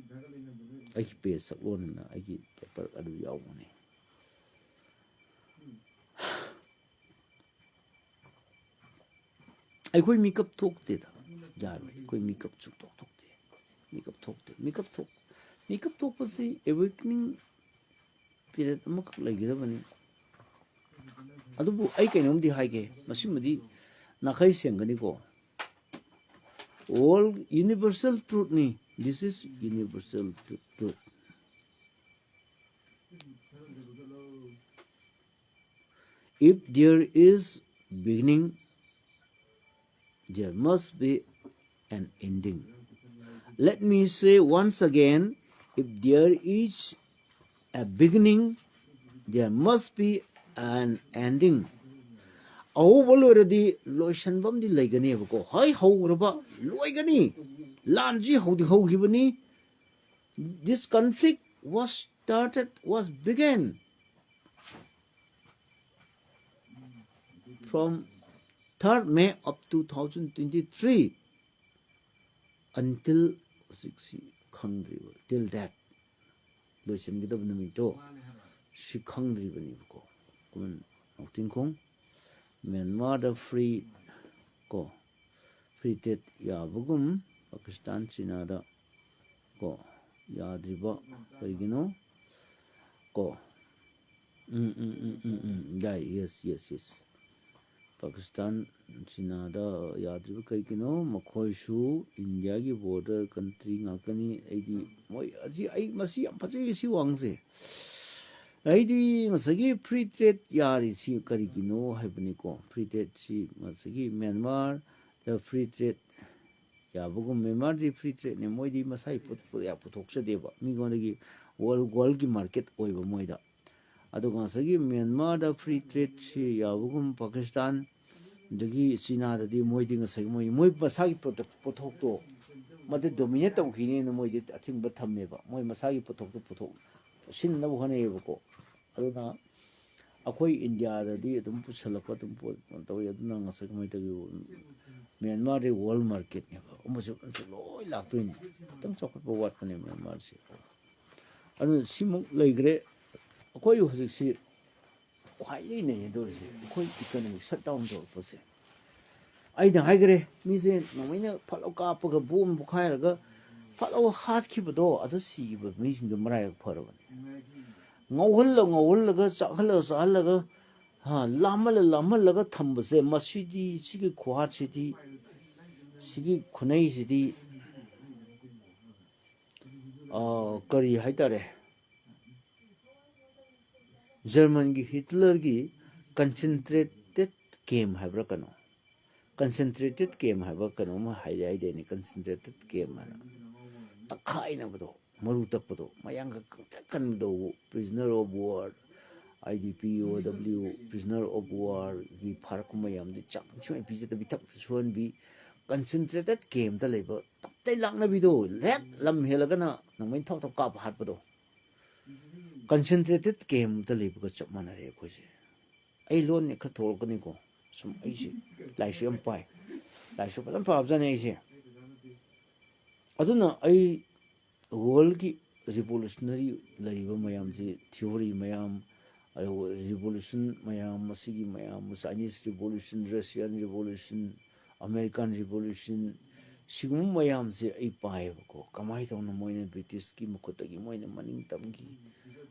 ꯑꯩꯒꯤ page ꯁꯛꯂꯣꯟ ꯑꯅ ꯑꯩꯒꯤ paper ꯑꯗꯨ ꯌꯥꯎꯕꯅꯦ꯫ ꯑꯩꯈꯣꯏ ꯃꯤꯀꯞ ꯊꯣꯛꯇꯦꯗ, ꯌꯥꯔꯣꯏ꯫ ꯑꯩꯈꯣꯏ ꯃꯤꯀꯞ ꯁꯨꯡꯊꯣꯛ ꯊꯣꯛꯇꯦ꯫ ꯃꯤꯀꯞ ꯊꯣꯛꯇꯦ꯫ ꯃꯤꯀꯞ ꯊꯣꯛ-, ꯃꯤꯀꯞ ꯊꯣꯛꯄꯁꯤ awakening period ꯑꯃꯈꯛ ꯂꯩꯒꯗꯕꯅꯤ꯫ ꯑꯗꯨꯕꯨ ꯑꯩ ꯀꯩꯅꯣꯝꯗꯤ ꯍꯥꯏꯒꯦ, ꯃꯁꯤꯃꯗꯤ ꯅꯥꯈꯩ ꯁꯦꯡꯒꯅꯤꯀꯣ꯫ All universal truthꯅꯤ꯫ This is universal truth꯫ If there is beginning, there must be an ending. Let me say once again, if there is a beginning, there must be an ending. ꯑꯍꯧꯕ ꯂꯣꯏꯔꯗꯤ ꯂꯣꯏꯁꯟꯕ ꯑꯃꯗꯤ ꯂꯩꯒꯅꯦꯕꯀꯣ꯫ ꯍꯣꯏ, ꯍꯧꯈ꯭ꯔꯕ ꯂꯣꯏꯒꯅꯤ꯫ ꯂꯥꯟꯁꯤ ꯍꯧꯗꯤ ꯍꯧꯈꯤꯕꯅꯤ꯫ This conflict was started, was began from third May of two thousand twenty-three until ꯍꯧꯖꯤꯛꯁꯤ ꯈꯪꯗ꯭ꯔꯤꯕ, till that, ꯂꯣꯏꯁꯤꯟꯒꯗꯕ ꯅꯨꯃꯤꯠꯇꯣ ꯁꯤ ꯈꯪꯗ꯭ꯔꯤꯕꯅꯦꯕꯀꯣ꯫ ꯀꯃꯟ ꯉꯥꯎꯇꯤꯡꯈꯣꯡ ꯃ꯭ꯌꯥꯟꯃꯥꯔꯗ ꯐ꯭ꯔꯤ ꯀꯣ ꯐ꯭ꯔꯤ ꯇ꯭ꯔꯦꯗ ꯌꯥꯕꯒꯨꯝ ꯄꯥꯀꯤꯁꯇꯥꯟ ꯆꯤꯅꯥꯗ ꯀꯣ ꯌꯥꯗ꯭ꯔꯤꯕ ꯀꯩꯒꯤꯅꯣ ꯀꯣ ꯎꯝ ꯎꯝ ꯎꯝ ꯎꯝ ꯎꯝ ꯌꯥꯏ yes yes yes ꯄꯥꯀꯤꯁꯇꯥꯟ ꯆꯤꯅꯥꯗ ꯌꯥꯗ꯭ꯔꯤꯕ ꯀꯩꯒꯤꯅꯣ? ꯃꯈꯣꯏꯁꯨ ꯏꯟꯗꯤꯌꯥꯒꯤ ꯕꯣꯔꯗꯔ ꯀꯟꯇ꯭ꯔꯤ ꯉꯥꯛꯇꯅꯤ꯫ ꯑꯩꯗꯤ ꯃꯣꯏ ꯑꯁꯤ ꯑꯩ ꯃꯁꯤ ꯌꯥꯝ ꯐꯖꯩ ꯁꯤ ꯋꯥꯡꯁꯦ꯫ ꯑꯩꯗꯤ ꯉꯁꯥꯏꯒꯤ ꯐ꯭ꯔꯤ ꯇ꯭ꯔꯦꯗ ꯌꯥꯔꯤꯁꯤ ꯀꯔꯤꯒꯤꯅꯣ ꯍꯥꯏꯕꯅꯤꯀꯣ꯫ ꯐ꯭ꯔꯤ ꯇ꯭ꯔꯦꯗꯁꯤ ꯉꯁꯥꯏꯒꯤ ꯃ꯭ꯌꯥꯟꯃꯥꯔꯗ ꯐ꯭ꯔꯤ ꯇ꯭ꯔꯦꯗ ꯌꯥꯕꯒꯨꯝ ꯃ꯭ꯌꯥꯟꯃꯥꯔꯗꯤ ꯐ꯭ꯔꯤ ꯇ꯭ꯔꯦꯗꯅꯤ꯫ ꯃꯣꯏꯗꯤ ꯃꯁꯥꯒꯤ ꯄꯣꯠ ꯄꯣꯠ ꯌꯥꯝ ꯄꯨꯊꯣꯛꯆꯗꯦꯕ꯫ ꯃꯤꯉꯣꯟꯗꯒꯤ ꯋꯥꯔꯜ ꯋꯥꯔꯜꯒꯤ ꯃꯥꯔꯀꯦꯠ ꯑꯣꯏꯕ ꯃꯣꯏꯗ꯫ ꯑꯗꯨꯒ ꯉꯁꯥꯏꯒꯤ ꯃ꯭ꯌꯥꯟꯃꯥꯔꯗ ꯐ꯭ꯔꯤ ꯇ꯭ꯔꯦꯗꯁꯤ ꯌꯥꯕꯒꯨꯝ ꯄꯥꯀꯤꯁꯇꯥꯟ ꯑꯗꯒꯤ ꯆꯤꯅꯥꯗꯗꯤ ꯃꯣꯏꯗꯤ ꯉꯁꯥꯏꯒꯤ ꯃꯣꯏ ꯃꯣꯏ ꯃꯁꯥꯒꯤ ꯄ꯭ꯔꯗꯛ ꯄꯣꯠꯊꯣꯛꯇꯣ ꯃꯗꯨ ꯗꯣꯃꯤꯅꯦꯠ ꯇꯧꯈꯤꯅꯦꯅ ꯃꯣꯏꯗꯤ ꯑꯊꯤꯡꯕ ꯊꯝꯃꯦꯕ꯫ ꯃꯣꯏ ꯃꯁꯥꯒꯤ ꯄꯣꯠꯊꯣꯛꯇꯣ ꯄꯨꯊꯣꯛ ꯁꯤꯟꯅꯕ ꯍꯣꯠꯅꯩꯌꯦꯕꯀꯣ꯫ ꯑꯗꯨꯅ ꯑꯩꯈꯣꯏ ꯏꯟꯗꯤꯌꯥꯗꯗꯤ ꯑꯗꯨꯝ ꯄꯨꯁꯜꯂꯛꯄ ꯑꯗꯨꯝ ꯄꯣꯠ ꯀꯩꯅꯣ ꯇꯧꯋꯤ꯫ ꯑꯗꯨꯅ ꯉꯁꯥꯏ ꯀꯃꯥꯏꯅ ꯇꯧꯋꯤ? ꯃ꯭ꯌꯥꯟꯃꯥꯔꯗꯤ ꯋꯥꯔꯜ ꯃꯥꯔꯀꯦꯠꯅꯦꯕ꯫ ꯑꯃꯁꯨ ꯑꯃꯁꯨ ꯂꯣꯏ ꯂꯥꯛꯇꯣꯏꯅꯤ꯫ ꯈꯤꯇꯪ ꯆꯥꯎꯈꯠꯄ ꯋꯥꯠꯄꯅꯦ ꯃ꯭ꯌꯥꯟꯃꯥꯔꯁꯦ꯫ ꯑꯗꯨꯅ ꯁꯤꯃꯨꯛ ꯂꯩꯈ꯭ꯔꯦ꯫ ꯑꯩꯈꯣꯏ ꯍꯧꯖꯤꯛꯁꯤ ꯈ꯭ꯋꯥꯏꯗꯒꯤ ꯅꯩꯅꯗꯧꯔꯤꯁꯦ ꯑꯩꯈꯣꯏ ꯏꯀꯣꯅꯣꯃꯤꯛ ꯁꯠ ꯗꯥꯎꯟ ꯇꯧꯔꯛꯄꯁꯦ꯫ ꯑꯩꯅ ꯍꯥꯏꯈ꯭ꯔꯦ, ꯃꯤꯁꯦ ꯅꯣꯡꯃꯩꯅ ꯐꯠꯂꯥꯎ ꯀꯥꯞꯄꯒ ꯕꯣꯝ ꯄꯣꯈꯥꯏꯔꯒ ꯐꯠꯂꯥꯎ ꯍꯥꯠꯈꯤꯕꯗꯣ, ꯑꯗꯨ ꯁꯤꯈꯤꯕ ꯃꯤꯁꯤꯡꯗꯣ ꯃꯔꯥꯏꯕꯛ ꯐꯔꯕꯅꯦ꯫ ꯉꯧꯍꯜꯂ ꯉꯧꯍꯜꯂꯒ ꯆꯥꯛꯍꯜꯂ ꯆꯥꯍꯜꯂꯒ ꯍꯥ, ꯂꯥꯝꯍꯜꯂ ꯂꯥꯝꯍꯜꯂꯒ ꯊꯝꯕꯁꯦ, ꯃꯁꯤꯗꯤ, ꯁꯤꯒꯤ ꯈꯨꯍꯥꯠꯁꯤꯗꯤ, ꯁꯤꯒꯤ ꯈꯨꯅꯩꯁꯤꯗꯤ, ꯑ, ꯀꯔꯤ ꯍꯥꯏꯇꯥꯔꯦ? ꯖꯔꯃꯟꯒꯤ ꯍꯤꯠꯂꯔꯒꯤ ꯀꯟꯁꯦꯟꯇ꯭ꯔꯦꯇꯦꯠ ꯀꯦꯝ ꯍꯥꯏꯕ꯭ꯔꯥ ꯀꯩꯅꯣ, ꯀꯟꯁꯦꯟꯇ꯭ꯔꯦꯇꯦꯠ ꯀꯦꯝ ꯍꯥꯏꯕ ꯀꯩꯅꯣꯝꯃ ꯍꯥꯏꯗꯤ ꯍꯥꯏꯗꯣꯏꯅꯦ, ꯀꯟꯁꯦꯟꯇ꯭ꯔꯦꯇꯦꯠ ꯀꯦꯝ ꯍꯥꯏꯅ꯫ ꯇꯛꯈꯥꯏꯅꯕꯗꯣ, ꯃꯔꯨ ꯇꯛꯄꯗꯣ, ꯃꯌꯥꯡꯒ ꯀꯪꯇ꯭ꯔꯤꯛ ꯀꯟꯕꯗꯣ, prisoner of war, I D P O W, prisoner of warꯒꯤ ꯐꯥꯔꯛꯄ ꯃꯌꯥꯝꯗꯨ ꯆꯥꯛ ꯁꯨꯃꯥꯏꯅ ꯄꯤꯖꯗꯕꯤ ꯊꯕꯛꯇ ꯁꯨꯍꯟꯕꯤ, ꯀꯟꯁꯦꯟꯇ꯭ꯔꯦꯇꯦꯠ ꯀꯦꯝꯇ ꯂꯩꯕ ꯇꯞꯇꯩ ꯂꯥꯛꯅꯕꯤꯗꯣ, ꯂꯦꯠ ꯂꯝ ꯍꯦꯜꯂꯒꯅ ꯅꯣꯡꯃꯩ ꯊꯥꯎ ꯊꯥꯎ ꯀꯥꯞꯄ ꯍꯥꯠꯄꯗꯣ, ꯀꯟꯁꯦꯟꯇ꯭ꯔꯦꯇꯦꯠ ꯀꯦꯝꯇ ꯂꯩꯕꯒ ꯆꯞ ꯃꯥꯟꯅꯔꯦ ꯑꯩꯈꯣꯏꯁꯦ꯫ ꯑꯩ ꯂꯣꯟꯅꯤ ꯈꯔ ꯊꯣꯛꯂꯛꯀꯅꯤꯀꯣ, ꯁꯨꯝ ꯑꯩꯁꯦ ꯂꯥꯏꯔꯤꯛꯁꯨ ꯌꯥꯝ ꯄꯥꯏ, ꯂꯥꯏꯔꯤꯛꯁꯨ ꯐꯖꯅ ꯄꯥꯕꯖꯥꯠꯅꯤ ꯑꯩꯁꯦ꯫ ꯑꯗꯨꯅ ꯑꯩ ꯋꯥꯔꯜꯒꯤ ꯔꯤꯚꯣꯂꯨꯁꯅꯔꯤ ꯂꯩꯔꯤꯕ ꯃꯌꯥꯝꯁꯤ, ꯊꯤꯑꯣꯔꯤ ꯃꯌꯥꯝ, ꯑꯗꯨꯒ ꯔꯤꯚꯣꯂꯨꯁꯟ ꯃꯌꯥꯝ, ꯃꯁꯤꯒꯤ ꯃꯌꯥꯝ, Chinese Revolution, Russian Revolution, American Revolution, ꯁꯤꯒꯨꯝꯕ ꯃꯌꯥꯝꯁꯦ ꯑꯩ ꯄꯥꯏꯌꯦꯕꯀꯣ꯫ ꯀꯃꯥꯏꯅ ꯇꯧꯅ ꯃꯣꯏꯅ ꯕ꯭ꯔꯤꯇꯤꯁꯀꯤ ꯃꯈꯨꯠꯇꯒꯤ ꯃꯣꯏꯅ ꯃꯅꯤꯡ ꯇꯝꯈꯤ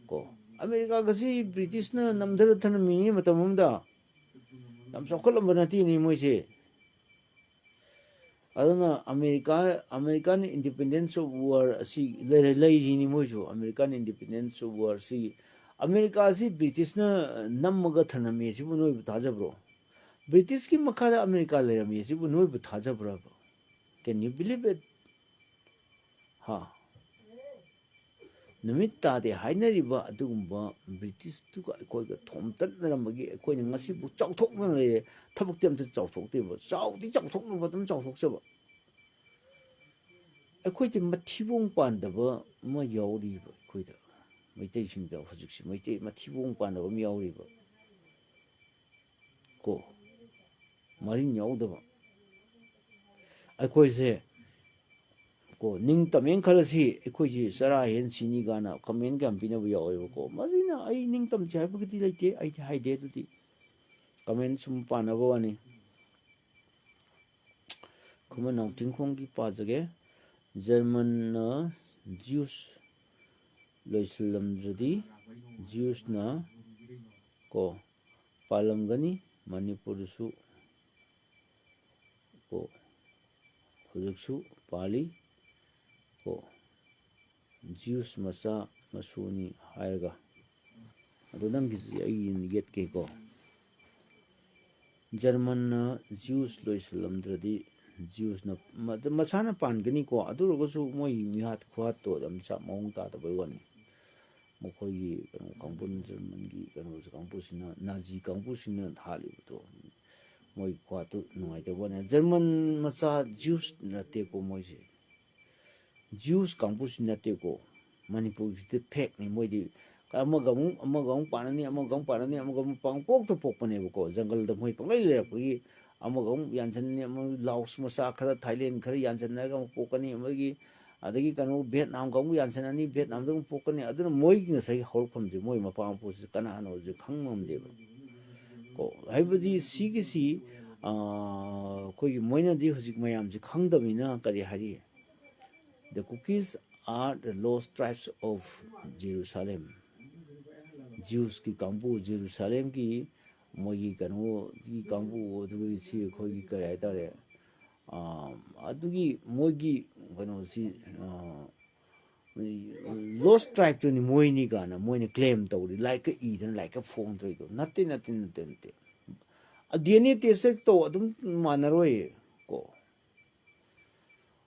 ꯀꯣ꯫ ꯑꯃꯦꯔꯤꯀꯥꯒꯁꯤ ꯕ꯭ꯔꯤꯇꯤꯁꯅ ꯅꯝꯊꯔ ꯊꯅꯝꯃꯤꯅꯤ ꯃꯇꯝ ꯑꯃꯗ꯫ ꯌꯥꯝ ꯆꯥꯎꯈꯠꯂꯝꯕ ꯅꯠꯇꯦꯅꯦ ꯃꯣꯏꯁꯦ꯫ ꯑꯗꯨꯅ America, American Independence of War ꯑꯁꯤ ꯂꯩꯔ-, ꯂꯩꯔꯤꯅꯤ ꯃꯣꯏꯁꯨ꯫ American Independence of War ꯁꯤ, ꯑꯃꯦꯔꯤꯀꯥꯁꯤ ꯕ꯭ꯔꯤꯇꯤꯁꯅ ꯅꯝꯃꯒ ꯊꯅꯝꯃꯤ ꯁꯤꯕꯨ ꯅꯣꯏꯕꯨ ꯊꯥꯖꯕ꯭ꯔꯣ? ꯕ꯭ꯔꯤꯇꯤꯁꯀꯤ ꯃꯈꯥꯗ ꯑꯃꯦꯔꯤꯀꯥ ꯂꯩꯔꯝꯃꯤ ꯁꯤꯕꯨ ꯅꯣꯏꯕꯨ ꯊꯥꯖꯕ꯭ꯔꯕ? Can you believe it? ꯍꯥ? ꯅꯨꯃꯤꯠ ꯇꯥꯗꯦ ꯍꯥꯏꯅꯔꯤꯕ ꯑꯗꯨꯒꯨꯝꯕ ꯕ꯭ꯔꯤꯇꯤꯁꯇꯨꯒ ꯑꯩꯈꯣꯏꯒ ꯊꯣꯝꯇꯠꯅꯔꯝꯕꯒꯤ ꯑꯩꯈꯣꯏꯅ ꯉꯁꯤꯕꯨ ꯆꯥꯎꯊꯣꯛꯅ ꯂꯩꯔꯦ꯫ ꯊꯕꯛꯇꯤ ꯑꯝꯇ ꯆꯥꯎꯊꯣꯛꯇꯦꯕ꯫ ꯆꯥꯎꯗꯤ ꯆꯥꯎꯊꯣꯛꯅꯕ ꯑꯗꯨꯝ ꯆꯥꯎꯊꯣꯛꯆꯕ꯫ ꯑꯩꯈꯣꯏꯗꯤ ꯃꯊꯤꯕꯣꯡ ꯄꯥꯟꯗꯕ ꯑꯃ ꯌꯥꯎꯔꯤꯕ ꯑꯩꯈꯣꯏꯗ, ꯃꯩꯇꯩꯁꯤꯡꯗ ꯍꯧꯖꯤꯛꯁꯦ ꯃꯩꯇꯩ ꯃꯊꯤꯕꯣꯡ ꯄꯥꯟꯗꯕ ꯑꯃ ꯌꯥꯎꯔꯤꯕ꯫ ꯀꯣ, ꯃꯔꯤꯟ ꯌꯥꯎꯗꯕ꯫ ꯑꯩꯈꯣꯏꯁꯦ ꯀꯣ, ꯅꯤꯡꯇꯝꯃꯦꯅ ꯈꯜꯂꯁꯤ, ꯑꯩꯈꯣꯏꯁꯤ ꯆꯔꯥ ꯍꯦꯟ ꯁꯤꯅꯤ ꯀꯥꯏꯅ comment ꯌꯥꯝ ꯄꯤꯅꯕ ꯌꯥꯎꯋꯦꯕꯀꯣ꯫ ꯃꯁꯤꯅ ꯑꯩ ꯅꯤꯡꯇꯝꯁꯤ ꯍꯥꯏꯕꯒꯤꯗꯤ ꯂꯩꯇꯦ, ꯑꯩꯗꯤ ꯍꯥꯏꯗꯦ꯫ ꯑꯗꯨꯗꯤ comment ꯁꯨꯝ ꯄꯥꯅꯕ ꯋꯥꯅꯤ꯫ ꯈꯨꯃꯟ ꯅꯥꯎꯊꯤꯡꯈꯣꯡꯒꯤ ꯄꯥꯖꯒꯦ꯫ ꯖꯔꯃꯟꯅ ꯖ꯭ꯌꯨꯁ ꯂꯣꯏꯁꯤꯜꯂꯝꯗ꯭ꯔꯗꯤ ꯖ꯭ꯌꯨꯁꯅ ꯀꯣ ꯄꯥꯜꯂꯝꯒꯅꯤ꯫ ꯃꯅꯤꯄꯨꯔꯗꯁꯨ ꯀꯣ ꯍꯧꯖꯤꯛꯁꯨ ꯄꯥꯜꯂꯤ ꯀꯣ꯫ ꯖ꯭ꯌꯨꯁ ꯃꯆꯥ ꯃꯁꯨꯅꯤ ꯍꯥꯏꯔꯒ ꯑꯗꯣ ꯅꯪꯒꯤꯁꯤ ꯑꯩ ꯌꯦꯠꯀꯦꯀꯣ꯫ ꯖꯔꯃꯟꯅ ꯖ꯭ꯌꯨꯁ ꯂꯣꯏꯁꯤꯜꯂꯝꯗ꯭ꯔꯗꯤ ꯖ꯭ꯌꯨꯁꯅ ꯃ-, ꯃꯁꯥꯅ ꯄꯥꯟꯒꯅꯤꯀꯣ꯫ ꯑꯗꯨ ꯑꯣꯏꯔꯒꯁꯨ ꯃꯣꯏ ꯃꯤꯍꯥꯠ ꯈꯨꯍꯥꯠꯇꯣ ꯌꯥꯝ ꯆꯞ ꯃꯑꯣꯡ ꯇꯥꯗꯕꯩ ꯋꯥꯅꯤ꯫ ꯃꯈꯣꯏꯒꯤ ꯀꯩꯅꯣ ꯀꯥꯡꯕꯨꯅ, ꯖꯔꯃꯟꯒꯤ ꯀꯩꯅꯣꯁꯦ ꯀꯥꯡꯕꯨꯁꯤꯅ, ꯅꯥꯖꯤ ꯀꯥꯡꯕꯨꯁꯤꯅ ꯍꯥꯠꯂꯤꯕꯗꯣ ꯃꯣꯏ ꯈꯨꯍꯥꯠꯇꯨ ꯅꯨꯡꯉꯥꯏꯇꯕ ꯋꯥꯅꯤ꯫ ꯖꯔꯃꯟ ꯃꯆꯥ ꯖ꯭ꯌꯨꯁ ꯅꯠꯇꯦꯀꯣ ꯃꯣꯏꯁꯦ꯫ ꯖ꯭ꯌꯨꯁ ꯀꯥꯡꯕꯨꯁꯤ ꯅꯠꯇꯦꯀꯣ꯫ ꯃꯅꯤꯄꯨꯔꯒꯤꯁꯤꯗꯤ ꯐꯦꯛꯅꯤ꯫ ꯃꯣꯏꯗꯤ ꯑꯃꯒ ꯑꯃꯨꯛ, ꯑꯃꯒ ꯑꯃꯨꯛ ꯄꯥꯟꯅꯅꯤ, ꯑꯃꯒ ꯑꯃꯨꯛ ꯄꯥꯟꯅꯅꯤ, ꯑꯃꯒ ꯑꯃꯨꯛ ꯄꯪꯄꯣꯛꯇ ꯄꯣꯛꯄꯅꯦꯕꯀꯣ꯫ ꯖꯪꯒꯜꯗ ꯃꯣꯏ ꯄꯪꯂꯩ ꯂꯩꯔꯛꯄꯒꯤ ꯑꯃꯒ ꯑꯃꯨꯛ ꯌꯥꯟꯁꯤꯟꯅꯤ, ꯑꯃꯨꯛ ꯂꯥꯎꯁ ꯃꯆꯥ ꯈꯔ, ꯊꯥꯏꯂꯦꯟ ꯈꯔ ꯌꯥꯟꯁꯤꯟꯅꯔꯒ ꯑꯃꯨꯛ ꯄꯣꯛꯀꯅꯤ, ꯑꯃꯒꯤ ꯑꯗꯒꯤ ꯀꯩꯅꯣ ꯚꯦꯠꯅꯥꯝꯒ ꯑꯃꯨꯛ ꯌꯥꯟꯁꯤꯟꯅꯅꯤ, ꯚꯦꯠꯅꯥꯝꯗ ꯑꯃꯨꯛ ꯄꯣꯛꯀꯅꯤ꯫ ꯑꯗꯨꯅ ꯃꯣꯏꯒꯤ ꯉꯁꯥꯏꯒꯤ ꯍꯧꯔꯛꯐꯝꯁꯦ, ꯃꯣꯏ ꯃꯄꯥ ꯃꯄꯨꯁꯦ ꯀꯅꯥꯅꯣꯁꯦ ꯈꯪ ꯉꯝꯗꯦꯕ ꯀꯣ꯫ ꯍꯥꯏꯕꯗꯤ ꯁꯤꯒꯤꯁꯤ, ꯑꯥ, ꯑꯩꯈꯣꯏꯒꯤ ꯃꯣꯏꯅꯗꯤ ꯍꯧꯖꯤꯛ ꯃꯌꯥꯝꯁꯦ ꯈꯪꯗꯕꯅꯤꯅ ꯀꯔꯤ ꯍꯥꯏꯔꯤ? The Kukis are the lost tribes of Jerusalem. ꯖ꯭ꯌꯨꯁꯀꯤ ꯀꯥꯡꯕꯨ, ꯖꯦꯔꯨꯁꯥꯂꯦꯝꯒꯤ ꯃꯣꯏꯒꯤ ꯀꯩꯅꯣꯒꯤ ꯀꯥꯡꯕꯨ, ꯑꯗꯨꯒꯤ ꯁꯤ ꯑꯩꯈꯣꯏꯒꯤ ꯀꯔꯤ ꯍꯥꯏꯇꯥꯔꯦ, ꯑꯥ, ꯑꯗꯨꯒꯤ ꯃꯣꯏꯒꯤ ꯀꯩꯅꯣꯁꯤ, ꯑꯥ, ꯂꯣꯁ ꯇ꯭ꯔꯥꯏꯕꯇꯨꯅꯤ ꯃꯣꯏꯅꯤ ꯀꯥꯏꯅ ꯃꯣꯏꯅ ꯀ꯭ꯂꯦꯝ ꯇꯧꯔꯤ, ꯂꯥꯏꯔꯤꯛꯀ ꯏꯗꯅ ꯂꯥꯏꯔꯤꯛꯀ ꯐꯣꯡꯗ꯭ꯔꯤꯗꯣ꯫ ꯅꯠꯇꯦ, ꯅꯠꯇꯦ, ꯅꯠꯇꯦ, ꯅꯠꯇꯦ꯫ ꯗꯤ ꯑꯦꯟ ꯑꯦ ꯇꯦꯁ ꯇꯧ, ꯑꯗꯨꯝ ꯃꯥꯟꯅꯔꯣꯏ ꯀꯣ꯫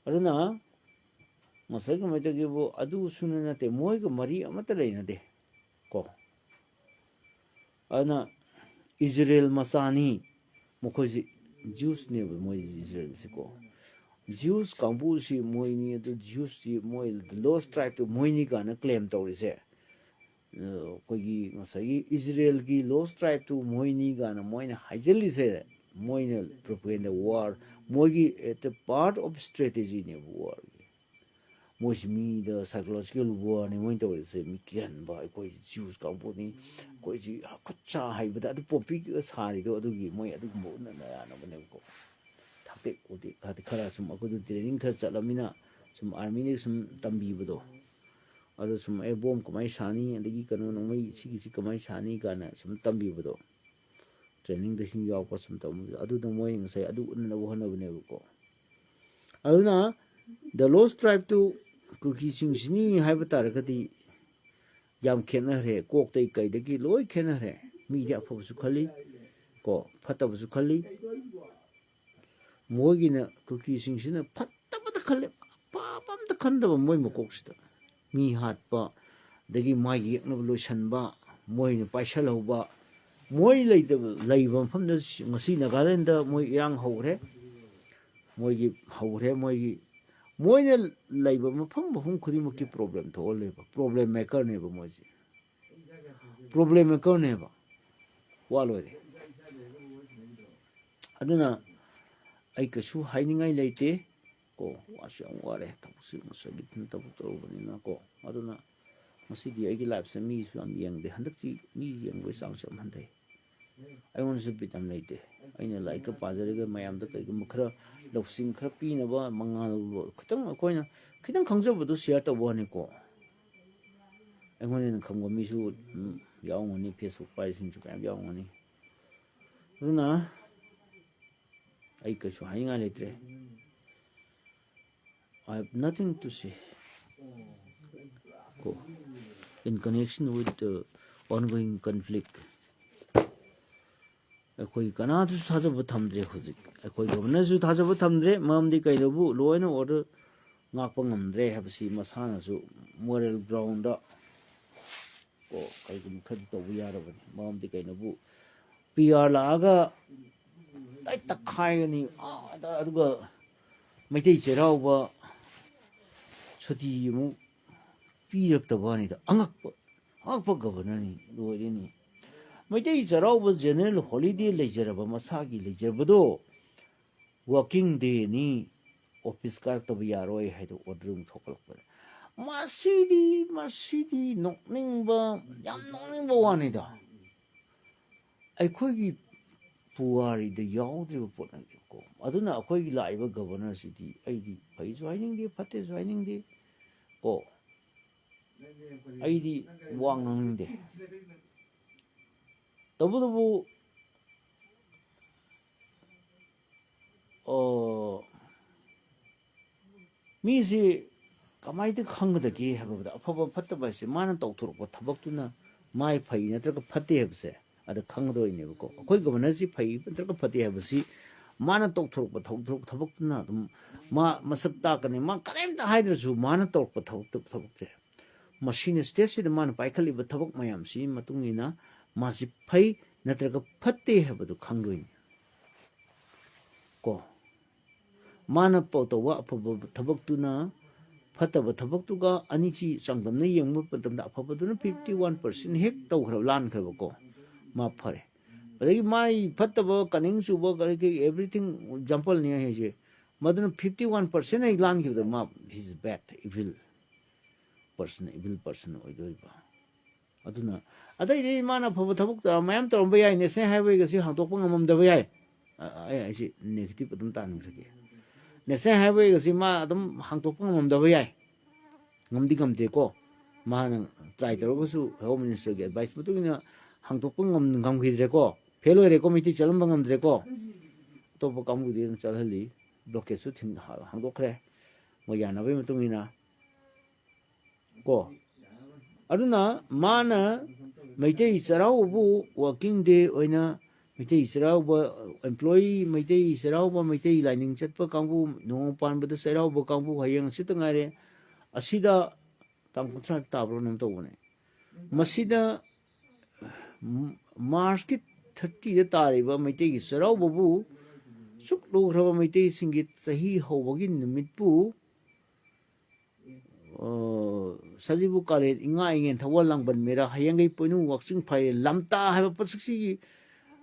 ꯑꯗꯨꯅ ꯉꯁꯥꯏ ꯀꯃꯥꯏꯅ ꯇꯧꯒꯦꯕꯨ, ꯑꯗꯨꯁꯨꯅ ꯅꯠꯇꯦ, ꯃꯣꯏꯒ ꯃꯔꯤ ꯑꯃꯠꯇ ꯂꯩꯅꯗꯦ ꯀꯣ꯫ ꯑꯗꯨꯅ ꯏꯖꯔꯦꯜ ꯃꯆꯥꯅꯤ, ꯃꯈꯣꯏꯁꯤ ꯖ꯭ꯌꯨꯁꯅꯦꯕ, ꯃꯣꯏ ꯏꯖꯔꯦꯜꯁꯤꯀꯣ꯫ ꯖ꯭ꯌꯨꯁ ꯀꯥꯡꯕꯨꯁꯤ ꯃꯣꯏꯅꯤ, ꯑꯗꯨ ꯖ꯭ꯌꯨꯁꯁꯤ ꯃꯣꯏ ꯂꯣꯁ ꯇ꯭ꯔꯥꯏꯕꯇꯨ ꯃꯣꯏꯅꯤ ꯀꯥꯏꯅ ꯀ꯭ꯂꯦꯝ ꯇꯧꯔꯤꯁꯦ꯫ ꯑ, ꯑꯩꯈꯣꯏꯒꯤ ꯉꯁꯥꯏꯒꯤ ꯏꯖꯔꯦꯜꯒꯤ ꯂꯣꯁ ꯇ꯭ꯔꯥꯏꯕꯇꯨ ꯃꯣꯏꯅꯤ ꯀꯥꯏꯅ ꯃꯣꯏꯅ ꯍꯥꯏꯖꯜꯂꯤꯁꯦ, ꯃꯣꯏꯅ ꯄ꯭ꯔꯣꯄꯒꯦꯟꯗꯥ ꯋꯥꯔ, ꯃꯣꯏꯒꯤ at the part of strategy ꯅꯦꯕ ꯋꯥꯔꯒꯤ꯫ ꯃꯣꯏꯁꯤ ꯃꯤꯗ psychological war ꯅꯤ ꯃꯣꯏꯅ ꯇꯧꯔꯤꯁꯦ꯫ ꯃꯤ ꯀꯤꯍꯟꯕ, ꯑꯩꯈꯣꯏ ꯖ꯭ꯌꯨꯁ ꯀꯥꯡꯕꯨꯅꯤ, ꯑꯩꯈꯣꯏꯁꯤ ꯈꯨꯠ ꯁꯥ ꯍꯩꯕꯗ ꯑꯗꯨ ꯄꯣꯝꯄꯤ ꯁꯥꯔꯤꯗꯣ ꯑꯗꯨꯒꯤ ꯃꯣꯏ ꯑꯗꯨꯒꯨꯝꯕ ꯎꯠꯅꯅ ꯌꯥꯅꯕꯅꯦꯕꯀꯣ꯫ ꯇꯥꯛꯇꯤꯛ ꯎꯇꯤꯛ ꯍꯥꯏꯗꯤ ꯈꯔ ꯁꯨꯝ ꯑꯩꯈꯣꯏꯗꯣ ꯇ꯭ꯔꯦꯅꯤꯡ ꯈꯔ ꯆꯠꯂꯃꯤꯅ ꯁꯨꯝ ꯑꯥꯔꯃꯤꯗꯒꯤ ꯁꯨꯝ ꯇꯝꯕꯤꯕꯗꯣ꯫ ꯑꯗꯨ ꯁꯨꯝ ꯑꯦ ꯕꯣꯝ ꯀꯃꯥꯏꯅ ꯁꯥꯅꯤ, ꯑꯗꯒꯤ ꯀꯩꯅꯣ ꯅꯣꯡꯃꯩ ꯁꯤꯒꯤꯁꯤ ꯀꯃꯥꯏꯅ ꯁꯥꯅꯤ ꯀꯥꯏꯅ ꯁꯨꯝ ꯇꯝꯕꯤꯕꯗꯣ꯫ ꯇ꯭ꯔꯦꯅꯤꯡꯗ ꯁꯨꯝ ꯌꯥꯎꯔꯛꯄ ꯁꯨꯝ ꯇꯧꯕꯗꯣ꯫ ꯑꯗꯨꯗ ꯃꯣꯏ ꯉꯁꯥꯏ ꯑꯗꯨ ꯎꯠꯅꯅꯕ ꯍꯣꯠꯅꯕꯅꯦꯕꯀꯣ꯫ ꯑꯗꯨꯅ the lost tribe ꯇꯨ ꯀꯨꯀꯤꯁꯤꯡꯁꯤꯅꯤ ꯍꯥꯏꯕ ꯇꯥꯔꯒꯗꯤ ꯌꯥꯝ ꯈꯦꯠꯅꯈ꯭ꯔꯦ꯫ ꯀꯣꯛꯇꯒꯤ ꯀꯩꯗꯒꯤ ꯂꯣꯏ ꯈꯦꯠꯅꯈ꯭ꯔꯦ꯫ ꯃꯤꯗꯤ ꯑꯐꯕꯁꯨ ꯈꯜꯂꯤ, ꯀꯣ, ꯐꯠꯇꯕꯁꯨ ꯈꯜꯂꯤ꯫ ꯃꯣꯏꯒꯤꯅ, ꯀꯨꯀꯤꯁꯤꯡꯁꯤꯅ ꯐꯠꯇꯕꯇ ꯈꯜꯂꯦ, ꯑꯐꯕ ꯑꯝꯇ ꯈꯟꯗꯕ ꯃꯣꯏ ꯃꯀꯣꯛꯁꯤꯗ꯫ ꯃꯤ ꯍꯥꯠꯄ, ꯑꯗꯒꯤ ꯃꯥ ꯌꯦꯛꯅꯕ ꯂꯣꯏꯁꯟꯕ, ꯃꯣꯏꯅ ꯄꯥꯏꯁꯜꯍꯧꯕ, ꯃꯣꯏ ꯂꯩꯇꯕ, ꯂꯩꯕ ꯃꯐꯝꯗ ꯉꯁꯤ ꯅꯥꯒꯥꯂꯦꯟꯗ ꯃꯣꯏ ꯏꯔꯥꯡ ꯍꯧꯈ꯭ꯔꯦ꯫ ꯃꯣꯏꯒꯤ ꯍꯧꯈ꯭ꯔꯦ, ꯃꯣꯏꯒꯤ, ꯃꯣꯏꯅ ꯂꯩꯕ ꯃꯐꯝ, ꯃꯐꯝ ꯈꯨꯗꯤꯡꯃꯛꯀꯤ problem ꯊꯣꯛꯍꯜꯂꯦꯕ, problem makerꯅꯦꯕ ꯃꯣꯏꯁꯦ, problem makerꯅꯦꯕ꯫ ꯋꯥ ꯂꯣꯏꯔꯦ꯫ ꯑꯗꯨꯅ ꯑꯩ ꯀꯩꯁꯨ ꯍꯥꯏꯅꯤꯡꯉꯥꯏ ꯂꯩꯇꯦ꯫ ꯀꯣ, ꯋꯥꯁꯨ ꯌꯥꯝ ꯋꯥꯔꯦ, ꯊꯕꯛꯁꯨ ꯉꯁꯥꯏꯒꯤ ꯊꯕꯛ ꯇꯧꯔꯨꯕꯅꯤꯅ ꯀꯣ꯫ ꯑꯗꯨꯅ ꯉꯁꯤꯗꯤ ꯑꯩꯒꯤ liveꯁꯦ ꯃꯤꯁꯨ ꯌꯥꯝ ꯌꯦꯡꯗꯦ꯫ ꯍꯟꯗꯛꯇꯤ ꯃꯤ ꯌꯦꯡꯕꯒꯤ ꯆꯥꯡꯁꯨ ꯌꯥꯝ ꯍꯟꯊꯩ꯫ ꯑꯩꯉꯣꯟꯗꯁꯨ ꯕꯤꯠ ꯌꯥꯝ ꯂꯩꯇꯦ꯫ ꯑꯩꯅ ꯂꯥꯏꯔꯤꯛꯀ ꯄꯥꯖꯔꯒ ꯃꯌꯥꯝꯗ ꯀꯩꯒꯨꯝꯕ ꯈꯔ ꯂꯧꯁꯤꯡ ꯈꯔ ꯄꯤꯅꯕ, ꯃꯉꯥꯜ ꯈꯤꯇꯪ ꯑꯩꯈꯣꯏꯅ ꯈꯤꯇꯪ ꯈꯪꯖꯕꯗꯨ share ꯇꯧꯕ ꯋꯥꯅꯤꯀꯣ꯫ ꯑꯩꯉꯣꯟꯗ ꯍꯦꯟꯅ ꯈꯪꯕ ꯃꯤꯁꯨ, ꯎꯝ, ꯌꯥꯎꯔꯝꯒꯅꯤ, Facebook ꯄꯥꯏꯔꯤꯁꯤꯡꯁꯨ ꯃꯌꯥꯝ ꯌꯥꯎꯔꯝꯒꯅꯤ꯫ ꯑꯗꯨꯅ ꯑꯩ ꯀꯩꯁꯨ ꯍꯥꯏꯅꯤꯡꯉꯥꯏ ꯂꯩꯇ꯭ꯔꯦ꯫ I have nothing to say, ꯀꯣ, in connection with the ongoing conflict꯫ ꯑꯩꯈꯣꯏ ꯀꯅꯥꯗꯁꯨ ꯊꯥꯖꯕ ꯊꯝꯗ꯭ꯔꯦ ꯍꯧꯖꯤꯛ꯫ ꯑꯩꯈꯣꯏ governorꯁꯨ ꯊꯥꯖꯕ ꯊꯝꯗ꯭ꯔꯦ, ꯃꯔꯝꯗꯤ ꯀꯩꯗꯧꯕꯨ law and order ꯉꯥꯛꯄ ꯉꯝꯗ꯭ꯔꯦ ꯍꯥꯏꯕꯁꯤ ꯃꯁꯥꯅꯁꯨ moral groundꯗ, ꯀꯣ, ꯀꯩꯒꯨꯝꯕ ꯈꯔꯗꯤ ꯇꯧꯕ ꯌꯥꯔꯕꯅꯤ꯫ ꯃꯔꯝꯗꯤ ꯀꯩꯅꯣꯕꯨ, PR ꯂꯥꯛꯑꯒ ꯂꯣꯏ ꯇꯛꯈꯥꯏꯒꯅꯤ, ꯑꯥꯗ, ꯑꯗꯨꯒ ꯃꯩꯇꯩ ꯆꯩꯔꯥꯎꯕ ꯁꯨꯇꯤ ꯑꯃꯨꯛ ꯄꯤꯔꯛꯇꯕ ꯋꯥꯅꯤꯗ꯫ ꯑꯉꯛꯄ, ꯑꯉꯛꯄ governorꯅꯤ, ꯂꯣꯏꯔꯦꯅꯤ꯫ ꯃꯩꯇꯩ ꯆꯩꯔꯥꯎꯕ general holiday ꯂꯩꯖꯔꯕ, ꯃꯁꯥꯒꯤ ꯂꯩꯖꯕꯗꯣ, working dayꯅꯤ, office ꯀꯥꯔꯛꯇꯕ ꯌꯥꯔꯣꯏ ꯍꯥꯏꯗꯣ order ꯑꯃꯨꯛ ꯊꯣꯛꯂꯛꯄꯗ, ꯃꯁꯤꯗꯤ, ꯃꯁꯤꯗꯤ ꯅꯣꯛꯅꯤꯡꯕ, ꯌꯥꯝ ꯅꯣꯛꯅꯤꯡꯕ ꯋꯥꯅꯤꯗ꯫ ꯑꯩꯈꯣꯏꯒꯤ ꯄꯨꯋꯥꯔꯤꯗ ꯌꯥꯎꯗ꯭ꯔꯤꯕ ꯄꯣꯠꯅꯦꯕꯀꯣ꯫ ꯑꯗꯨꯅ ꯑꯩꯈꯣꯏꯒꯤ ꯂꯥꯛꯏꯕ governorꯁꯤꯗꯤ ꯑꯩꯗꯤ ꯐꯩꯁꯨ ꯍꯥꯏꯅꯤꯡꯗꯦ, ꯐꯠꯇꯦꯁꯨ ꯍꯥꯏꯅꯤꯡꯗꯦ ꯀꯣ꯫ ꯑꯩꯗꯤ ꯋꯥ ꯉꯥꯡꯅꯤꯡꯗꯦ꯫ ꯇꯧꯕꯇꯕꯨ, ꯑꯣ, ꯃꯤꯁꯤ ꯀꯃꯥꯏꯅ ꯈꯪꯒꯗꯒꯦ ꯍꯥꯏꯕꯗ, ꯑꯐꯕ ꯐꯠꯇꯕ ꯍꯥꯏꯁꯦ ꯃꯥꯅ ꯇꯧꯊꯣꯔꯛꯄ ꯊꯕꯛꯇꯨꯅ ꯃꯥꯏ ꯐꯩ ꯅꯠꯇ꯭ꯔꯒ ꯐꯠꯇꯦ ꯍꯥꯏꯕꯁꯦ ꯑꯗ ꯈꯪꯒꯗꯣꯏꯅꯦꯕꯀꯣ꯫ ꯑꯩꯈꯣꯏ ꯒꯕꯔꯅꯔꯁꯤ ꯐꯩ ꯅꯠꯇ꯭ꯔꯒ ꯐꯠꯇꯦ ꯍꯥꯏꯕꯁꯤ ꯃꯥꯅ ꯇꯧꯊꯣꯔꯛꯄ ꯊꯧꯊꯣꯔꯛ ꯊꯕꯛꯇꯨꯅ ꯑꯗꯨꯝ ꯃꯥ ꯃꯁꯛ ꯇꯥꯛꯀꯅꯤ꯫ ꯃꯥ ꯀꯔꯤꯝꯇ ꯍꯥꯏꯗ꯭ꯔꯁꯨ ꯃꯥꯅ ꯇꯧꯔꯛꯄ ꯊꯕꯛꯇ ꯊꯕꯛꯁꯦ, ꯃꯁꯤꯅ ꯁ꯭ꯇꯦꯠꯁꯤꯗ ꯃꯥꯅ ꯄꯥꯏꯈꯠꯂꯤꯕ ꯊꯕꯛ ꯃꯌꯥꯝꯁꯤꯒꯤ ꯃꯇꯨꯡ ꯏꯟꯅ ꯃꯥꯁꯤ ꯐꯩ ꯅꯠꯇ꯭ꯔꯒ ꯐꯠꯇꯦ ꯍꯥꯏꯕꯗꯨ ꯈꯪꯗꯣꯏꯅꯤ ꯀꯣ꯫ ꯃꯥꯅ ꯄ- ꯇꯧꯕ ꯑꯐꯕ ꯊꯕꯛꯇꯨꯅ ꯐꯠꯇꯕ ꯊꯕꯛꯇꯨꯒ ꯑꯅꯤꯁꯤ ꯆꯥꯡꯗꯝꯅ ꯌꯦꯡꯕ ꯃꯇꯝꯗ ꯑꯐꯕꯗꯨꯅ fifty one percent ꯍꯦꯛ ꯇꯧꯈ꯭ꯔꯕ, ꯂꯥꯟꯈ꯭ꯔꯕꯀꯣ, ꯃꯥ ꯐꯔꯦ꯫ ꯑꯗꯒꯤ ꯃꯥꯏ ꯐꯠꯇꯕ, ꯀꯅꯤꯡ ꯆꯨꯕ, ꯀꯔꯤ ꯀꯔꯤ, everything exampleꯅꯤ ꯑꯩ ꯍꯥꯏꯁꯦ꯫ ꯃꯗꯨꯅ fifty one percent ꯍꯦꯛ ꯂꯥꯟꯈꯤꯕꯗ ꯃꯥ he's bad, evil person, evil person ꯑꯣꯏꯗꯣꯔꯤꯕ꯫ ꯑꯗꯨꯅ ꯑꯇꯩꯗꯤ ꯃꯥꯅ ꯑꯐꯕ ꯊꯕꯛ ꯇꯧꯔ-, ꯃꯌꯥꯝ ꯇꯧꯔꯝꯕ ꯌꯥꯏ, ꯅꯦꯁꯅꯦꯜ ꯍꯥꯏꯋꯦꯒꯁꯤ ꯍꯥꯡꯗꯣꯛꯄ ꯉꯝꯃꯝꯗꯕ ꯌꯥꯏ꯫ ꯑ-, ꯑꯩ ꯍꯥꯏꯁꯤ ꯅꯦꯒꯦꯇꯤꯞ ꯑꯗꯨꯝ ꯇꯥꯍꯟꯈ꯭ꯔꯒꯦ꯫ ꯅꯦꯁꯅꯦꯜ ꯍꯥꯏꯋꯦꯒꯁꯤ ꯃꯥ ꯑꯗꯨꯝ ꯍꯥꯡꯗꯣꯛꯄ ꯉꯝꯃꯝꯗꯕ ꯌꯥꯏ, ꯉꯝꯗꯤ ꯉꯝꯗꯦꯀꯣ꯫ ꯃꯥꯅ ꯇ꯭ꯔꯥꯏ ꯇꯧꯔꯒꯁꯨ ꯍꯣꯝ ꯃꯤꯅꯤꯁꯇꯔꯒꯤ ꯑꯦꯗꯚꯥꯏꯁ ꯃꯇꯨꯡ ꯏꯟꯅ ꯍꯥꯡꯗꯣꯛꯄ ꯉꯝ-, ꯉꯝꯈꯤꯗ꯭ꯔꯦꯀꯣ꯫ ꯐꯦꯜ ꯑꯣꯏꯔꯦꯀꯣ, ꯃꯩꯇꯩ ꯆꯠꯂꯝꯕ ꯉꯝꯗ꯭ꯔꯦꯀꯣ꯫ ꯑꯇꯣꯞꯄ ꯀꯥꯡꯕꯨꯗꯤ ꯑꯗꯨꯝ ꯆꯠꯍꯜꯂꯤ, ꯕ꯭ꯂꯣꯀꯦꯠꯁꯨ ꯊꯤꯡ-, ꯍꯥꯡꯗꯣꯛꯈ꯭ꯔꯦ ꯃꯣꯏ ꯌꯥꯅꯕꯒꯤ ꯃꯇꯨꯡ ꯏꯟꯅ꯫ ꯀꯣ꯫ ꯑꯗꯨꯅ ꯃꯥꯅ ꯃꯩꯇꯩ ꯆꯩꯔꯥꯎꯕꯕꯨ ꯋꯥꯔꯀꯤꯡ ꯗꯦ ꯑꯣꯏꯅ, ꯃꯩꯇꯩ ꯆꯩꯔꯥꯎꯕ ꯑꯦꯝꯄ꯭ꯂꯣꯌꯤ, ꯃꯩꯇꯩ ꯆꯩꯔꯥꯎꯕ, ꯃꯩꯇꯩ ꯂꯥꯏꯅꯤꯡ ꯆꯠꯄ ꯀꯥꯡꯕꯨ, ꯅꯣꯡꯃ ꯄꯥꯟꯕꯗ ꯆꯩꯔꯥꯎꯕ ꯀꯥꯡꯕꯨ ꯍꯌꯦꯡ ꯍꯪꯆꯤꯠꯇ ꯉꯥꯏꯔꯦ꯫ ꯑꯁꯤꯗ ꯇꯥꯡ ꯀꯨꯟꯊ꯭ꯔꯥ ꯇꯥꯕ꯭ꯔꯣ ꯀꯩꯅꯣꯝ ꯇꯧꯕꯅꯦ꯫ ꯃꯁꯤꯗ ꯃꯥꯔꯆꯀꯤ ꯊꯥꯔꯇꯤꯗ ꯇꯥꯔꯤꯕ ꯃꯩꯇꯩꯒꯤ ꯆꯩꯔꯥꯎꯕꯕꯨ ꯆꯨꯞꯂꯨꯈ꯭ꯔꯕ ꯃꯩꯇꯩꯁꯤꯡꯒꯤ ꯆꯍꯤ ꯍꯧꯕꯒꯤ ꯅꯨꯃꯤꯠꯄꯨ ꯑ, ꯁꯖꯤꯕꯨ ꯀꯥꯂꯦꯟ ꯏꯉꯥ ꯏꯉꯦꯟ ꯊꯧꯋꯥꯜ ꯂꯥꯡꯕꯟ ꯃꯦꯔꯥ ꯍꯌꯦꯡꯒꯩ ꯄꯣꯏꯅꯨ ꯋꯥꯛꯆꯤꯡ ꯐꯥꯏꯔꯦꯟ ꯂꯝꯇꯥ ꯍꯥꯏꯕ ꯄꯣꯠꯁꯛꯁꯤꯒꯤ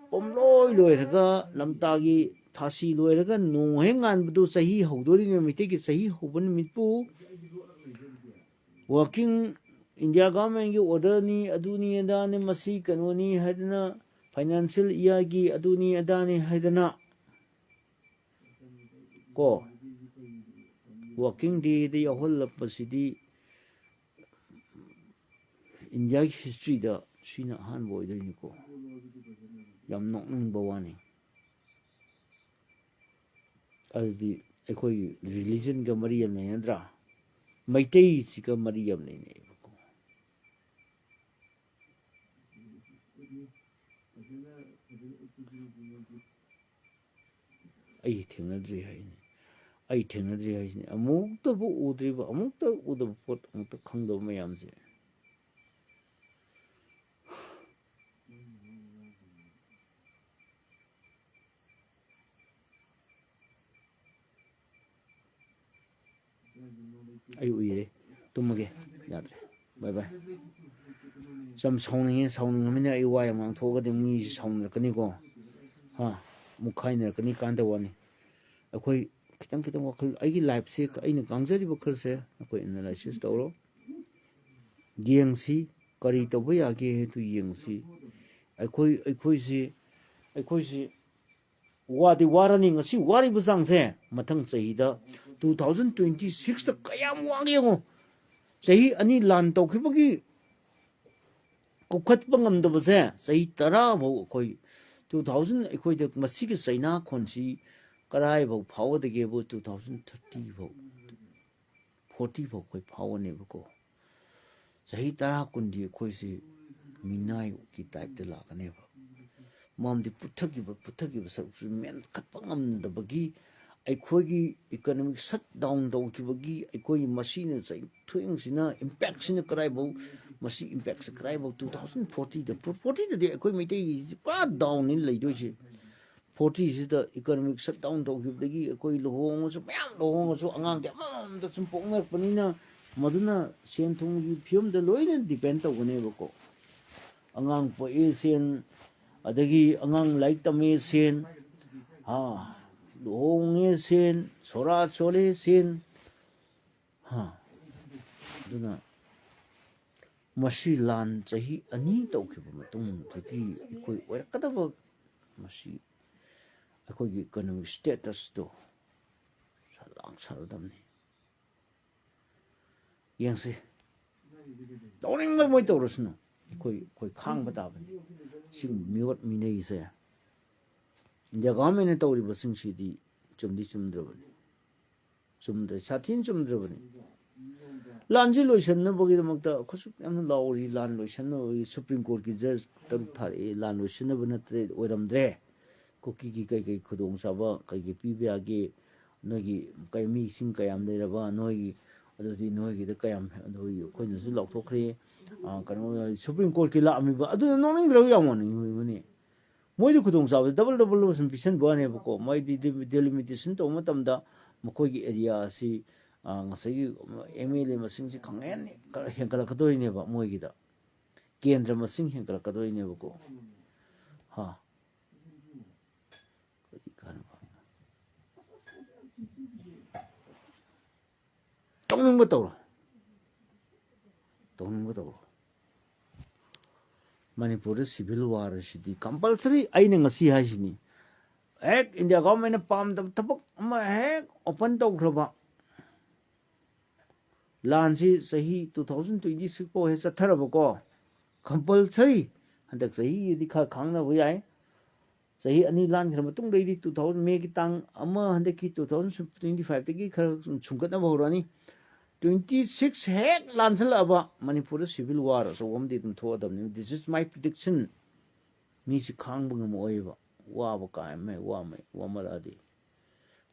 ꯄꯣꯝꯂꯣꯏ ꯂꯣꯏꯔꯒ, ꯂꯝꯇꯥꯒꯤ ꯊꯥꯁꯤ ꯂꯣꯏꯔꯒ ꯅꯣꯡ ꯍꯦꯛ ꯉꯥꯟꯕꯗꯨ ꯆꯍꯤ ꯍꯧꯗꯣꯔꯤꯕ ꯃꯩꯇꯩꯒꯤ ꯆꯍꯤ ꯍꯧꯕ ꯅꯨꯃꯤꯠꯄꯨ ꯋꯥꯔꯀꯤꯡ ꯏꯟꯗꯤꯌꯥ ꯒꯚꯔꯟꯃꯦꯟꯒꯤ ꯑꯣꯔꯗꯔꯅꯤ, ꯑꯗꯨꯅꯤ ꯑꯗꯥꯅꯤ, ꯃꯁꯤ ꯀꯩꯅꯣꯅꯤ ꯍꯥꯏꯗꯅ, ꯐꯥꯏꯅꯥꯟꯁꯤꯌꯦꯜ ꯏꯌꯥꯔꯒꯤ ꯑꯗꯨꯅꯤ ꯑꯗꯥꯅꯤ ꯍꯥꯏꯗꯅ ꯀꯣ, ꯋꯥꯔꯀꯤꯡ ꯗꯦꯗ ꯌꯥꯎꯍꯜꯂꯛꯄꯁꯤꯗꯤ ꯏꯟꯗꯤꯌꯥꯒꯤ ꯍꯤꯁꯇ꯭ꯔꯤꯗ ꯁꯤꯅ ꯑꯍꯥꯟꯕ ꯑꯣꯏꯗꯣꯏꯅꯤꯀꯣ꯫ ꯌꯥꯝ ꯅꯣꯛꯅꯤꯡꯕ ꯋꯥꯅꯤ꯫ ꯑꯗꯨꯗꯤ ꯑꯩꯈꯣꯏꯒꯤ ꯔꯤꯂꯤꯖꯟꯒ ꯃꯔꯤ ꯌꯥꯝ ꯂꯩꯅꯗ꯭ꯔꯥ? ꯃꯩꯇꯩꯁꯤꯒ ꯃꯔꯤ ꯌꯥꯝ ꯂꯩꯅꯩꯌꯦꯕꯀꯣ꯫ ꯑꯩ ꯊꯦꯡꯅꯗ꯭ꯔꯤ ꯍꯥꯏꯅꯤ꯫ ꯑꯩ ꯊꯦꯡꯅꯗ꯭ꯔꯤ ꯍꯥꯏꯁꯤꯅꯤ꯫ ꯑꯃꯨꯛꯇꯕꯨ ꯎꯗ꯭ꯔꯤꯕ, ꯑꯃꯨꯛꯇ ꯎꯗꯕ ꯄꯣꯠ, ꯑꯃꯨꯛꯇ ꯈꯪꯗꯕ ꯃꯌꯥꯝꯁꯦ꯫ ꯑꯩ ꯎꯏꯔꯦ꯫ ꯇꯨꯝꯃꯒꯦ꯫ ꯌꯥꯗ꯭ꯔꯦ꯫ ꯕꯥꯏ ꯕꯥꯏ꯫ ꯌꯥꯝ ꯁꯥꯎꯅꯤꯡꯉꯦ꯫ ꯁꯥꯎꯅꯤꯡꯉꯃꯤꯅ ꯑꯩ ꯋꯥ ꯌꯥꯝ ꯉꯥꯡꯊꯣꯛꯑꯒꯗꯤ ꯃꯤꯁꯤ ꯁꯥꯎꯅꯔꯛꯀꯅꯤꯀꯣ꯫ ꯍꯥ? ꯑꯃꯨꯛ ꯈꯥꯏꯅꯔꯛꯀꯅꯤ꯫ ꯀꯥꯟꯗ ꯋꯥꯅꯤ꯫ ꯑꯩꯈꯣꯏ ꯈꯤꯇꯪ ꯈꯤꯇꯪ ꯋꯥꯈꯜ, ꯑꯩꯒꯤ ꯂꯥꯏꯐꯁꯦ, ꯑꯩꯅ ꯉꯥꯡꯖꯔꯤꯕ ꯈꯔꯁꯦ ꯑꯩꯈꯣꯏ ꯑꯦꯅꯥꯂꯥꯏꯁꯤꯁ ꯇꯧꯔꯣ꯫ ꯌꯦꯡꯁꯤ꯫ ꯀꯔꯤ ꯇꯧꯕ ꯌꯥꯒꯦ ꯍꯥꯏꯗꯨ ꯌꯦꯡꯁꯤ꯫ ꯑꯩꯈꯣꯏ, ꯑꯩꯈꯣꯏꯁꯤ, ꯑꯩꯈꯣꯏꯁꯤ ꯋꯥꯗꯤ ꯋꯥꯔꯅꯤ꯫ ꯉꯁꯤ ꯋꯥꯔꯤꯕ ꯆꯥꯡꯁꯦ ꯃꯊꯪ ꯆꯍꯤꯗ, two thousand twenty sixꯇ ꯀꯌꯥꯝ ꯋꯥꯒꯦ ꯌꯦꯡꯉꯣ꯫ ꯆꯍꯤ ꯑꯅꯤ ꯂꯥꯟ ꯇꯧꯈꯤꯕꯒꯤ ꯀꯧꯈꯠꯄ ꯉꯝꯗꯕꯁꯦ, ꯆꯍꯤ ꯇꯔꯥ ꯐꯥꯎ ꯑꯩꯈꯣꯏ two thousand, ꯑꯩꯈꯣꯏꯗ ꯃꯁꯤꯒꯤ ꯆꯩꯅꯥ ꯈꯣꯟꯁꯤ ꯀꯗꯥꯏꯐꯥꯎ ꯐꯥꯎꯒꯗꯒꯦꯕꯨ, two thousand thirty ꯐꯥꯎ, forty ꯐꯥꯎ ꯑꯩꯈꯣꯏ ꯐꯥꯎꯒꯅꯦꯕꯀꯣ꯫ ꯆꯍꯤ ꯇꯔꯥ ꯀꯨꯟꯗꯤ ꯑꯩꯈꯣꯏꯁꯤ ꯃꯤꯅꯥꯏꯒꯤ ꯇꯥꯏꯞꯇ ꯂꯥꯛꯀꯅꯦꯕ꯫ ꯃꯔꯝꯗꯤ ꯄꯨꯊꯈꯤꯕ, ꯄꯨꯊꯈꯤꯕ ꯁꯔꯨꯛꯁꯤ ꯃꯦꯟꯈꯠꯄ ꯉꯝꯗꯕꯒꯤ, ꯑꯩꯈꯣꯏꯒꯤ ꯏꯀꯣꯅꯣꯃꯤꯛ ꯁꯠ ꯗꯥꯎꯟ ꯇꯧꯈꯤꯕꯒꯤ, ꯑꯩꯈꯣꯏꯒꯤ ꯃꯁꯤꯅ ꯆꯍꯤ ꯊꯦꯡꯁꯤꯅ ꯏꯝꯄꯦꯛꯁꯤꯅ ꯀꯗꯥꯏꯐꯥꯎ, ꯃꯁꯤ ꯏꯝꯄꯦꯛꯁꯦ ꯀꯗꯥꯏꯐꯥꯎ two thousand fortyꯗ, fortyꯗꯗꯤ ꯑꯩꯈꯣꯏ ꯃꯩꯇꯩꯁꯤ ꯄꯨꯔꯥ ꯗꯥꯎꯟꯅꯤ ꯂꯩꯗꯣꯏꯁꯦ꯫ Fortyꯁꯤꯗ ꯏꯀꯣꯅꯣꯃꯤꯛ ꯁꯠ ꯗꯥꯎꯟ ꯇꯧꯈꯤꯕꯗꯒꯤ ꯑꯩꯈꯣꯏ ꯂꯨꯍꯣꯡꯉꯁꯨ, ꯃꯌꯥꯝ ꯂꯨꯍꯣꯡꯉꯁꯨ ꯑꯉꯥꯡꯗꯤ ꯑꯃꯃꯝꯗ ꯁꯨꯝ ꯄꯣꯛꯅꯔꯛꯄꯅꯤꯅ, ꯃꯗꯨꯅ ꯁꯦꯟ ꯊꯨꯝꯒꯤ ꯐꯤꯕꯝꯗ ꯂꯣꯏꯅ ꯗꯤꯄꯦꯟ ꯇꯧꯒꯅꯦꯕꯀꯣ꯫ ꯑꯉꯥꯡ ꯄꯣꯛꯑꯦ ꯁꯦꯟ, ꯑꯗꯒꯤ ꯑꯉꯥꯡ ꯂꯥꯏꯔꯤꯛ ꯇꯝꯃꯦ ꯁꯦꯟ, ꯍꯥ, ꯂꯨꯍꯣꯡꯉꯦ ꯁꯦꯟ, ꯁꯣꯔꯥ ꯁꯣꯜꯂꯦ ꯁꯦꯟ, ꯍꯥ꯫ ꯑꯗꯨꯅ ꯃꯁꯤ ꯂꯥꯟ ꯆꯍꯤ ꯑꯅꯤ ꯇꯧꯈꯤꯕ ꯃꯇꯨꯡꯗꯗꯤ ꯑꯩꯈꯣꯏ ꯑꯣꯏꯔꯛꯀꯗꯕ, ꯃꯁꯤ ꯑꯩꯈꯣꯏꯒꯤ ꯏꯀꯣꯅꯣꯃꯤꯛ ꯁ꯭ꯇꯦꯇꯁꯇꯣ ꯁꯂꯥꯛ ꯁꯥꯔꯗꯕꯅꯤ꯫ ꯌꯦꯡꯁꯤ꯫ ꯇꯧꯅꯤꯡꯕ ꯃꯣꯏ ꯇꯧꯔꯁꯅꯨ꯫ ꯑꯩꯈꯣꯏ, ꯑꯩꯈꯣꯏ ꯈꯥꯡꯕ ꯇꯥꯕꯅꯤ꯫ ꯁꯤꯒꯨꯝꯕ ꯃꯤꯑꯣꯠ ꯃꯤꯅꯩꯁꯦ ꯏꯟꯗꯤꯌꯥ ꯒꯚꯔꯟꯃꯦꯟꯅ ꯇꯧꯔꯤꯕꯁꯤꯡꯁꯤꯗꯤ ꯆꯨꯝꯗꯤ ꯆꯨꯝꯗ꯭ꯔꯕꯅꯤ꯫ ꯆꯨꯝꯗ꯭ꯔꯦ, ꯁꯥꯊꯤꯅ ꯆꯨꯝꯗ꯭ꯔꯕꯅꯤ꯫ ꯂꯥꯟꯁꯤ ꯂꯣꯏꯁꯤꯟꯅꯕꯒꯤꯗꯃꯛꯇ ꯑꯩꯈꯣꯏꯁꯨ ꯌꯥꯝꯅ ꯂꯥꯎꯔꯤ꯫ ꯂꯥꯟ ꯂꯣꯏꯁꯤꯟꯅꯕꯒꯤ ꯁꯨꯄ꯭ꯔꯤꯝ ꯀꯣꯔꯠꯀꯤ ꯖꯖ ꯇꯔꯨꯛ ꯊꯥꯔꯛꯑꯦ꯫ ꯂꯥꯟ ꯂꯣꯏꯁꯤꯟꯅꯕ ꯅꯠꯇ꯭ꯔꯦ, ꯑꯣꯏꯔꯝꯗ꯭ꯔꯦ꯫ ꯀꯨꯀꯤꯒꯤ ꯀꯩ ꯀꯩ ꯈꯨꯗꯣꯡꯆꯥꯕ, ꯀꯩ ꯀꯩ ꯄꯤꯕ ꯌꯥꯒꯦ, ꯅꯣꯏꯒꯤ ꯀꯩ ꯃꯤꯁꯤꯡ ꯀꯌꯥꯝ ꯂꯩꯔꯕ, ꯅꯣꯏꯒꯤ ꯑꯗꯨꯗꯤ ꯅꯣꯏꯒꯤꯗ ꯀꯌꯥꯝ, ꯑꯗꯨꯒꯤ ꯑꯩꯈꯣꯏꯅꯁꯨ ꯂꯥꯎꯊꯣꯛꯈ꯭ꯔꯦ꯫ ꯑ, ꯀꯩꯅꯣ, ꯁꯨꯄ꯭ꯔꯤꯝ ꯀꯣꯔꯠꯀꯤ ꯂꯥꯛꯑꯝꯃꯤꯕ ꯑꯗꯨꯅ ꯅꯣꯛꯅꯤꯡꯗ꯭ꯔꯣ? ꯌꯥꯝ ꯅꯣꯛꯅꯤꯡꯕꯅꯤ꯫ ꯃꯣꯏꯗꯤ ꯈꯨꯗꯣꯡꯆꯥꯕꯗꯤ ꯗꯕꯜ ꯗꯕꯜ ꯗꯕꯜ ꯁꯨꯝ ꯄꯤꯁꯟꯕ ꯋꯥꯅꯦꯕꯀꯣ꯫ ꯃꯣꯏꯗꯤ ꯗꯤ-, ꯗꯤꯂꯤꯃꯤꯇꯦꯁꯟ ꯇꯧꯕ ꯃꯇꯝꯗ ꯃꯈꯣꯏꯒꯤ ꯑꯦꯔꯤꯌꯥ ꯑꯁꯤ, ꯑ, ꯉꯁꯥꯏꯒꯤ ꯑꯦꯝ ꯑꯦꯜ ꯑꯦ ꯃꯁꯤꯡꯁꯤ ꯈꯪꯍꯦꯟ ꯈꯔ ꯍꯦꯟꯒꯠꯂꯛꯀꯗꯣꯔꯤꯅꯦꯕ ꯃꯣꯏꯒꯤꯗ꯫ ꯀꯦꯟꯗ꯭ꯔ ꯃꯁꯤꯡ ꯍꯦꯟꯒꯠꯂꯛꯀꯗꯣꯏꯅꯦꯕꯀꯣ꯫ ꯍꯥ꯫ ꯀꯔꯤ ꯀꯥꯟꯅꯕ? ꯇꯧꯅꯤꯡꯕ ꯇꯧꯔꯣ꯫ ꯇꯧꯅꯤꯡꯕ ꯇꯧꯔꯣ꯫ ꯃꯅꯤꯄꯨꯔꯗ ꯁꯤꯚꯤꯜ ꯋꯥꯔ ꯑꯁꯤꯗꯤ ꯀꯝꯄꯜꯁꯔꯤ, ꯑꯩꯅ ꯉꯁꯤ ꯍꯥꯏꯁꯤꯅꯤ, ꯍꯦꯛ ꯏꯟꯗꯤꯌꯥ ꯒꯣꯚꯔꯟꯃꯦꯟꯠꯅ ꯄꯥꯝꯗꯕ ꯊꯕꯛ ꯑꯃ ꯍꯦꯛ ꯑꯣꯄꯟ ꯇꯧꯈ꯭ꯔꯕ, ꯂꯥꯟꯁꯤ ꯆꯍꯤ two thousand twenty six ꯐꯥꯎ ꯍꯦꯛ ꯆꯠꯊꯔꯕꯀꯣ, ꯀꯝꯄꯜꯁꯔꯤ ꯍꯟꯗꯛ ꯆꯍꯤꯒꯤꯗꯤ ꯈꯔ ꯈꯥꯡꯅꯕ ꯌꯥꯏ꯫ ꯆꯍꯤ ꯑꯅꯤ ꯂꯥꯟꯈ꯭ꯔ ꯃꯇꯨꯡꯗꯩꯗꯤ two thousand, ꯃꯦꯒꯤ ꯇꯥꯡ ꯑꯃ ꯍꯟꯗꯛꯀꯤ two thousand twenty five ꯇꯒꯤ ꯈꯔ ꯁꯨꯝ ꯁꯨꯝꯒꯠꯅꯕ ꯍꯧꯔꯛꯑꯅꯤ꯫ Twenty six ꯍꯦꯛ ꯂꯥꯟꯁꯤꯜꯂꯛꯑꯕ ꯃꯅꯤꯄꯨꯔꯗ ꯁꯤꯚꯤꯜ ꯋꯥꯔ ꯑꯆꯧꯕ ꯑꯃꯗꯤ ꯑꯗꯨꯝ ꯊꯣꯛꯑꯗꯕꯅꯤ꯫ This is my prediction꯫ ꯃꯤꯁꯤ ꯈꯥꯡꯕ ꯉꯝꯃꯛꯑꯣꯏꯕ꯫ ꯋꯥꯕ ꯀꯥꯏ ꯑꯃ ꯋꯥꯃꯩ ꯋꯥꯃꯜꯂꯛꯑꯗꯤ꯫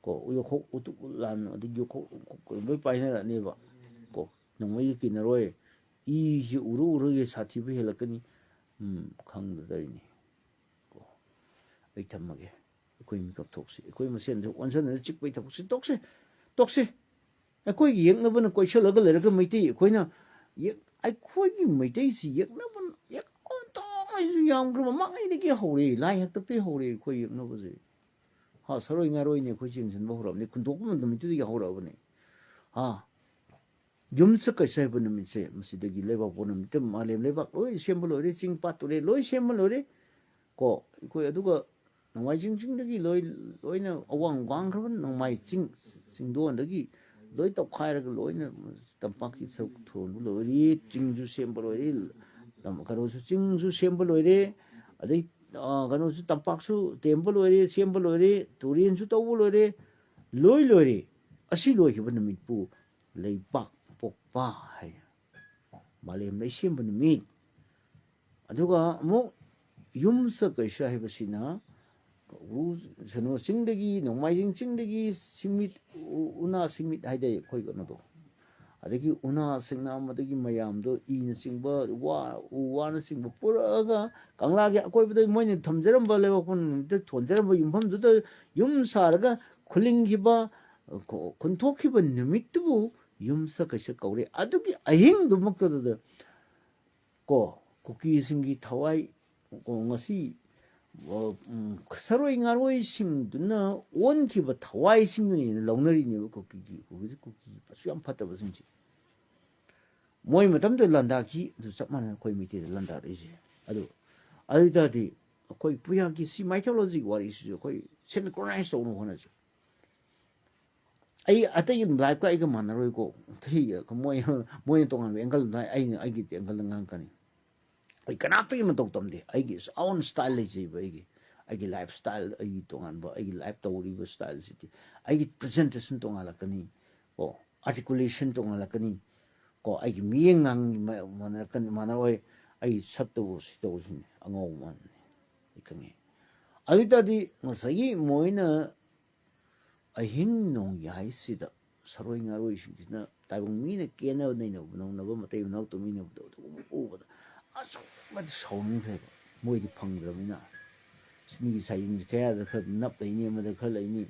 ꯀꯣ, ꯌꯣꯈꯣꯛ ꯎꯇꯨꯞ ꯂꯥꯟ, ꯑꯗꯒꯤ ꯌꯣꯈꯣꯛ ꯂꯣꯏ ꯄꯥꯏꯅꯔꯛꯑꯅꯦꯕ꯫ ꯀꯣ, ꯅꯣꯡꯃꯩꯒ ꯀꯤꯅꯔꯣꯏ꯫ ꯏꯁꯤ ꯎꯔ ꯎꯔꯒ ꯁꯥꯊꯤꯕ ꯍꯦꯜꯂꯛꯀꯅꯤ꯫ ꯎꯝ, ꯈꯪꯗꯗꯧꯔꯤꯅꯤ꯫ ꯀꯣ, ꯑꯩ ꯊꯝꯃꯒꯦ꯫ ꯑꯩꯈꯣꯏ ꯃꯤꯀꯞ ꯊꯣꯛꯁꯤ꯫ ꯑꯩꯈꯣꯏ ꯃꯁꯦꯟꯗ ꯑꯣꯟꯁꯤꯟꯅꯔ ꯆꯤꯛꯄꯩ ꯊꯕꯛꯁꯤ ꯇꯣꯛꯁꯤ꯫ ꯇꯣꯛꯁꯤ꯫ ꯑꯩꯈꯣꯏꯒꯤ ꯌꯦꯛꯅꯕꯅ ꯀꯣꯏꯁꯜꯂꯒ ꯂꯩꯔꯒ ꯃꯩꯇꯩ ꯑꯩꯈꯣꯏꯅ ꯌꯦꯛ-, ꯑꯩꯈꯣꯏꯒꯤ ꯃꯩꯇꯩꯁꯤ ꯌꯦꯛꯅꯕ, ꯌꯦꯛ-, ꯑꯣꯟꯊꯣꯛꯅꯁꯨ ꯌꯥꯝꯈ꯭ꯔꯕ ꯃꯃꯥꯡꯉꯩꯗꯒꯤ ꯍꯧꯔꯦ, ꯂꯥꯏ ꯍꯥꯛꯇꯛꯇꯒꯤ ꯍꯧꯔꯦ ꯑꯩꯈꯣꯏ ꯌꯦꯛꯅꯕꯁꯦ꯫ ꯍꯥ, ꯁꯔꯣꯏ ꯉꯥꯔꯣꯏꯅꯦ ꯑꯩꯈꯣꯏ ꯆꯦꯟꯁꯤꯟꯕ ꯍꯧꯔꯕꯅꯤ, ꯈꯨꯟꯗꯣꯛꯄ ꯅꯨꯃꯤꯠꯇꯨꯗꯒꯤ ꯍꯧꯔꯛꯑꯕꯅꯤ꯫ ꯍꯥ, ꯌꯨꯝꯁ ꯀꯩꯁ ꯍꯥꯏꯕ ꯅꯨꯃꯤꯠꯁꯦ, ꯃꯁꯤꯗꯒꯤ ꯂꯩꯕꯥꯛꯄꯣꯛꯄ ꯅꯨꯃꯤꯠꯇ ꯃꯥꯂꯦꯝ ꯂꯩꯕꯥꯛ ꯂꯣꯏ ꯁꯦꯝꯕ ꯂꯣꯏꯔꯦ, ꯆꯤꯡ ꯄꯥꯠ ꯇꯨꯔꯦꯜ ꯂꯣꯏ ꯁꯦꯝꯕ ꯂꯣꯏꯔꯦ꯫ ꯀꯣ, ꯑꯩꯈꯣꯏ ꯑꯗꯨꯒ ꯅꯣꯡꯃꯥꯏꯖꯤꯡ ꯆꯤꯡꯗꯒꯤ ꯂꯣꯏ, ꯂꯣꯏꯅ ꯑꯋꯥꯡ ꯋꯥꯡꯈ꯭ꯔꯕ ꯅꯣꯡꯃꯥꯏ ꯆꯤꯡ, ꯆꯤꯡꯗꯣꯟꯗꯒꯤ ꯂꯣꯏ ꯇꯧꯈꯥꯏꯔꯒ ꯂꯣꯏꯅ ꯇꯝꯄꯥꯛꯀꯤ ꯁꯔꯨꯛ ꯊꯣꯟꯕ ꯂꯣꯏꯔꯦ, ꯆꯤꯡꯁꯨ ꯁꯦꯝꯕ ꯂꯣꯏꯔꯦ, ꯂꯝ-, ꯀꯩꯅꯣꯁꯨ, ꯆꯤꯡꯁꯨ ꯁꯦꯝꯕ ꯂꯣꯏꯔꯦ, ꯑꯗꯩ, ꯑ, ꯀꯩꯅꯣꯁꯨ, ꯇꯝꯄꯥꯛꯁꯨ ꯇꯦꯝꯕ ꯂꯣꯏꯔꯦ, ꯁꯦꯝꯕ ꯂꯣꯏꯔꯦ, ꯇꯨꯔꯦꯟꯁꯨ ꯇꯧꯕ ꯂꯣꯏꯔꯦ, ꯂꯣꯏ ꯂꯣꯏꯔꯦ꯫ ꯑꯁꯤ ꯂꯣꯏꯈꯤꯕ ꯅꯨꯃꯤꯠꯄꯨ ꯂꯩꯕꯥꯛ ꯄꯣꯛꯄ ꯍꯥꯏ, ꯃꯥꯂꯦꯝ ꯂꯩꯁꯦꯝꯕ ꯅꯨꯃꯤꯠ꯫ ꯑꯗꯨꯒ ꯑꯃꯨꯛ ꯌꯨꯝꯁꯀꯩꯁ ꯍꯥꯏꯕꯁꯤꯅ ꯎ-, ꯀꯩꯅꯣ, ꯆꯤꯡꯗꯒꯤ, ꯅꯣꯡꯃꯥꯏꯖꯤꯡ ꯆꯤꯡꯗꯒꯤ ꯁꯤꯃꯤꯠ, ꯎ-, ꯎꯅꯥ ꯁꯤꯃꯤꯠ ꯍꯥꯏꯗꯤ ꯑꯩꯈꯣꯏ ꯀꯩꯅꯣꯗꯣ, ꯑꯗꯒꯤ ꯎꯅꯥ ꯁꯤꯡꯅꯥ, ꯃꯗꯨꯒꯤ ꯃꯌꯥꯝꯗꯣ, ꯏꯅꯆꯤꯡꯕ, ꯋꯥ, ꯎ ꯋꯥꯅꯆꯤꯡꯕ ꯄꯨꯔꯛꯑꯒ ꯀꯪꯂꯥꯒꯤ ꯑꯀꯣꯏꯕꯗ ꯃꯣꯏꯅ ꯊꯝꯖꯔꯝꯕ, ꯂꯩꯕꯥꯛꯄꯣꯛꯄ ꯅꯨꯃꯤꯠꯇ ꯊꯣꯟꯖꯔꯝꯕ ꯌꯨꯝꯐꯝꯗꯨꯗ ꯌꯨꯝ ꯁꯥꯔꯒ ꯈꯨꯂꯤꯡꯈꯤꯕ, ꯈꯨꯟꯊꯣꯛꯈꯤꯕ ꯅꯨꯃꯤꯠꯇꯨꯕꯨ ꯌꯨꯝꯁꯀꯩꯁ ꯀꯧꯔꯦ꯫ ꯑꯗꯨꯒꯤ ꯑꯍꯤꯡꯗꯨꯃꯛꯇꯗ ꯀꯣ, ꯀꯨꯀꯤꯁꯤꯡꯒꯤ ꯊꯋꯥꯏ, ꯀꯣ, ꯉꯁꯤ, ꯑ, ꯎꯝ, ꯁꯔꯣꯏ ꯉꯥꯔꯣꯏꯁꯤꯡꯗꯨꯅ ꯑꯣꯟꯈꯤꯕ ꯊꯋꯥꯏꯁꯤꯡꯗꯨꯅ ꯍꯦꯟꯅ ꯂꯧꯅꯔꯤꯅꯦꯕ ꯀꯨꯀꯤꯒꯤ, ꯀꯨꯀꯤꯁꯤ, ꯀꯨꯀꯤ ꯑꯁꯨꯛ ꯌꯥꯝ ꯐꯠꯇꯕꯁꯤꯡꯁꯤ꯫ ꯃꯣꯏ ꯃꯇꯝꯗꯨꯗ ꯂꯥꯟꯗꯥꯈꯤ, ꯑꯗꯨ ꯆꯞ ꯃꯥꯟꯅꯅ ꯑꯩꯈꯣꯏ ꯃꯩꯇꯩꯗ ꯂꯥꯟꯗꯥꯔꯛꯏꯁꯦ꯫ ꯑꯗꯨ, ꯑꯗꯨ ꯑꯣꯏ ꯇꯥꯔꯗꯤ ꯑꯩꯈꯣꯏ ꯄꯨꯌꯥꯒꯤ ꯁꯤ mythology ꯋꯥꯔꯤꯁꯤꯁꯨ ꯑꯩꯈꯣꯏ synchronize ꯇꯧꯅꯕ ꯍꯣꯠꯅꯁꯤ꯫ ꯑꯩ ꯑꯇꯩ ꯂꯥꯏꯐꯀ ꯑꯩꯒ ꯃꯥꯟꯅꯔꯣꯏꯀꯣ꯫ ꯑꯇꯩ ꯃꯣꯏ, ꯃꯣꯏꯅ ꯇꯣꯉꯥꯟꯕ angle ꯑꯃꯗ, ꯑꯩꯅ ꯑꯩꯒꯤ angle ꯗ ꯉꯥꯡꯉꯛꯀꯅꯤ꯫ ꯑꯩ ꯀꯅꯥꯝꯇꯒꯤ ꯃꯇꯧ ꯇꯝꯗꯦ꯫ ꯑꯩꯒꯤ own style ꯂꯩꯖꯩꯕ ꯑꯩꯒꯤ꯫ ꯑꯩꯒꯤ life style, ꯑꯩꯒꯤ ꯇꯣꯉꯥꯟꯕ, ꯑꯩꯒꯤ life ꯇꯧꯔꯤꯕ style ꯁꯤꯗꯤ꯫ ꯑꯩꯒꯤ presentation ꯇꯣꯉꯥꯜꯂꯛꯀꯅꯤ꯫ ꯀꯣ, articulation ꯇꯣꯉꯥꯜꯂꯛꯀꯅꯤ꯫ ꯀꯣ, ꯑꯩꯒꯤ ꯃꯤꯠꯌꯦꯡ ꯉꯥꯡ-, ꯃ-, ꯃꯥꯟꯅꯔꯛꯀꯅꯤ, ꯃꯥꯟꯅꯔꯣꯏ꯫ ꯑꯩ ꯁꯛ ꯇꯧꯕ ꯁꯤ ꯇꯧꯕꯁꯤꯅꯤ, ꯑꯉꯥꯎꯕ ꯃꯥꯟꯕꯅꯤ꯫ ꯑꯩ ꯈꯪꯉꯦ꯫ ꯑꯗꯨ ꯑꯣꯏ ꯇꯥꯔꯗꯤ ꯉꯁꯥꯏꯒꯤ ꯃꯣꯏꯅ ꯑꯍꯤꯡ ꯅꯣꯡꯌꯥꯏꯁꯤꯗ ꯁꯔꯣꯏ ꯉꯥꯔꯣꯏꯁꯤꯡꯁꯤꯅ ꯇꯥꯏꯕꯪ ꯃꯤꯅ ꯀꯦꯅꯕ ꯅꯩꯅꯕ ꯅꯧꯅꯕ ꯃꯇꯩ ꯃꯅꯥꯎ ꯇꯨꯃꯤꯟꯅꯕꯗꯣ ꯑꯗꯨꯒꯨꯝꯕ ꯎꯕꯗ ꯑꯁꯨꯛꯀꯤ ꯃꯇꯤꯛ ꯁꯥꯎꯅꯤꯡꯈ꯭ꯔꯦꯕ꯫ ꯃꯣꯏꯗꯤ ꯐꯪꯗ꯭ꯔꯕꯅꯤꯅ꯫ ꯃꯤꯒꯤ ꯁꯥꯏꯖꯤꯟꯁꯦ ꯈꯌꯥꯗ ꯈꯔ ꯅꯞ ꯂꯩꯅꯤ, ꯑꯃꯗ ꯈꯔ ꯂꯩꯅꯤ꯫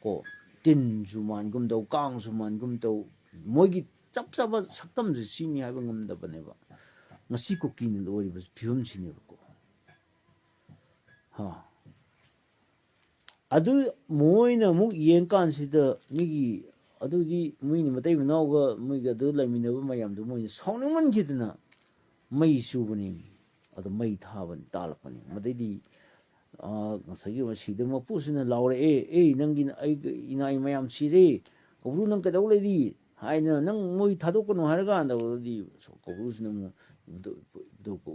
ꯀꯣ, ꯇꯤꯟꯁꯨ ꯃꯥꯟꯒꯨꯝ ꯇꯧ, ꯀꯥꯡꯁꯨ ꯃꯥꯟꯒꯨꯝ ꯇꯧ꯫ ꯃꯣꯏꯒꯤ ꯆꯞ ꯆꯥꯕ ꯁꯛꯇꯝꯁꯦ ꯁꯤꯅꯤ ꯍꯥꯏꯕ ꯉꯝꯗꯕꯅꯦꯕ꯫ ꯉꯁꯤ ꯀꯨꯀꯤꯅ ꯑꯣꯏꯔꯤꯕ ꯐꯤꯕꯝꯁꯤꯅꯦꯕꯀꯣ꯫ ꯍꯥ꯫ ꯑꯗꯨ ꯃꯣꯏꯅ ꯑꯃꯨꯛ ꯌꯦꯡꯀꯥꯟꯁꯤꯗ ꯃꯤꯒꯤ, ꯑꯗꯨꯗꯤ ꯃꯤꯅ ꯃꯇꯩ ꯃꯅꯥꯎꯒ ꯃꯣꯏꯒ ꯑꯗꯨ ꯂꯩꯃꯤꯟꯅꯕ ꯃꯌꯥꯝꯗꯨ ꯃꯣꯏꯅ ꯁꯥꯎꯅꯤꯡꯃꯟꯈꯤꯗꯅ ꯃꯩ ꯆꯨꯕꯅꯤ꯫ ꯑꯗꯨ ꯃꯩ ꯊꯥꯕꯅꯤ, ꯇꯥꯜꯂꯛꯄꯅꯤ꯫ ꯃꯗꯩꯗꯤ, ꯑ, ꯉꯁꯥꯏꯒꯤ ꯃꯁꯤꯗ ꯃꯄꯨꯁꯤꯅ ꯂꯥꯎꯔꯛꯑꯦ, "ꯑꯦ, ꯅꯪꯒꯤ, ꯑꯩꯒꯤ ꯏꯅꯥꯏ ꯃꯌꯥꯝ ꯁꯤꯔꯦ, ꯀꯧꯕ꯭ꯔꯨ ꯅꯪ ꯀꯩꯗꯧ ꯂꯩꯔꯤ?" ꯍꯥꯏꯅ, "ꯅꯪ ꯃꯣꯏ ꯊꯥꯗꯣꯛꯀꯅꯨ" ꯍꯥꯏꯔꯀꯥꯟꯗ, ꯑꯗꯨꯗꯤ ꯀꯧꯕ꯭ꯔꯨꯁꯤꯅ ꯑꯃꯨꯛ,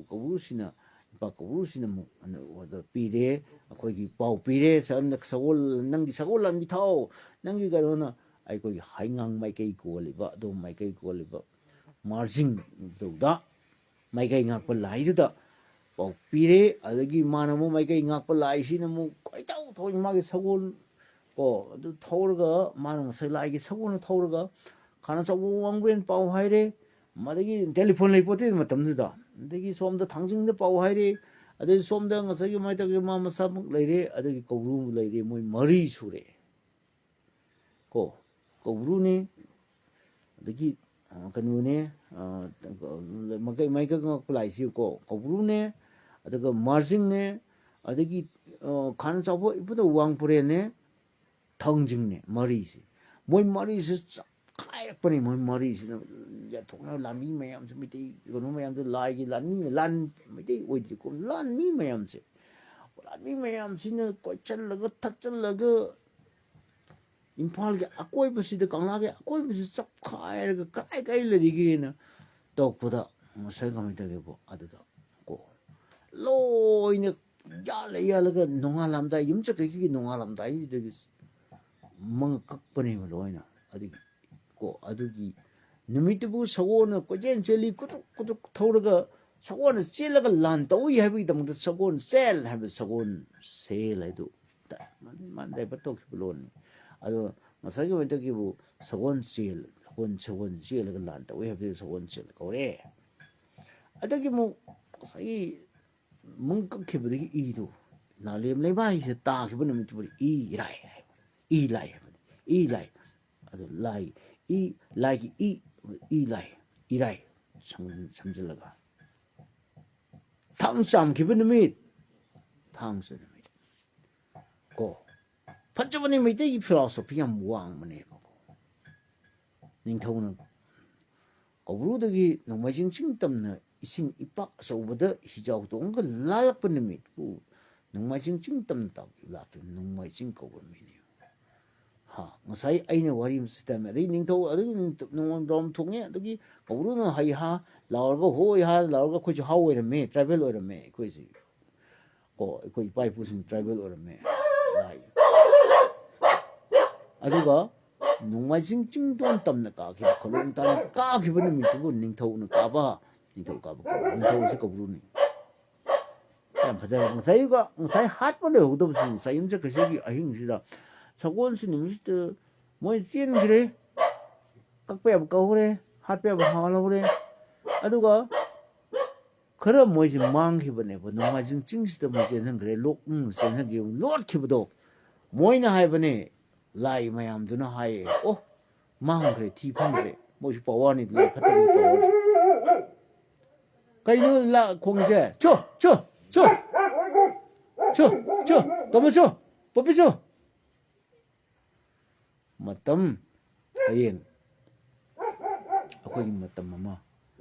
ꯀꯧꯕ꯭ꯔꯨꯁꯤꯅ, ꯏꯄꯥ ꯀꯧꯕ꯭ꯔꯨꯁꯤꯅ ꯑꯃꯨꯛ ꯑꯗ ꯄꯤꯔꯦ, ꯑꯩꯈꯣꯏꯒꯤ ꯄꯥꯎ ꯄꯤꯔꯦ, "ꯁ-, ꯅꯪ ꯁꯒꯣꯜ, ꯅꯪꯒꯤ ꯁꯒꯣꯜ ꯂꯥꯟꯕꯤ ꯊꯥꯎ, ꯅꯪꯒꯤ ꯀꯩꯅꯣꯅ", ꯑꯩꯈꯣꯏꯒꯤ ꯍꯩꯉꯥꯡ ꯃꯥꯏꯀꯩ ꯀꯣꯜꯂꯤꯕ, ꯑꯗꯣꯝ ꯃꯥꯏꯀꯩ ꯀꯣꯜꯂꯤꯕ ꯃꯥꯔꯖꯤꯡꯗꯨꯗ ꯃꯥꯏꯀꯩ ꯉꯥꯛꯄ ꯂꯥꯏꯗꯨꯗ ꯄꯥꯎ ꯄꯤꯔꯦ꯫ ꯑꯗꯒꯤ ꯃꯥꯅ ꯑꯃꯨꯛ ꯃꯥꯏꯀꯩ ꯉꯥꯛꯄ ꯂꯥꯏꯁꯤꯅ ꯑꯃꯨꯛ ꯀꯣꯏꯊꯧ ꯊꯧꯏ, ꯃꯥꯒꯤ ꯁꯒꯣꯜ ꯀꯣ ꯑꯗꯨ ꯊꯧꯔꯒ, ꯃꯥꯅ ꯉꯁꯥꯏ ꯂꯥꯏꯒꯤ ꯁꯒꯣꯜꯅ ꯊꯧꯔꯒ ꯈꯥꯅ ꯆꯥꯎꯕ ꯋꯥꯡꯕ꯭ꯔꯦꯟ ꯄꯥꯎ ꯍꯥꯏꯔꯦ꯫ ꯃꯗꯒꯤ ꯇꯦꯂꯤꯐꯣꯟ ꯂꯩꯄꯣꯠꯇꯦ ꯃꯇꯝꯗꯨꯗ꯫ ꯑꯗꯒꯤ ꯁꯣꯝꯗ ꯊꯥꯡꯖꯤꯡꯗ ꯄꯥꯎ ꯍꯥꯏꯔꯦ꯫ ꯑꯗꯒꯤ ꯁꯣꯝꯗ ꯉꯁꯥꯏꯒꯤ ꯃꯥꯏꯇꯧꯒꯤ ꯃꯥ ꯃꯁꯥꯃꯛ ꯂꯩꯔꯦ꯫ ꯑꯗꯒꯤ ꯀꯧꯕ꯭ꯔꯨ ꯂꯩꯔꯦ꯫ ꯃꯣꯏ ꯃꯔꯤ ꯁꯨꯔꯦ ꯀꯣ꯫ ꯀꯧꯕ꯭ꯔꯨꯅꯦ, ꯑꯗꯒꯤ ꯑ, ꯀꯩꯅꯣꯅꯦ, ꯑ, ꯃꯥꯏꯀꯩ ꯃꯥꯏꯀꯩ ꯉꯥꯛꯄ ꯂꯥꯏꯁꯤ ꯀꯣ, ꯀꯧꯕ꯭ꯔꯨꯅꯦ, ꯑꯗꯨꯒ ꯃꯥꯔꯖꯤꯡꯅꯦ, ꯑꯗꯒꯤ ꯑ, ꯈꯥꯅ ꯆꯥꯎꯕ ꯏꯄꯨꯗ ꯋꯥꯡꯄꯨꯔꯦꯟꯅꯦ, ꯊꯥꯡꯖꯤꯡꯅꯦ, ꯃꯔꯤꯁꯤ꯫ ꯃꯣꯏ ꯃꯔꯤꯁꯤ ꯆꯞꯈꯥꯏꯔꯛꯄꯅꯤ꯫ ꯃꯣꯏ ꯃꯔꯤꯁꯤꯅ ꯌꯥꯊꯣꯛꯅ ꯂꯥꯟꯃꯤ ꯃꯌꯥꯝꯁꯤ, ꯃꯩꯇꯩ ꯀꯩꯅꯣ ꯃꯌꯥꯝꯁꯤ, ꯂꯥꯏꯒꯤ ꯂꯥꯟꯃꯤ, ꯂꯥꯟ, ꯃꯩꯇꯩ ꯑꯣꯏꯗ꯭ꯔꯤꯀꯣ, ꯂꯥꯟꯃꯤ ꯃꯌꯥꯝꯁꯦ, ꯂꯥꯟꯃꯤ ꯃꯌꯥꯝꯁꯤꯅ ꯀꯣꯏꯆꯜꯂꯒ ꯊꯛꯆꯜꯂꯒ ꯏꯝꯐꯥꯜꯒꯤ ꯑꯀꯣꯏꯕꯁꯤꯗ, ꯀꯪꯂꯥꯒꯤ ꯑꯀꯣꯏꯕꯁꯤꯗ ꯆꯞꯈꯥꯏꯔꯒ ꯀꯥꯏ ꯀꯥꯏ ꯂꯩꯔꯤꯒꯦꯅ ꯇꯧꯔꯛꯄꯗ, ꯉꯁꯥꯏ ꯀꯃꯥꯏꯅ ꯇꯧꯒꯦꯕꯨ, ꯑꯗꯨꯗ ꯀꯣ ꯂꯣꯏꯅ ꯌꯥꯜꯂ ꯌꯥꯜꯂꯒ ꯅꯣꯡꯉꯥꯜꯂꯝꯗꯥꯏ, ꯌꯨꯝ ꯆꯠꯈꯤꯕꯒꯤ ꯅꯣꯡꯉꯥꯜꯂꯝꯗꯥꯏꯗꯨꯗꯒꯤ ꯃꯉꯛ ꯀꯛꯄꯅꯦꯕ ꯂꯣꯏꯅ꯫ ꯑꯗꯨꯒꯤ ꯀꯣ ꯑꯗꯨꯒꯤ ꯅꯨꯃꯤꯠꯇꯨꯕꯨ ꯁꯒꯣꯜꯅ ꯀꯣꯏꯆꯦꯟ ꯆꯦꯜꯂꯤ, ꯀꯨꯇꯨꯛ ꯀꯨꯇꯨꯛ ꯊꯧꯔꯒ ꯁꯒꯣꯜꯅ ꯆꯦꯜꯂꯒ ꯂꯥꯟ ꯇꯧꯏ ꯍꯥꯏꯕꯒꯤꯗꯃꯛꯇ ꯁꯒꯣꯜ ꯆꯦꯜ ꯍꯥꯏꯕ, ꯁꯒꯣꯜ ꯁꯦꯜ ꯍꯥꯏꯗꯨ ꯃꯥꯅ divert ꯇꯧꯈꯤꯕ ꯂꯣꯟꯅꯤ꯫ ꯑꯗꯣ ꯉꯁꯥꯏꯒꯤ ꯃꯩꯇꯩꯒꯤꯕꯨ ꯁꯒꯣꯜ ꯆꯦꯜ, ꯁꯒꯣꯜ, ꯁꯒꯣꯜ ꯆꯦꯜꯂꯒ ꯂꯥꯟ ꯇꯧꯏ ꯍꯥꯏꯕꯗꯨ ꯁꯒꯣꯜ ꯆꯦꯜ ꯀꯧꯔꯦ꯫ ꯑꯗꯒꯤ ꯑꯃꯨꯛ ꯉꯁꯥꯏꯒꯤ ꯃꯪ ꯀꯛꯈꯤꯕꯗꯒꯤ ꯏꯗꯨ, ꯂꯥꯂꯦꯝ ꯂꯩꯃꯥꯏꯁꯤꯗ ꯇꯥꯈꯤꯕ ꯅꯨꯃꯤꯠꯇꯨꯕꯨꯗꯤ ꯏ ꯏꯔꯥꯏ ꯍꯥꯏꯕ, ꯏ ꯂꯥꯏ ꯍꯥꯏꯕꯅꯤ, ꯏ ꯂꯥꯏ꯫ ꯑꯗꯨ ꯂꯥꯏ, ꯏ, ꯂꯥꯏꯒꯤ ꯏ, ꯏ ꯂꯥꯏ, ꯏꯔꯥꯏ ꯁꯝ-, ꯁꯝꯖꯤꯜꯂꯒ꯫ ꯊꯥꯡ ꯆꯥꯝꯈꯤꯕ ꯅꯨꯃꯤꯠ, ꯊꯥꯡꯖ ꯅꯨꯃꯤꯠ ꯀꯣ꯫ ꯐꯖꯕꯅꯤ, ꯃꯩꯇꯩꯒꯤ philosophy ꯌꯥꯝ ꯋꯥꯡꯕꯅꯦꯕꯀꯣ꯫ ꯅꯤꯡꯊꯧꯅ ꯀꯧꯕ꯭ꯔꯨꯗꯒꯤ ꯅꯣꯡꯃꯥꯏꯖꯤꯡ ꯆꯤꯡ ꯇꯝꯅ ꯏꯁꯤꯡ ꯏꯄꯥꯛ ꯑꯆꯧꯕꯗ ꯍꯤꯖꯥꯎ ꯇꯣꯡꯉꯒ ꯂꯥꯜꯂꯛꯄ ꯅꯨꯃꯤꯠꯄꯨ ꯅꯣꯡꯃꯥꯏꯖꯤꯡ ꯆꯤꯡ ꯇꯝꯅ ꯇꯥꯛꯄꯤꯕ ꯂꯥꯛꯇꯨꯅ ꯅꯣꯡꯃꯥꯏ ꯆꯤꯡ ꯀꯧꯕ ꯃꯤꯅꯤ꯫ ꯍꯥ, ꯉꯁꯥꯏ ꯑꯩꯅ ꯋꯥꯔꯤ ꯑꯃꯁꯨ ꯇꯝꯃꯦ꯫ ꯑꯗꯒꯤ ꯅꯤꯡꯊꯧ, ꯑꯗꯒꯤ ꯅꯤꯡꯊꯧ-, ꯅꯣꯡꯃ ꯗ꯭ꯔꯣꯝ ꯊꯣꯡꯉꯦ, ꯑꯗꯒꯤ ꯀꯧꯕ꯭ꯔꯨꯅ ꯍꯩ ꯍꯥ ꯂꯥꯎꯔꯒ, ꯍꯣꯏ ꯍꯥ ꯂꯥꯎꯔꯒ ꯑꯩꯈꯣꯏꯁꯨ ꯍꯥꯎ ꯑꯣꯏꯔꯝꯃꯦ, tribal ꯑꯣꯏꯔꯝꯃꯦ ꯑꯩꯈꯣꯏꯁꯤ꯫ ꯀꯣ, ꯑꯩꯈꯣꯏ ꯏꯄꯥ ꯏꯄꯨꯁꯤꯡ tribal ꯑꯣꯏꯔꯝꯃꯦ꯫ ꯂꯥꯏ꯫ ꯑꯗꯨꯒ ꯅꯣꯡꯃꯥꯏꯖꯤꯡ ꯆꯤꯡꯗꯣꯟ ꯇꯝꯅ ꯀꯥꯈꯤꯕ, ꯈꯨꯂꯣꯡ ꯇꯥꯅ ꯀꯥꯈꯤꯕ ꯅꯨꯃꯤꯠꯇꯨꯕꯨ ꯅꯤꯡꯊꯧꯅ ꯀꯥꯕ, ꯅꯤꯡꯊꯧ ꯀꯥꯕ ꯀꯧꯕ, ꯅꯤꯡꯊꯧꯁꯤ ꯀꯧꯕ꯭ꯔꯨꯅꯤ꯫ ꯌꯥꯝ ꯐꯖꯔꯦ꯫ ꯉꯁꯥꯏꯒ, ꯉꯁꯥꯏ ꯍꯥꯠꯄ ꯂꯣꯏꯍꯧꯗꯕꯁꯤꯡ, ꯉꯁꯥꯏ ꯌꯨꯝꯁꯀꯩꯁꯒꯤ ꯑꯍꯤꯡꯁꯤꯗ, ꯁꯒꯣꯜꯁꯦ ꯅꯨꯃꯤꯠꯁꯤꯗ ꯃꯣꯏ ꯆꯦꯟꯈ꯭ꯔꯦ꯫ ꯀꯛꯄ ꯌꯥꯕ ꯀꯛꯍꯧꯔꯦ, ꯍꯥꯠꯄ ꯌꯥꯕ ꯍꯥꯠꯍꯧꯔꯦ꯫ ꯑꯗꯨꯒ ꯈꯔ ꯃꯣꯏꯁꯦ ꯃꯥꯡꯈꯤꯕꯅꯦꯕ, ꯅꯣꯡꯃꯥꯏꯖꯤꯡ ꯆꯤꯡꯁꯤꯗ ꯃꯣꯏ ꯆꯦꯟꯁꯤꯟꯈ꯭ꯔꯦ, ꯂꯣꯛꯅꯨꯡ ꯆꯦꯟꯁꯤꯟꯈꯤꯕ, ꯂꯣꯠꯈꯤꯕꯗꯣ꯫ ꯃꯣꯏꯅ ꯍꯥꯏꯕꯅꯦ, ꯂꯥꯏ ꯃꯌꯥꯝꯗꯨꯅ ꯍꯥꯏꯌꯦ, "ꯑꯣ, ꯃꯥꯡꯈ꯭ꯔꯦ, ꯊꯤ ꯐꯪꯈ꯭ꯔꯦ"꯫ ꯃꯣꯏꯁꯨ ꯄꯋꯥꯔꯅꯤ, ꯂꯥꯏ ꯐꯠꯇꯕꯒꯤ ꯄꯋꯥꯔꯁꯦ꯫ ꯀꯩꯅꯣ ꯂꯥ ꯈꯣꯡꯉꯤꯁꯦ? ꯆꯣ, ꯆꯣ, ꯆꯣ, ꯆꯣ, ꯆꯣ, ꯇꯣꯝꯕ ꯆꯣ, ꯄꯣꯄꯤ ꯆꯣ꯫ ꯃꯇꯝ, ꯍꯌꯦꯡ ꯑꯩꯈꯣꯏꯒꯤ ꯃꯇꯝ ꯑꯃ,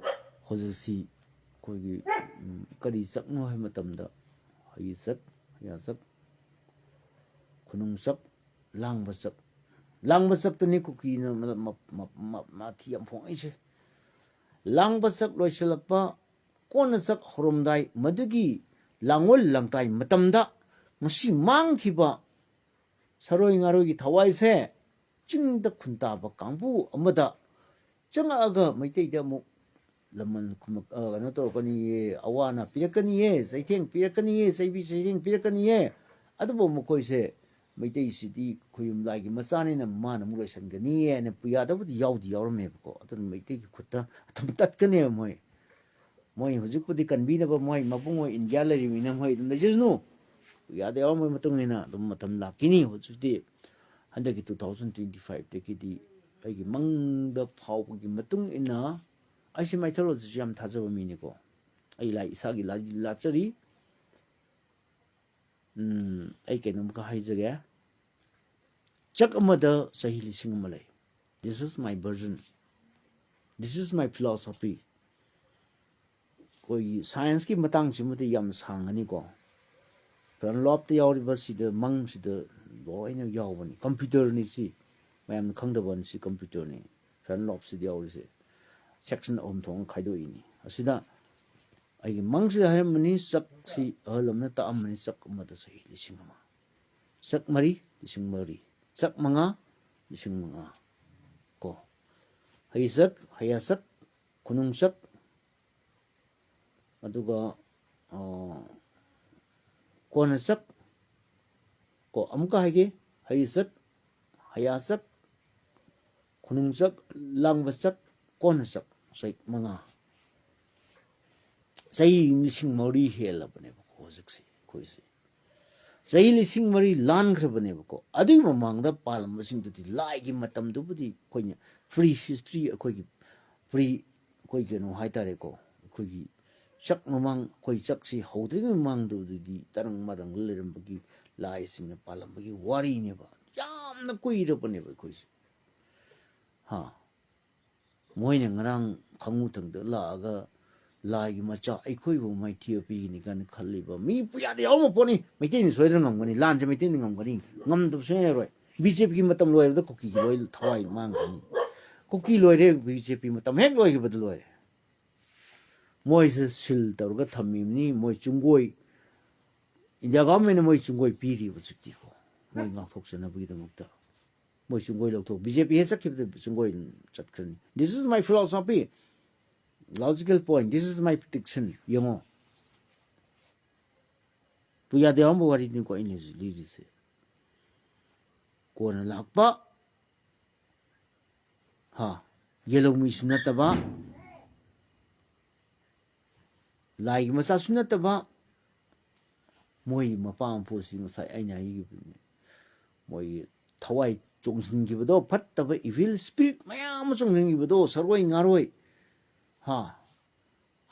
ꯍꯧꯖꯤꯛꯁꯤ ꯑꯩꯈꯣꯏꯒꯤ, ꯎꯝ, ꯀꯔꯤ ꯆꯛꯅꯣ ꯍꯥꯏꯕ ꯃꯇꯝꯗ, ꯍꯩ ꯆꯛ, ꯍꯩꯌꯥ ꯆꯛ, ꯈꯨꯅꯨꯡ ꯆꯛ, ꯂꯥꯡꯕ ꯆꯛ꯫ ꯂꯥꯡꯕ ꯆꯛꯇꯅꯤ ꯀꯨꯀꯤꯅ ꯃ-, ꯃ-, ꯃ-, ꯃ-, ꯃꯊꯤ ꯌꯥꯝ ꯐꯣꯡꯉꯛꯏꯁꯦ꯫ ꯂꯥꯡꯕ ꯆꯛ ꯂꯣꯏꯁꯤꯜꯂꯛꯄ, ꯀꯣꯟꯅ ꯆꯛ ꯍꯧꯔꯝꯗꯥꯏ, ꯃꯗꯨꯒꯤ ꯂꯥꯡꯑꯣꯜ ꯂꯥꯡꯇꯥꯏ ꯃꯇꯝꯗ ꯉꯁꯤ ꯃꯥꯡꯈꯤꯕ ꯁꯥꯔꯣꯏ ꯉꯥꯔꯣꯏꯒꯤ ꯊꯋꯥꯏꯁꯦ ꯆꯤꯡꯗ ꯈꯨꯟꯇꯥꯕ ꯀꯥꯡꯕꯨ ꯑꯃꯗ ꯆꯪꯉꯛꯑꯒ ꯃꯩꯇꯩꯗ ꯑꯃꯨꯛ ꯂꯃꯟ ꯈꯨꯝꯃꯛ-, ꯑ, ꯀꯩꯅꯣ ꯇꯧꯔꯛꯀꯅꯤꯌꯦ, ꯑꯋꯥ ꯑꯅꯥ ꯄꯤꯔꯛꯀꯅꯤꯌꯦ, ꯆꯩꯊꯦꯡ ꯄꯤꯔꯛꯀꯅꯤꯌꯦ, ꯆꯩꯕꯤ ꯆꯩꯊꯦꯡ ꯄꯤꯔꯛꯀꯅꯤꯌꯦ꯫ ꯑꯗꯨꯕꯨ ꯃꯈꯣꯏꯁꯦ ꯃꯩꯇꯩꯁꯤꯗꯤ ꯈꯣꯌꯨꯝ ꯂꯥꯏꯒꯤ ꯃꯆꯥꯅꯤꯅ ꯃꯥꯅ ꯑꯃꯨꯛ ꯂꯣꯏꯁꯤꯟꯒꯅꯤꯌꯦꯅ ꯄꯨꯌꯥꯗꯕꯨꯗꯤ ꯌꯥꯎꯗꯤ ꯌꯥꯎꯔꯝꯃꯦꯕꯀꯣ꯫ ꯑꯗꯨꯅ ꯃꯩꯇꯩꯒꯤ ꯈꯨꯠꯇ ꯑꯗꯨꯝ ꯇꯠꯀꯅꯦꯕ ꯃꯣꯏ꯫ ꯃꯣꯏ ꯍꯧꯖꯤꯛꯄꯨꯗꯤ ꯀꯟꯕꯤꯅꯕ ꯃꯣꯏ ꯃꯕꯨꯡ ꯍꯣꯏ ꯏꯟꯗꯤꯌꯥ ꯂꯩꯔꯤꯕꯅꯤꯅ ꯃꯣꯏ ꯑꯗꯨꯝ ꯂꯩꯖꯁꯅꯨ꯫ ꯄꯨꯌꯥꯗ ꯌꯥꯎꯔꯝꯕꯒꯤ ꯃꯇꯨꯡ ꯏꯟꯅ ꯑꯗꯨꯝ ꯃꯇꯝ ꯂꯥꯛꯈꯤꯅꯤ꯫ ꯍꯧꯖꯤꯛꯇꯤ ꯍꯟꯗꯛꯀꯤ two thousand twenty five ꯇꯒꯤꯗꯤ ꯑꯩꯒꯤ ꯃꯪꯗ ꯐꯥꯎꯕꯒꯤ ꯃꯇꯨꯡ ꯏꯟꯅ, ꯑꯩꯁꯦ mythology ꯁꯨ ꯌꯥꯝ ꯊꯥꯖꯕ ꯃꯤꯅꯤꯀꯣ꯫ ꯑꯩ ꯂꯥꯏ, ꯏꯁꯥꯒꯤ ꯂꯥꯏ ꯂꯥꯠꯆꯔꯤ꯫ ꯎꯝ, ꯑꯩ ꯀꯩꯅꯣꯝꯈꯛ ꯍꯥꯏꯖꯒꯦ꯫ ꯆꯛ ꯑꯃꯗ ꯆꯍꯤ ꯂꯤꯁꯤꯡ ꯑꯃ ꯂꯩ꯫ This is my version. This is my philosophy. ꯑꯩꯈꯣꯏꯒꯤ science ꯀꯤ ꯃꯇꯥꯡꯁꯤꯃꯗꯤ ꯌꯥꯝ ꯁꯥꯡꯒꯅꯤꯀꯣ꯫ ꯐꯦꯟꯂꯣꯞꯇ ꯌꯥꯎꯔꯤꯕꯁꯤꯗ, ꯃꯪꯁꯤꯗ ꯂꯣꯏꯅ ꯌꯥꯎꯕꯅꯤ꯫ Computer ꯅꯤ ꯁꯤ꯫ ꯃꯌꯥꯝꯅ ꯈꯪꯗꯕꯅꯤ, ꯁꯤ computer ꯅꯤ꯫ ꯐꯦꯟꯂꯣꯞꯁꯤꯗ ꯌꯥꯎꯔꯤꯁꯦ꯫ Section ꯑꯍꯨꯝ ꯊꯣꯛꯅ ꯈꯥꯏꯗꯣꯛꯏꯅꯤ꯫ ꯑꯁꯤꯗ ꯑꯩꯒꯤ ꯃꯪꯁꯤꯗ ꯍꯥꯏꯔꯝꯕꯅꯤ, ꯆꯛꯁꯤ ꯑꯍꯜ ꯑꯃꯅ ꯇꯥꯛꯑꯝꯕꯅꯤ, ꯆꯛ ꯑꯃꯗ ꯆꯍꯤ ꯂꯤꯁꯤꯡ ꯑꯃ꯫ ꯆꯛ ꯃꯔꯤ, ꯂꯤꯁꯤꯡ ꯃꯔꯤ꯫ ꯆꯛ ꯃꯉꯥ, ꯂꯤꯁꯤꯡ ꯃꯉꯥ꯫ ꯀꯣ, ꯍꯩꯆꯛ, ꯍꯌꯥꯆꯛ, ꯈꯨꯅꯨꯡꯆꯛ, ꯑꯗꯨꯒ, ꯑ, ꯀꯣꯟꯅꯆꯛ꯫ ꯀꯣ, ꯑꯃꯨꯛꯀ ꯍꯥꯏꯒꯦ: ꯍꯩꯆꯛ, ꯍꯌꯥꯆꯛ, ꯈꯨꯅꯨꯡꯆꯛ, ꯂꯥꯡꯕꯆꯛ, ꯀꯣꯟꯅꯆꯛ꯫ ꯉꯁꯥꯏ ꯃꯉꯥ꯫ ꯆꯍꯤ ꯂꯤꯁꯤꯡ ꯃꯔꯤ ꯍꯦꯜꯂꯕꯅꯦꯕꯀꯣ ꯍꯧꯖꯤꯛꯁꯦ ꯑꯩꯈꯣꯏꯁꯦ꯫ ꯆꯍꯤ ꯂꯤꯁꯤꯡ ꯃꯔꯤ ꯂꯥꯟꯈ꯭ꯔꯕꯅꯦꯕꯀꯣ꯫ ꯑꯗꯨꯒꯤ ꯃꯃꯥꯡꯗ ꯄꯥꯜꯂꯝꯕꯁꯤꯡꯗꯨꯗꯤ ꯂꯥꯏꯒꯤ ꯃꯇꯝꯗꯨꯕꯨꯗꯤ ꯑꯩꯈꯣꯏꯅ ꯄ꯭ꯔꯤ ꯍꯤꯁꯇ꯭ꯔꯤ, ꯑꯩꯈꯣꯏꯒꯤ ꯄ꯭ꯔꯤ, ꯑꯩꯈꯣꯏ ꯀꯩꯅꯣ ꯍꯥꯏꯇꯥꯔꯦꯀꯣ, ꯑꯩꯈꯣꯏꯒꯤ ꯆꯛ ꯃꯃꯥꯡ, ꯑꯩꯈꯣꯏ ꯆꯛꯁꯤ ꯍꯧꯗ꯭ꯔꯤꯉꯩ ꯃꯃꯥꯡꯗꯨꯗꯗꯤ ꯇꯔꯪ ꯃꯔꯪ ꯂꯩꯔꯝꯕꯒꯤ ꯂꯥꯏꯁꯤꯡꯅ ꯄꯥꯜꯂꯝꯕꯒꯤ ꯋꯥꯔꯤꯅꯦꯕ꯫ ꯌꯥꯝꯅ ꯀꯨꯏꯔꯕꯅꯦꯕ ꯑꯩꯈꯣꯏꯁꯦ꯫ ꯍꯥ? ꯃꯣꯏꯅ ꯉꯔꯥꯡ ꯈꯥꯡꯉꯨꯊꯪꯗ ꯂꯥꯛꯑꯒ ꯂꯥꯏꯒꯤ ꯃꯆꯥ ꯑꯩꯈꯣꯏꯕꯨ ꯃꯥꯏꯊꯤꯕ ꯄꯤꯒꯅꯤ ꯀꯥꯏꯅ ꯈꯜꯂꯤꯕ ꯃꯤ ꯄꯨꯌꯥꯗ ꯌꯥꯎꯔꯝꯕ ꯄꯣꯠꯅꯤ꯫ ꯃꯩꯇꯩꯅ ꯁꯣꯏꯗꯅ ꯉꯝꯒꯅꯤ, ꯂꯥꯟꯁꯦ ꯃꯩꯇꯩꯅ ꯉꯝꯒꯅꯤ, ꯉꯝꯗꯕ ꯁꯨꯡꯌꯥ ꯌꯥꯔꯣꯏ꯫ ꯕꯤ ꯖꯦ ꯄꯤꯒꯤ ꯃꯇꯝ ꯂꯣꯏꯔꯕꯗ ꯀꯨꯀꯤꯒꯤ ꯂꯣꯏ ꯊꯋꯥꯏ ꯃꯥꯡꯈ꯭ꯔꯅꯤ꯫ ꯀꯨꯀꯤ ꯂꯣꯏꯔꯦ, ꯕꯤ ꯖꯦ ꯄꯤ ꯃꯇꯝ ꯍꯦꯛ ꯂꯣꯏꯈꯤꯕꯗ ꯂꯣꯏꯔꯦ꯫ ꯃꯣꯏꯁꯦ ꯁꯤꯜ ꯇꯧꯔꯒ ꯊꯝꯃꯤꯕꯅꯤ꯫ ꯃꯣꯏ ꯆꯨꯡꯒꯣꯏ, ꯏꯟꯗꯤꯌꯥ ꯒꯚꯔꯟꯃꯦꯟꯅ ꯃꯣꯏ ꯆꯨꯡꯒꯣꯏ ꯄꯤꯔꯤꯕ ꯍꯧꯖꯤꯛꯇꯤꯀꯣ, ꯃꯣꯏ ꯉꯥꯛꯊꯣꯛꯆꯅꯕꯒꯤꯗꯃꯛꯇ꯫ ꯃꯣꯏ ꯆꯨꯡꯒꯣꯏ ꯂꯧꯊꯣꯛ, ꯕꯤ ꯖꯦ ꯄꯤ ꯍꯦꯛ ꯆꯠꯈꯤꯕꯗ ꯆꯨꯡꯒꯣꯏ ꯆꯠꯈ꯭ꯔꯅꯤ꯫ This is my philosophy, logical point, this is my prediction꯫ ꯌꯦꯡꯉꯣ, ꯄꯨꯌꯥꯗ ꯌꯥꯎꯔꯝꯕ ꯋꯥꯔꯤꯅꯤꯀꯣ ꯑꯩꯅ ꯍꯧꯖꯤꯛ ꯂꯤꯔꯤꯁꯦ꯫ ꯀꯣꯟꯅ ꯂꯥꯛꯄ, ꯍꯥ, ꯌꯦꯜꯍꯧꯃꯤꯁꯨ ꯅꯠꯇꯕ, ꯂꯥꯏꯒꯤ ꯃꯆꯥꯁꯨ ꯅꯠꯇꯕ, ꯃꯣꯏ ꯃꯄꯥ ꯃꯄꯨꯁꯤ ꯉꯁꯥꯏ ꯑꯩꯅ ꯍꯥꯏꯈꯤꯕꯅꯤ꯫ ꯃꯣꯏꯒꯤ ꯊꯋꯥꯏ ꯆꯣꯡꯁꯤꯟꯈꯤꯕꯗꯣ, ꯐꯠꯇꯕ evil spirit ꯃꯌꯥꯝ ꯑꯃ ꯆꯣꯡꯁꯤꯟꯈꯤꯕꯗꯣ, ꯁꯔꯣꯏ ꯉꯥꯔꯣꯏ, ꯍꯥ,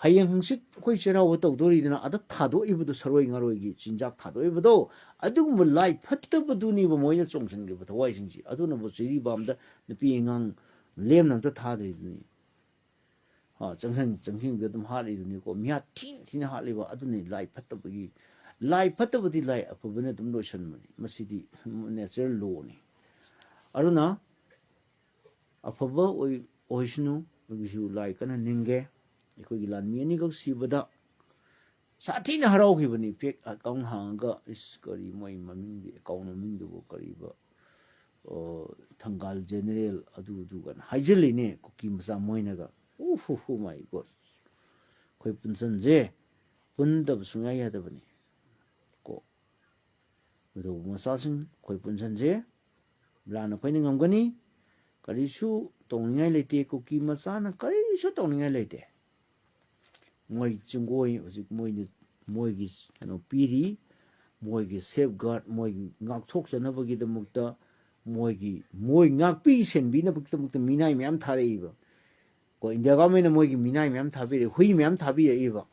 ꯍꯌꯦꯡ ꯍꯪꯆꯤꯠ ꯑꯩꯈꯣꯏ ꯆꯩꯔꯥꯎꯕ ꯇꯧꯗꯣꯔꯤꯗꯅ ꯑꯗ ꯊꯥꯗꯣꯛꯏꯕꯗꯣ, ꯁꯔꯣꯏ ꯉꯥꯔꯣꯏꯒꯤ ꯆꯤꯟꯖꯥꯛ ꯊꯥꯗꯣꯛꯏꯕꯗꯣ, ꯑꯗꯨꯒꯨꯝꯕ ꯂꯥꯏ ꯐꯠꯇꯕꯗꯨꯅꯦꯕ ꯃꯣꯏꯅ ꯆꯣꯡꯁꯤꯟꯈꯤꯕ ꯊꯋꯥꯏꯁꯤꯡꯁꯤ꯫ ꯑꯗꯨꯅꯕꯨ ꯖꯤꯔꯤꯕꯥꯝꯗ ꯅꯨꯄꯤ ꯑꯉꯥꯡ ꯂꯦꯝꯅ ꯑꯝꯇ ꯊꯥꯗ꯭ꯔꯤꯗꯨꯅꯤ꯫ ꯍꯥ, ꯆꯪꯁꯟ ꯆꯪꯁꯤꯟꯗ ꯑꯗꯨꯝ ꯍꯥꯠꯂꯤꯗꯨꯅꯤꯀꯣ꯫ ꯃꯤꯍꯥꯠ ꯊꯤ ꯊꯤꯅ ꯍꯥꯠꯂꯤꯕ ꯑꯗꯨꯅꯤ ꯂꯥꯏ ꯐꯠꯇꯕꯒꯤ, ꯂꯥꯏ ꯐꯠꯇꯕꯗꯤ ꯂꯥꯏ ꯑꯐꯕꯅ ꯑꯗꯨꯝ ꯂꯣꯏꯁꯤꯟꯕꯅꯤ꯫ ꯃꯁꯤꯗꯤ natural lawꯅꯤ꯫ ꯑꯗꯨꯅ ꯑꯐꯕ ꯑꯣꯏ-, ꯑꯣꯏꯁꯅꯨ꯫ ꯑꯩꯒꯤꯁꯨ ꯂꯥꯏ ꯀꯟꯅ ꯅꯤꯡꯒꯦ꯫ ꯑꯩꯈꯣꯏꯒꯤ ꯂꯥꯟꯃꯤ ꯑꯅꯤꯈꯛ ꯁꯤꯕꯗ ꯁꯥꯊꯤꯅ ꯍꯔꯥꯎꯈꯤꯕꯅꯤ꯫ Fake account ꯍꯥꯡꯉꯒ, "ꯏꯁ, ꯀꯔꯤ ꯃꯣꯏ ꯃꯃꯤꯡꯗꯤ, account ꯃꯃꯤꯡꯗꯨꯕꯨ ꯀꯔꯤꯕ?" ꯊꯪꯒꯥꯜ ꯖꯦꯅꯦꯔꯦꯜ ꯑꯗꯨ ꯑꯗꯨꯒꯅ ꯍꯥꯏꯖꯤꯜꯂꯤꯅꯦ ꯀꯨꯀꯤ ꯃꯆꯥ ꯃꯣꯏꯅꯒ꯫ ꯎ ꯍꯨ ꯍꯨ, ꯃꯥꯏ ꯒꯣꯠ꯫ ꯑꯩꯈꯣꯏ ꯄꯨꯟꯁꯟꯁꯦ ꯄꯨꯟꯗꯕ ꯁꯨꯡꯌꯥ ꯌꯥꯗꯕꯅꯤ꯫ ꯀꯣ, ꯃꯗꯨ ꯃꯆꯥꯁꯤꯡ ꯑꯩꯈꯣꯏ ꯄꯨꯟꯁꯟꯁꯦ꯫ ꯂꯥꯟ ꯑꯩꯈꯣꯏꯅ ꯉꯝꯒꯅꯤ꯫ ꯀꯔꯤꯁꯨ ꯇꯧꯅꯤꯡꯉꯥꯏ ꯂꯩꯇꯦ꯫ ꯀꯨꯀꯤ ꯃꯆꯥꯅ ꯀꯔꯤꯁꯨ ꯇꯧꯅꯤꯡꯉꯥꯏ ꯂꯩꯇꯦ꯫ ꯃꯣꯏ ꯆꯤꯡꯒꯣꯏ ꯍꯧꯖꯤꯛ ꯃꯣꯏꯅ, ꯃꯣꯏꯒꯤ ꯀꯩꯅꯣ ꯄꯤꯔꯤ, ꯃꯣꯏꯒꯤ ꯁꯦꯐ ꯒꯥꯔꯗ, ꯃꯣꯏꯒꯤ ꯉꯥꯛꯊꯣꯛꯆꯅꯕꯒꯤꯗꯃꯛꯇ, ꯃꯣꯏꯒꯤ, ꯃꯣꯏ ꯉꯥꯛꯄꯤ ꯁꯦꯟꯕꯤꯅꯕꯒꯤꯗꯃꯛꯇ ꯃꯤꯅꯥꯏ ꯃꯌꯥꯝ ꯊꯥꯔꯛꯏꯕ꯫ ꯀꯣ, ꯏꯟꯗꯤꯌꯥ ꯒꯚꯔꯟꯃꯦꯟꯅ ꯃꯣꯏꯒꯤ ꯃꯤꯅꯥꯏ ꯃꯌꯥꯝ ꯊꯥꯕꯤꯔꯛꯏ, ꯍꯨꯏ ꯃꯌꯥꯝ ꯊꯥꯕꯤꯔꯛꯏꯕ꯫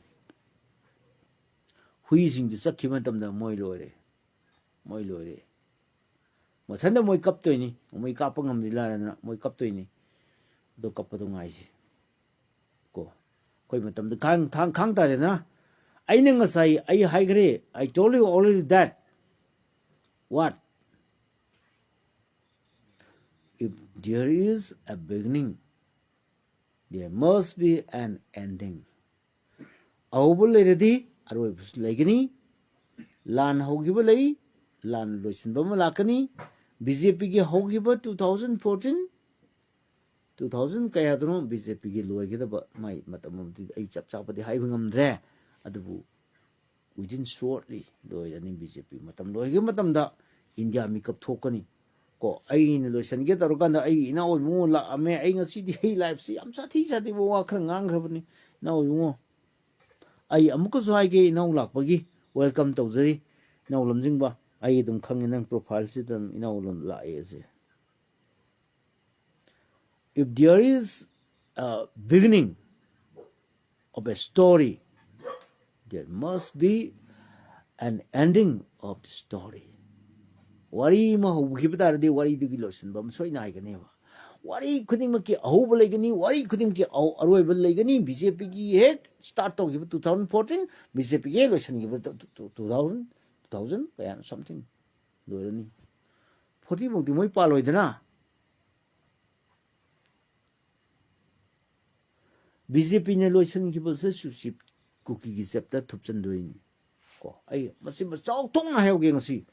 ꯍꯨꯏꯁꯤꯡꯗꯨ ꯆꯠꯈꯤꯕ ꯃꯇꯝꯗ ꯃꯣꯏ ꯂꯣꯏꯔꯦ, ꯃꯣꯏ ꯂꯣꯏꯔꯦ꯫ ꯃꯊꯟꯇ ꯃꯣꯏ ꯀꯞꯇꯣꯏꯅꯤ, ꯃꯣꯏ ꯀꯥꯞꯄ ꯉꯝꯗꯤ ꯂꯥꯏꯔꯗꯅ ꯃꯣꯏ ꯀꯞꯇꯣꯏꯅꯤ꯫ ꯑꯗꯣ ꯀꯞꯄꯗꯣ ꯉꯥꯏꯁꯤ꯫ ꯀꯣ, ꯑꯩꯈꯣꯏ ꯃꯇꯝꯗ ꯈꯥꯡ, ꯊꯥꯡ, ꯈꯥꯡ ꯇꯥꯔꯦꯗꯅ꯫ ꯑꯩꯅ ꯉꯁꯥꯏ ꯑꯩ ꯍꯥꯏꯈ꯭ꯔꯦ, I told you already that. What? If there is a beginning, there must be an ending. ꯑꯍꯧꯕ ꯂꯩꯔꯗꯤ ꯑꯔꯣꯏꯕꯁꯨ ꯂꯩꯒꯅꯤ꯫ ꯂꯥꯟ ꯍꯧꯈꯤꯕ ꯂꯩ, ꯂꯥꯟ ꯂꯣꯏꯁꯤꯟꯕ ꯑꯃ ꯂꯥꯛꯀꯅꯤ꯫ ꯕꯤ ꯖꯦ ꯄꯤꯒꯤ ꯍꯧꯈꯤꯕ two thousand fourteen, two thousand ꯀꯌꯥꯗꯅꯣ ꯕꯤ ꯖꯦ ꯄꯤꯒꯤ ꯂꯣꯏꯒꯗꯕ ꯃꯥꯏ ꯃꯇꯝ ꯑꯃꯗꯤ ꯑꯩ ꯆꯞ ꯆꯥꯕꯗꯤ ꯍꯥꯏꯕ ꯉꯝꯗ꯭ꯔꯦ꯫ ꯑꯗꯨꯕꯨ within shortly ꯂꯣꯏꯔꯅꯤ ꯕꯤ ꯖꯦ ꯄꯤ꯫ ꯃꯇꯝ ꯂꯣꯏꯈꯤꯕ ꯃꯇꯝꯗ ꯏꯟꯗꯤꯌꯥ ꯃꯤꯀꯞ ꯊꯣꯛꯀꯅꯤ꯫ ꯀꯣ, ꯑꯩꯅ ꯂꯣꯏꯁꯤꯟꯒꯦ ꯇꯧꯔꯀꯥꯟꯗ ꯑꯩꯒꯤ ꯏꯅꯥꯎ ꯏꯕꯨꯡꯉꯣ ꯂꯥꯛꯑꯝꯃꯦ꯫ ꯑꯩ ꯉꯁꯤꯗꯤ ꯑꯩ ꯂꯥꯏꯐꯁꯤ ꯌꯥꯝ ꯁꯥꯊꯤ ꯁꯥꯊꯤꯕ ꯋꯥ ꯈꯔ ꯉꯥꯡꯈ꯭ꯔꯕꯅꯤ, ꯏꯅꯥꯎ ꯏꯕꯨꯡꯉꯣ꯫ ꯑꯩ ꯑꯃꯨꯛꯀꯁꯨ ꯍꯥꯏꯒꯦ, ꯏꯅꯥꯎ ꯂꯥꯛꯄꯒꯤ welcome ꯇꯧꯖꯔꯤ꯫ ꯏꯅꯥꯎ ꯂꯝꯖꯤꯡꯕ, ꯑꯩ ꯑꯗꯨꯝ ꯈꯪꯉꯦ ꯅꯪ profile ꯁꯤꯗ ꯑꯗꯨꯝ ꯏꯅꯥꯎ ꯂꯝ ꯂꯥꯛꯑꯦꯁꯦ꯫ If there is a beginning of a story, there must be an ending of the story. ꯋꯥꯔꯤ ꯑꯃ ꯍꯧꯈꯤꯕ ꯇꯥꯔꯗꯤ ꯋꯥꯔꯤꯗꯨꯒꯤ ꯂꯣꯏꯁꯤꯟꯕ ꯑꯃ ꯁꯣꯏ ꯅꯥꯏꯒꯅꯦꯕ꯫ ꯋꯥꯔꯤ ꯈꯨꯗꯤꯡꯃꯛꯀꯤ ꯑꯍꯧꯕ ꯂꯩꯒꯅꯤ, ꯋꯥꯔꯤ ꯈꯨꯗꯤꯡꯃꯛꯀꯤ ꯑꯍꯧ-, ꯑꯔꯣꯏꯕ ꯂꯩꯒꯅꯤ꯫ ꯕꯤ ꯖꯦ ꯄꯤꯒꯤ ꯍꯦꯛ start ꯇꯧꯈꯤꯕ two thousand fourteen, B J ꯄꯤꯒꯤ ꯍꯦꯛ ꯂꯣꯏꯁꯤꯟꯈꯤꯕ two thousand, two thousand ꯀꯌꯥꯅꯣ something ꯂꯣꯏꯔꯅꯤ꯫ Forty ꯐꯥꯎꯗꯤ ꯃꯣꯏ ꯄꯥꯜꯂꯣꯏꯗꯅ꯫ ꯕꯤ ꯖꯦ ꯄꯤꯅ ꯂꯣꯏꯁꯤꯟꯈꯤꯕꯁꯦ ꯁꯨꯁꯤ ꯀꯨꯀꯤꯒꯤ ꯆꯦꯞꯇ ꯊꯨꯞꯆꯟꯗꯣꯏꯅꯤ꯫ ꯀꯣ, ꯑꯩ ꯃꯁꯤ ꯆꯥꯎꯊꯣꯛꯅ ꯍꯥꯏꯍꯧꯒꯦ ꯉꯁꯤ꯫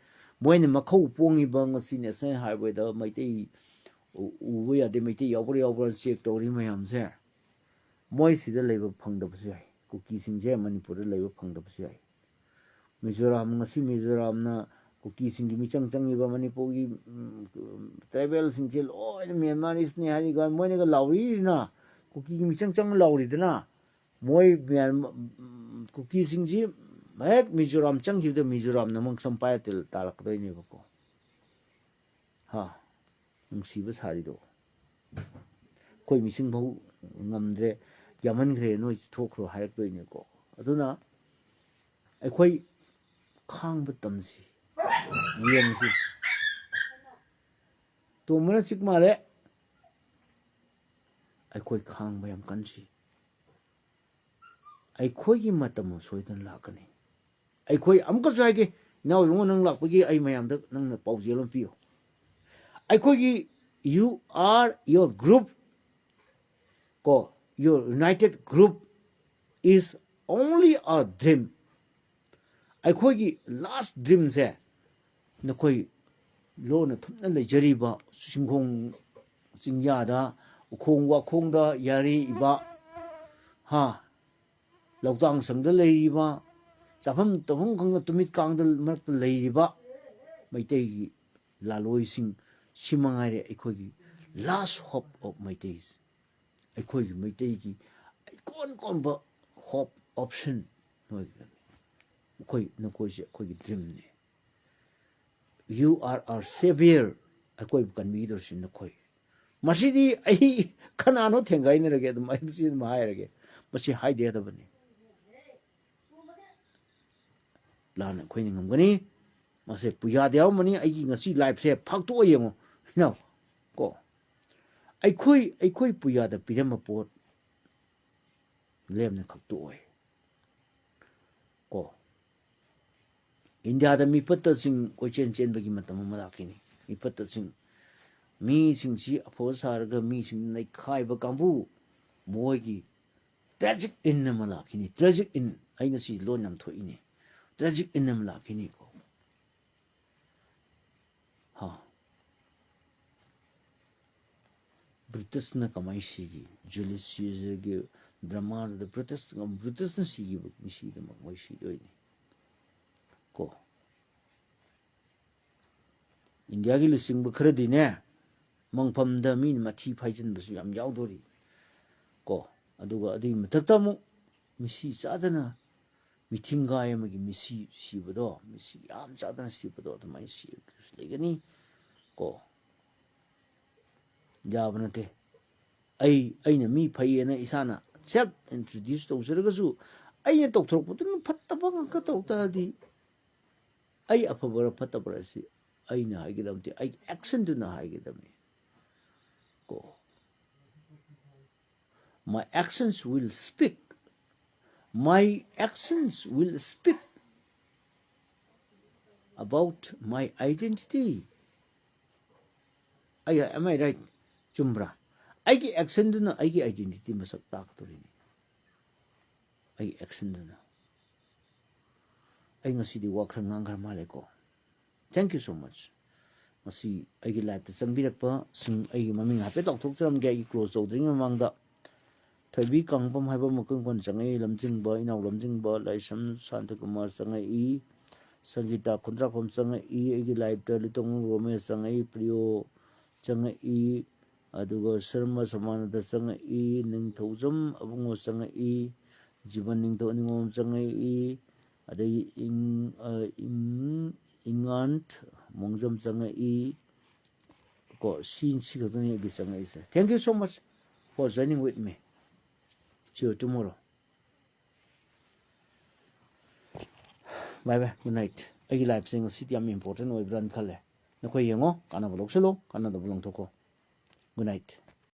ꯃꯣꯏꯅ ꯃꯈꯧ ꯄꯣꯡꯉꯤꯕ ꯉꯁꯤ National Highwayꯗ ꯃꯩꯇꯩ ꯎ-, ꯎꯕ ꯌꯥꯗꯦ, ꯃꯩꯇꯩ ꯌꯥꯎꯕ꯭ꯔꯥ ꯌꯥꯎꯕ꯭ꯔꯥ check ꯇꯧꯔꯤ ꯃꯌꯥꯝꯁꯦ, ꯃꯣꯏ ꯁꯤꯗ ꯂꯩꯕ ꯐꯪꯗꯕꯁꯨ ꯌꯥꯏ, ꯀꯨꯀꯤꯁꯤꯡꯁꯦ ꯃꯅꯤꯄꯨꯔꯗ ꯂꯩꯕ ꯐꯪꯗꯕꯁꯨ ꯌꯥꯏ꯫ ꯃꯤꯖꯣꯔꯥꯝ, ꯉꯁꯤ ꯃꯤꯖꯣꯔꯥꯝꯅ ꯀꯨꯀꯤꯁꯤꯡꯒꯤ ꯃꯤꯆꯪ ꯆꯪꯉꯤꯕ, ꯃꯅꯤꯄꯨꯔꯒꯤ, ꯎꯝ, tribalꯁꯤꯡꯁꯦ ꯂꯣꯏꯅ Myanmarese ꯍꯥꯏꯔꯤꯒ ꯃꯣꯏꯅꯒ ꯂꯥꯎꯔꯤꯗꯅ, ꯀꯨꯀꯤꯒꯤ ꯃꯤꯆꯪ ꯆꯪꯉ ꯂꯥꯎꯔꯤꯗꯅ, ꯃꯣꯏ ꯃ꯭ꯌꯥꯟ-, ꯎꯝ, ꯀꯨꯀꯤꯁꯤꯡꯁꯤ ꯍꯦꯛ ꯃꯤꯖꯣꯔꯥꯝ ꯆꯪꯈꯤꯕꯗ ꯃꯤꯖꯣꯔꯥꯝꯅ ꯃꯪꯁꯝ ꯄꯥꯏꯔ ꯇꯤꯜ-, ꯇꯥꯔꯛꯀꯗꯣꯏꯅꯦꯕꯀꯣ꯫ ꯍꯥ? ꯅꯨꯡꯁꯤꯕ ꯁꯥꯔꯤꯗꯣ꯫ ꯑꯩꯈꯣꯏ ꯃꯤꯁꯤꯡ ꯐꯥꯎ ꯉꯝꯗ꯭ꯔꯦ, ꯌꯥꯝꯃꯟꯈ꯭ꯔꯦ, ꯅꯣꯏ ꯊꯣꯛꯈ꯭ꯔꯣ ꯍꯥꯏꯔꯛꯇꯣꯏꯅꯦꯀꯣ꯫ ꯑꯗꯨꯅ ꯑꯩꯈꯣꯏ ꯈꯥꯡꯕ ꯇꯝꯁꯤ, ꯌꯦꯡꯁꯤ꯫ ꯇꯣꯝꯕꯅ ꯆꯤꯛ ꯃꯥꯜꯂꯦ꯫ ꯑꯩꯈꯣꯏ ꯈꯥꯡꯕ ꯌꯥꯝ ꯀꯟꯁꯤ꯫ ꯑꯩꯈꯣꯏꯒꯤ ꯃꯇꯝ ꯑꯃ ꯁꯣꯏꯗꯅ ꯂꯥꯛꯀꯅꯤ꯫ ꯑꯩꯈꯣꯏ ꯑꯃꯨꯛꯀꯁꯨ ꯍꯥꯏꯒꯦ, ꯏꯅꯥꯎ ꯏꯕꯨꯡꯉꯣ, ꯅꯪ ꯂꯥꯛꯄꯒꯤ ꯑꯩ ꯃꯌꯥꯝꯗ ꯅꯪꯅ ꯄꯥꯎꯖꯦꯜ ꯑꯃ ꯄꯤꯌꯨ꯫ ꯑꯩꯈꯣꯏꯒꯤ "You are your group" ꯀꯣ, "Your united group is only a dream." ꯑꯩꯈꯣꯏꯒꯤ last dreamꯁꯦ ꯅꯈꯣꯏ ꯂꯣꯟꯅ ꯊꯨꯞꯅ ꯂꯩꯖꯔꯤꯕ ꯆꯤꯡꯈꯣꯡ ꯆꯤꯡꯌꯥꯗ, ꯎꯈꯣꯡ ꯋꯥꯈꯣꯡꯗ ꯌꯥꯔꯤꯕ, ꯍꯥ, ꯂꯧꯇꯥꯡ ꯁꯪꯗ ꯂꯩꯔꯤꯕ, ꯆꯥꯐꯝ ꯇꯧꯐꯝ ꯈꯪꯗ ꯇꯨꯃꯤꯠ ꯀꯥꯡꯗ ꯃꯔꯛꯇ ꯂꯩꯔꯤꯕ ꯃꯩꯇꯩꯒꯤ ꯂꯥꯂꯣꯏꯁꯤꯡ, ꯁꯤ ꯃꯉꯥꯏꯔꯦ ꯑꯩꯈꯣꯏꯒꯤ last hope of Meiteis꯫ ꯑꯩꯈꯣꯏꯒꯤ ꯃꯩꯇꯩꯒꯤ ꯏꯀꯣꯟ ꯀꯣꯟꯕ hope, option ꯅꯣꯏꯒꯤꯗꯅꯤ꯫ ꯑꯩꯈꯣꯏ, ꯅꯈꯣꯏꯁꯦ ꯑꯩꯈꯣꯏꯒꯤ dreamꯅꯤ꯫ "You are our savior", ꯑꯩꯈꯣꯏꯕꯨ ꯀꯟꯕꯤꯒꯗꯧꯔꯤꯁꯤ ꯅꯈꯣꯏ꯫ ꯃꯁꯤꯗꯤ ꯑꯩ ꯀꯅꯥꯅꯣ ꯊꯦꯡꯒꯥꯏꯅꯔꯒꯦ, ꯑꯗꯨꯝ ꯑꯩ ꯃꯁꯤ ꯑꯗꯨꯝ ꯍꯥꯏꯔꯒꯦ, ꯃꯁꯤ ꯍꯥꯏꯗ ꯌꯥꯗꯕꯅꯤ꯫ ꯂꯥꯟꯅ ꯑꯩꯈꯣꯏꯅ ꯉꯝꯒꯅꯤ꯫ ꯃꯁꯦ ꯄꯨꯌꯥꯗ ꯌꯥꯎꯔꯝꯕꯅꯤ꯫ ꯑꯩꯒꯤ ꯉꯁꯤ liveꯁꯦ ꯐꯥꯛꯇꯣꯛꯑ ꯌꯦꯡꯉꯣ, ꯏꯅꯥꯎ, ꯀꯣ꯫ ꯑꯩꯈꯣꯏ, ꯑꯩꯈꯣꯏ ꯄꯨꯌꯥꯗ ꯄꯤꯔꯝꯕ ꯄꯣꯠ ꯂꯦꯝꯅ ꯈꯛꯇꯣꯛꯑꯣꯏ꯫ ꯀꯣ, ꯏꯟꯗꯤꯌꯥꯗ ꯃꯤꯐꯠꯇꯁꯤꯡ ꯀꯣꯏꯆꯦꯟ ꯆꯦꯟꯕꯒꯤ ꯃꯇꯝ ꯑꯃ ꯂꯥꯛꯈꯤꯅꯤ꯫ ꯃꯤꯐꯠꯇꯁꯤꯡ, ꯃꯤꯁꯤꯡꯁꯤ ꯑꯐꯕ ꯁꯥꯔꯒ ꯃꯤꯁꯤꯡ ꯅꯩꯈꯥꯏꯕ ꯀꯥꯡꯕꯨ, ꯃꯈꯣꯏꯒꯤ tragic end ꯑꯃ ꯂꯥꯛꯈꯤꯅꯤ꯫ Tragic end, ꯑꯩ ꯉꯁꯤ ꯂꯣꯟ ꯌꯥꯝ ꯊꯣꯛꯏꯅꯦ꯫ Tragic end ꯑꯃ ꯂꯥꯛꯈꯤꯅꯤꯀꯣ꯫ ꯍꯥ? ꯕ꯭ꯔꯨꯇꯁꯅ ꯀꯃꯥꯏꯅ ꯁꯤꯈꯤ? ꯖꯨꯂꯤꯌꯁ ꯁꯤꯖꯔꯒꯤ ꯗ꯭ꯔꯃꯥꯗꯨꯗ ꯕ꯭ꯔꯨꯇꯁ, ꯕ꯭ꯔꯨꯇꯁꯅ ꯁꯤꯈꯤꯕ ꯃꯤꯁꯤꯗꯃꯛ ꯃꯣꯏ ꯁꯤꯗꯣꯏꯅꯤ꯫ ꯀꯣ, ꯏꯟꯗꯤꯌꯥꯒꯤ ꯂꯨꯆꯤꯡꯕ ꯈꯔꯗꯤꯅꯦ, ꯃꯪꯐꯝꯗ ꯃꯤꯅ ꯃꯊꯤ ꯐꯥꯏꯖꯤꯟꯕꯁꯨ ꯌꯥꯝ ꯌꯥꯎꯗꯣꯔꯤ꯫ ꯀꯣ, ꯑꯗꯨꯒ ꯑꯗꯨꯒꯤ ꯃꯊꯛꯇ ꯑꯃꯨꯛ ꯃꯤꯁꯤ ꯆꯥꯗꯅ, ꯃꯤꯊꯤꯡꯒꯥꯏ ꯑꯃꯒꯤ ꯃꯤꯁꯤ ꯁꯤꯕꯗꯣ, ꯃꯤꯁꯤ ꯌꯥꯝ ꯆꯥꯗꯅ ꯁꯤꯕꯗꯣ, ꯑꯗꯨꯃꯥꯏꯅ ꯁꯤꯕꯁꯨ ꯂꯩꯒꯅꯤ꯫ ꯀꯣ, ꯌꯥꯕ ꯅꯠꯇꯦ꯫ ꯑꯩ, ꯑꯩꯅ ꯃꯤ ꯐꯩꯌꯦꯅ ꯏꯁꯥꯅ self introduce ꯇꯧꯖꯔꯒꯁꯨ, ꯑꯩꯅ ꯇꯧꯊꯣꯔꯛꯄꯗꯨꯅ ꯐꯠꯇꯕ ꯉꯥꯛꯇ ꯇꯧ ꯇꯥꯔꯗꯤ, ꯑꯩ ꯑꯐꯕꯔ ꯐꯠꯇꯕꯔ ꯑꯁꯤ ꯑꯩꯅ ꯍꯥꯏꯒꯗꯕ ꯅꯠꯇꯦ, ꯑꯩꯒꯤ actionꯗꯨꯅ ꯍꯥꯏꯒꯗꯕꯅꯤ꯫ ꯀꯣ, my actions will speak, my actions will speak about my identity. ꯑꯩ, am I right? ꯆꯨꯝꯕ꯭ꯔꯥ? ꯑꯩꯒꯤ actionꯗꯨꯅ ꯑꯩꯒꯤ identity ꯃꯁꯛ ꯇꯥꯛꯀꯗꯧꯔꯤꯅꯤ꯫ ꯑꯩꯒꯤ actionꯗꯨꯅ꯫ ꯑꯩ ꯉꯁꯤꯗꯤ ꯋꯥ ꯈꯔ ꯉꯥꯡꯈ꯭ꯔ ꯃꯥꯜꯂꯦꯀꯣ꯫ Thank you so much꯫ ꯉꯁꯤ ꯑꯩꯒꯤ liveꯇ ꯆꯪꯕꯤꯔꯛꯄꯁꯤꯡ, ꯑꯩꯒꯤ ꯃꯃꯤꯡ ꯍꯥꯏꯐꯦꯠ ꯂꯥꯎꯊꯣꯛꯆꯔꯝꯒꯦ ꯑꯩꯒꯤ close ꯇꯧꯗ꯭ꯔꯤꯉꯩ ꯃꯃꯥꯡꯗ꯫ ꯊꯣꯏꯕꯤ ꯀꯥꯡꯄꯝ ꯍꯥꯏꯕ ꯃꯈꯣꯡ ꯀꯣꯟ ꯆꯪꯉꯛꯏ, ꯂꯝꯖꯤꯡꯕ, ꯏꯅꯥꯎ ꯂꯝꯖꯤꯡꯕ, ꯂꯥꯏꯁ꯭ꯔꯝ ꯁꯥꯟꯇꯀꯨꯃꯥꯔ ꯆꯪꯉꯛꯏ, ꯁꯪꯒꯤꯇꯥ ꯈꯨꯟꯗ꯭ꯔꯥꯛꯄꯝ ꯆꯪꯉꯛꯏ, ꯑꯩꯒꯤ liveꯇ ꯂꯨꯇꯣꯡ ꯔꯣꯃꯦꯁ ꯆꯪꯉꯛꯏ, ꯄ꯭ꯔꯤꯌꯣ ꯆꯪꯉꯛꯏ, ꯑꯗꯨꯒ ꯁꯔꯃ ꯁꯃꯥꯅꯟꯗ ꯆꯪꯉꯛꯏ, ꯅꯤꯡꯊꯧꯖꯝ ꯑꯕꯨꯡꯉꯣ ꯆꯪꯉꯛꯏ, ꯖꯤꯕꯟ ꯅꯤꯡꯊꯧ ꯅꯤꯉꯣꯝ ꯆꯪꯉꯛꯏ, ꯑꯗꯒꯤ ꯏꯪ-, ꯑ, ꯏꯪ-, ꯏꯉꯥꯟ ꯃꯣꯡꯖꯝ ꯆꯪꯉꯛꯏ꯫ ꯀꯣ, ꯁꯤ, ꯁꯤ ꯈꯛꯇꯅꯤ ꯑꯩꯒꯤ ꯆꯪꯉꯛꯏꯁꯦ꯫ Thank you so much for joining with me. See you tomorrow. Bye bye, good night꯫ ꯑꯩꯒꯤ liveꯁꯦ ꯉꯁꯤꯗꯤ ꯌꯥꯝ important ꯑꯣꯏꯕ꯭ꯔꯥꯅ ꯈꯜꯂꯦ꯫ ꯅꯈꯣꯏ ꯌꯦꯡꯉꯣ, ꯀꯥꯟꯅꯕ ꯂꯧꯁꯤꯜꯂꯣ, ꯀꯥꯟꯅꯗꯕ ꯂꯪꯊꯣꯛꯈꯣ꯫ Good night꯫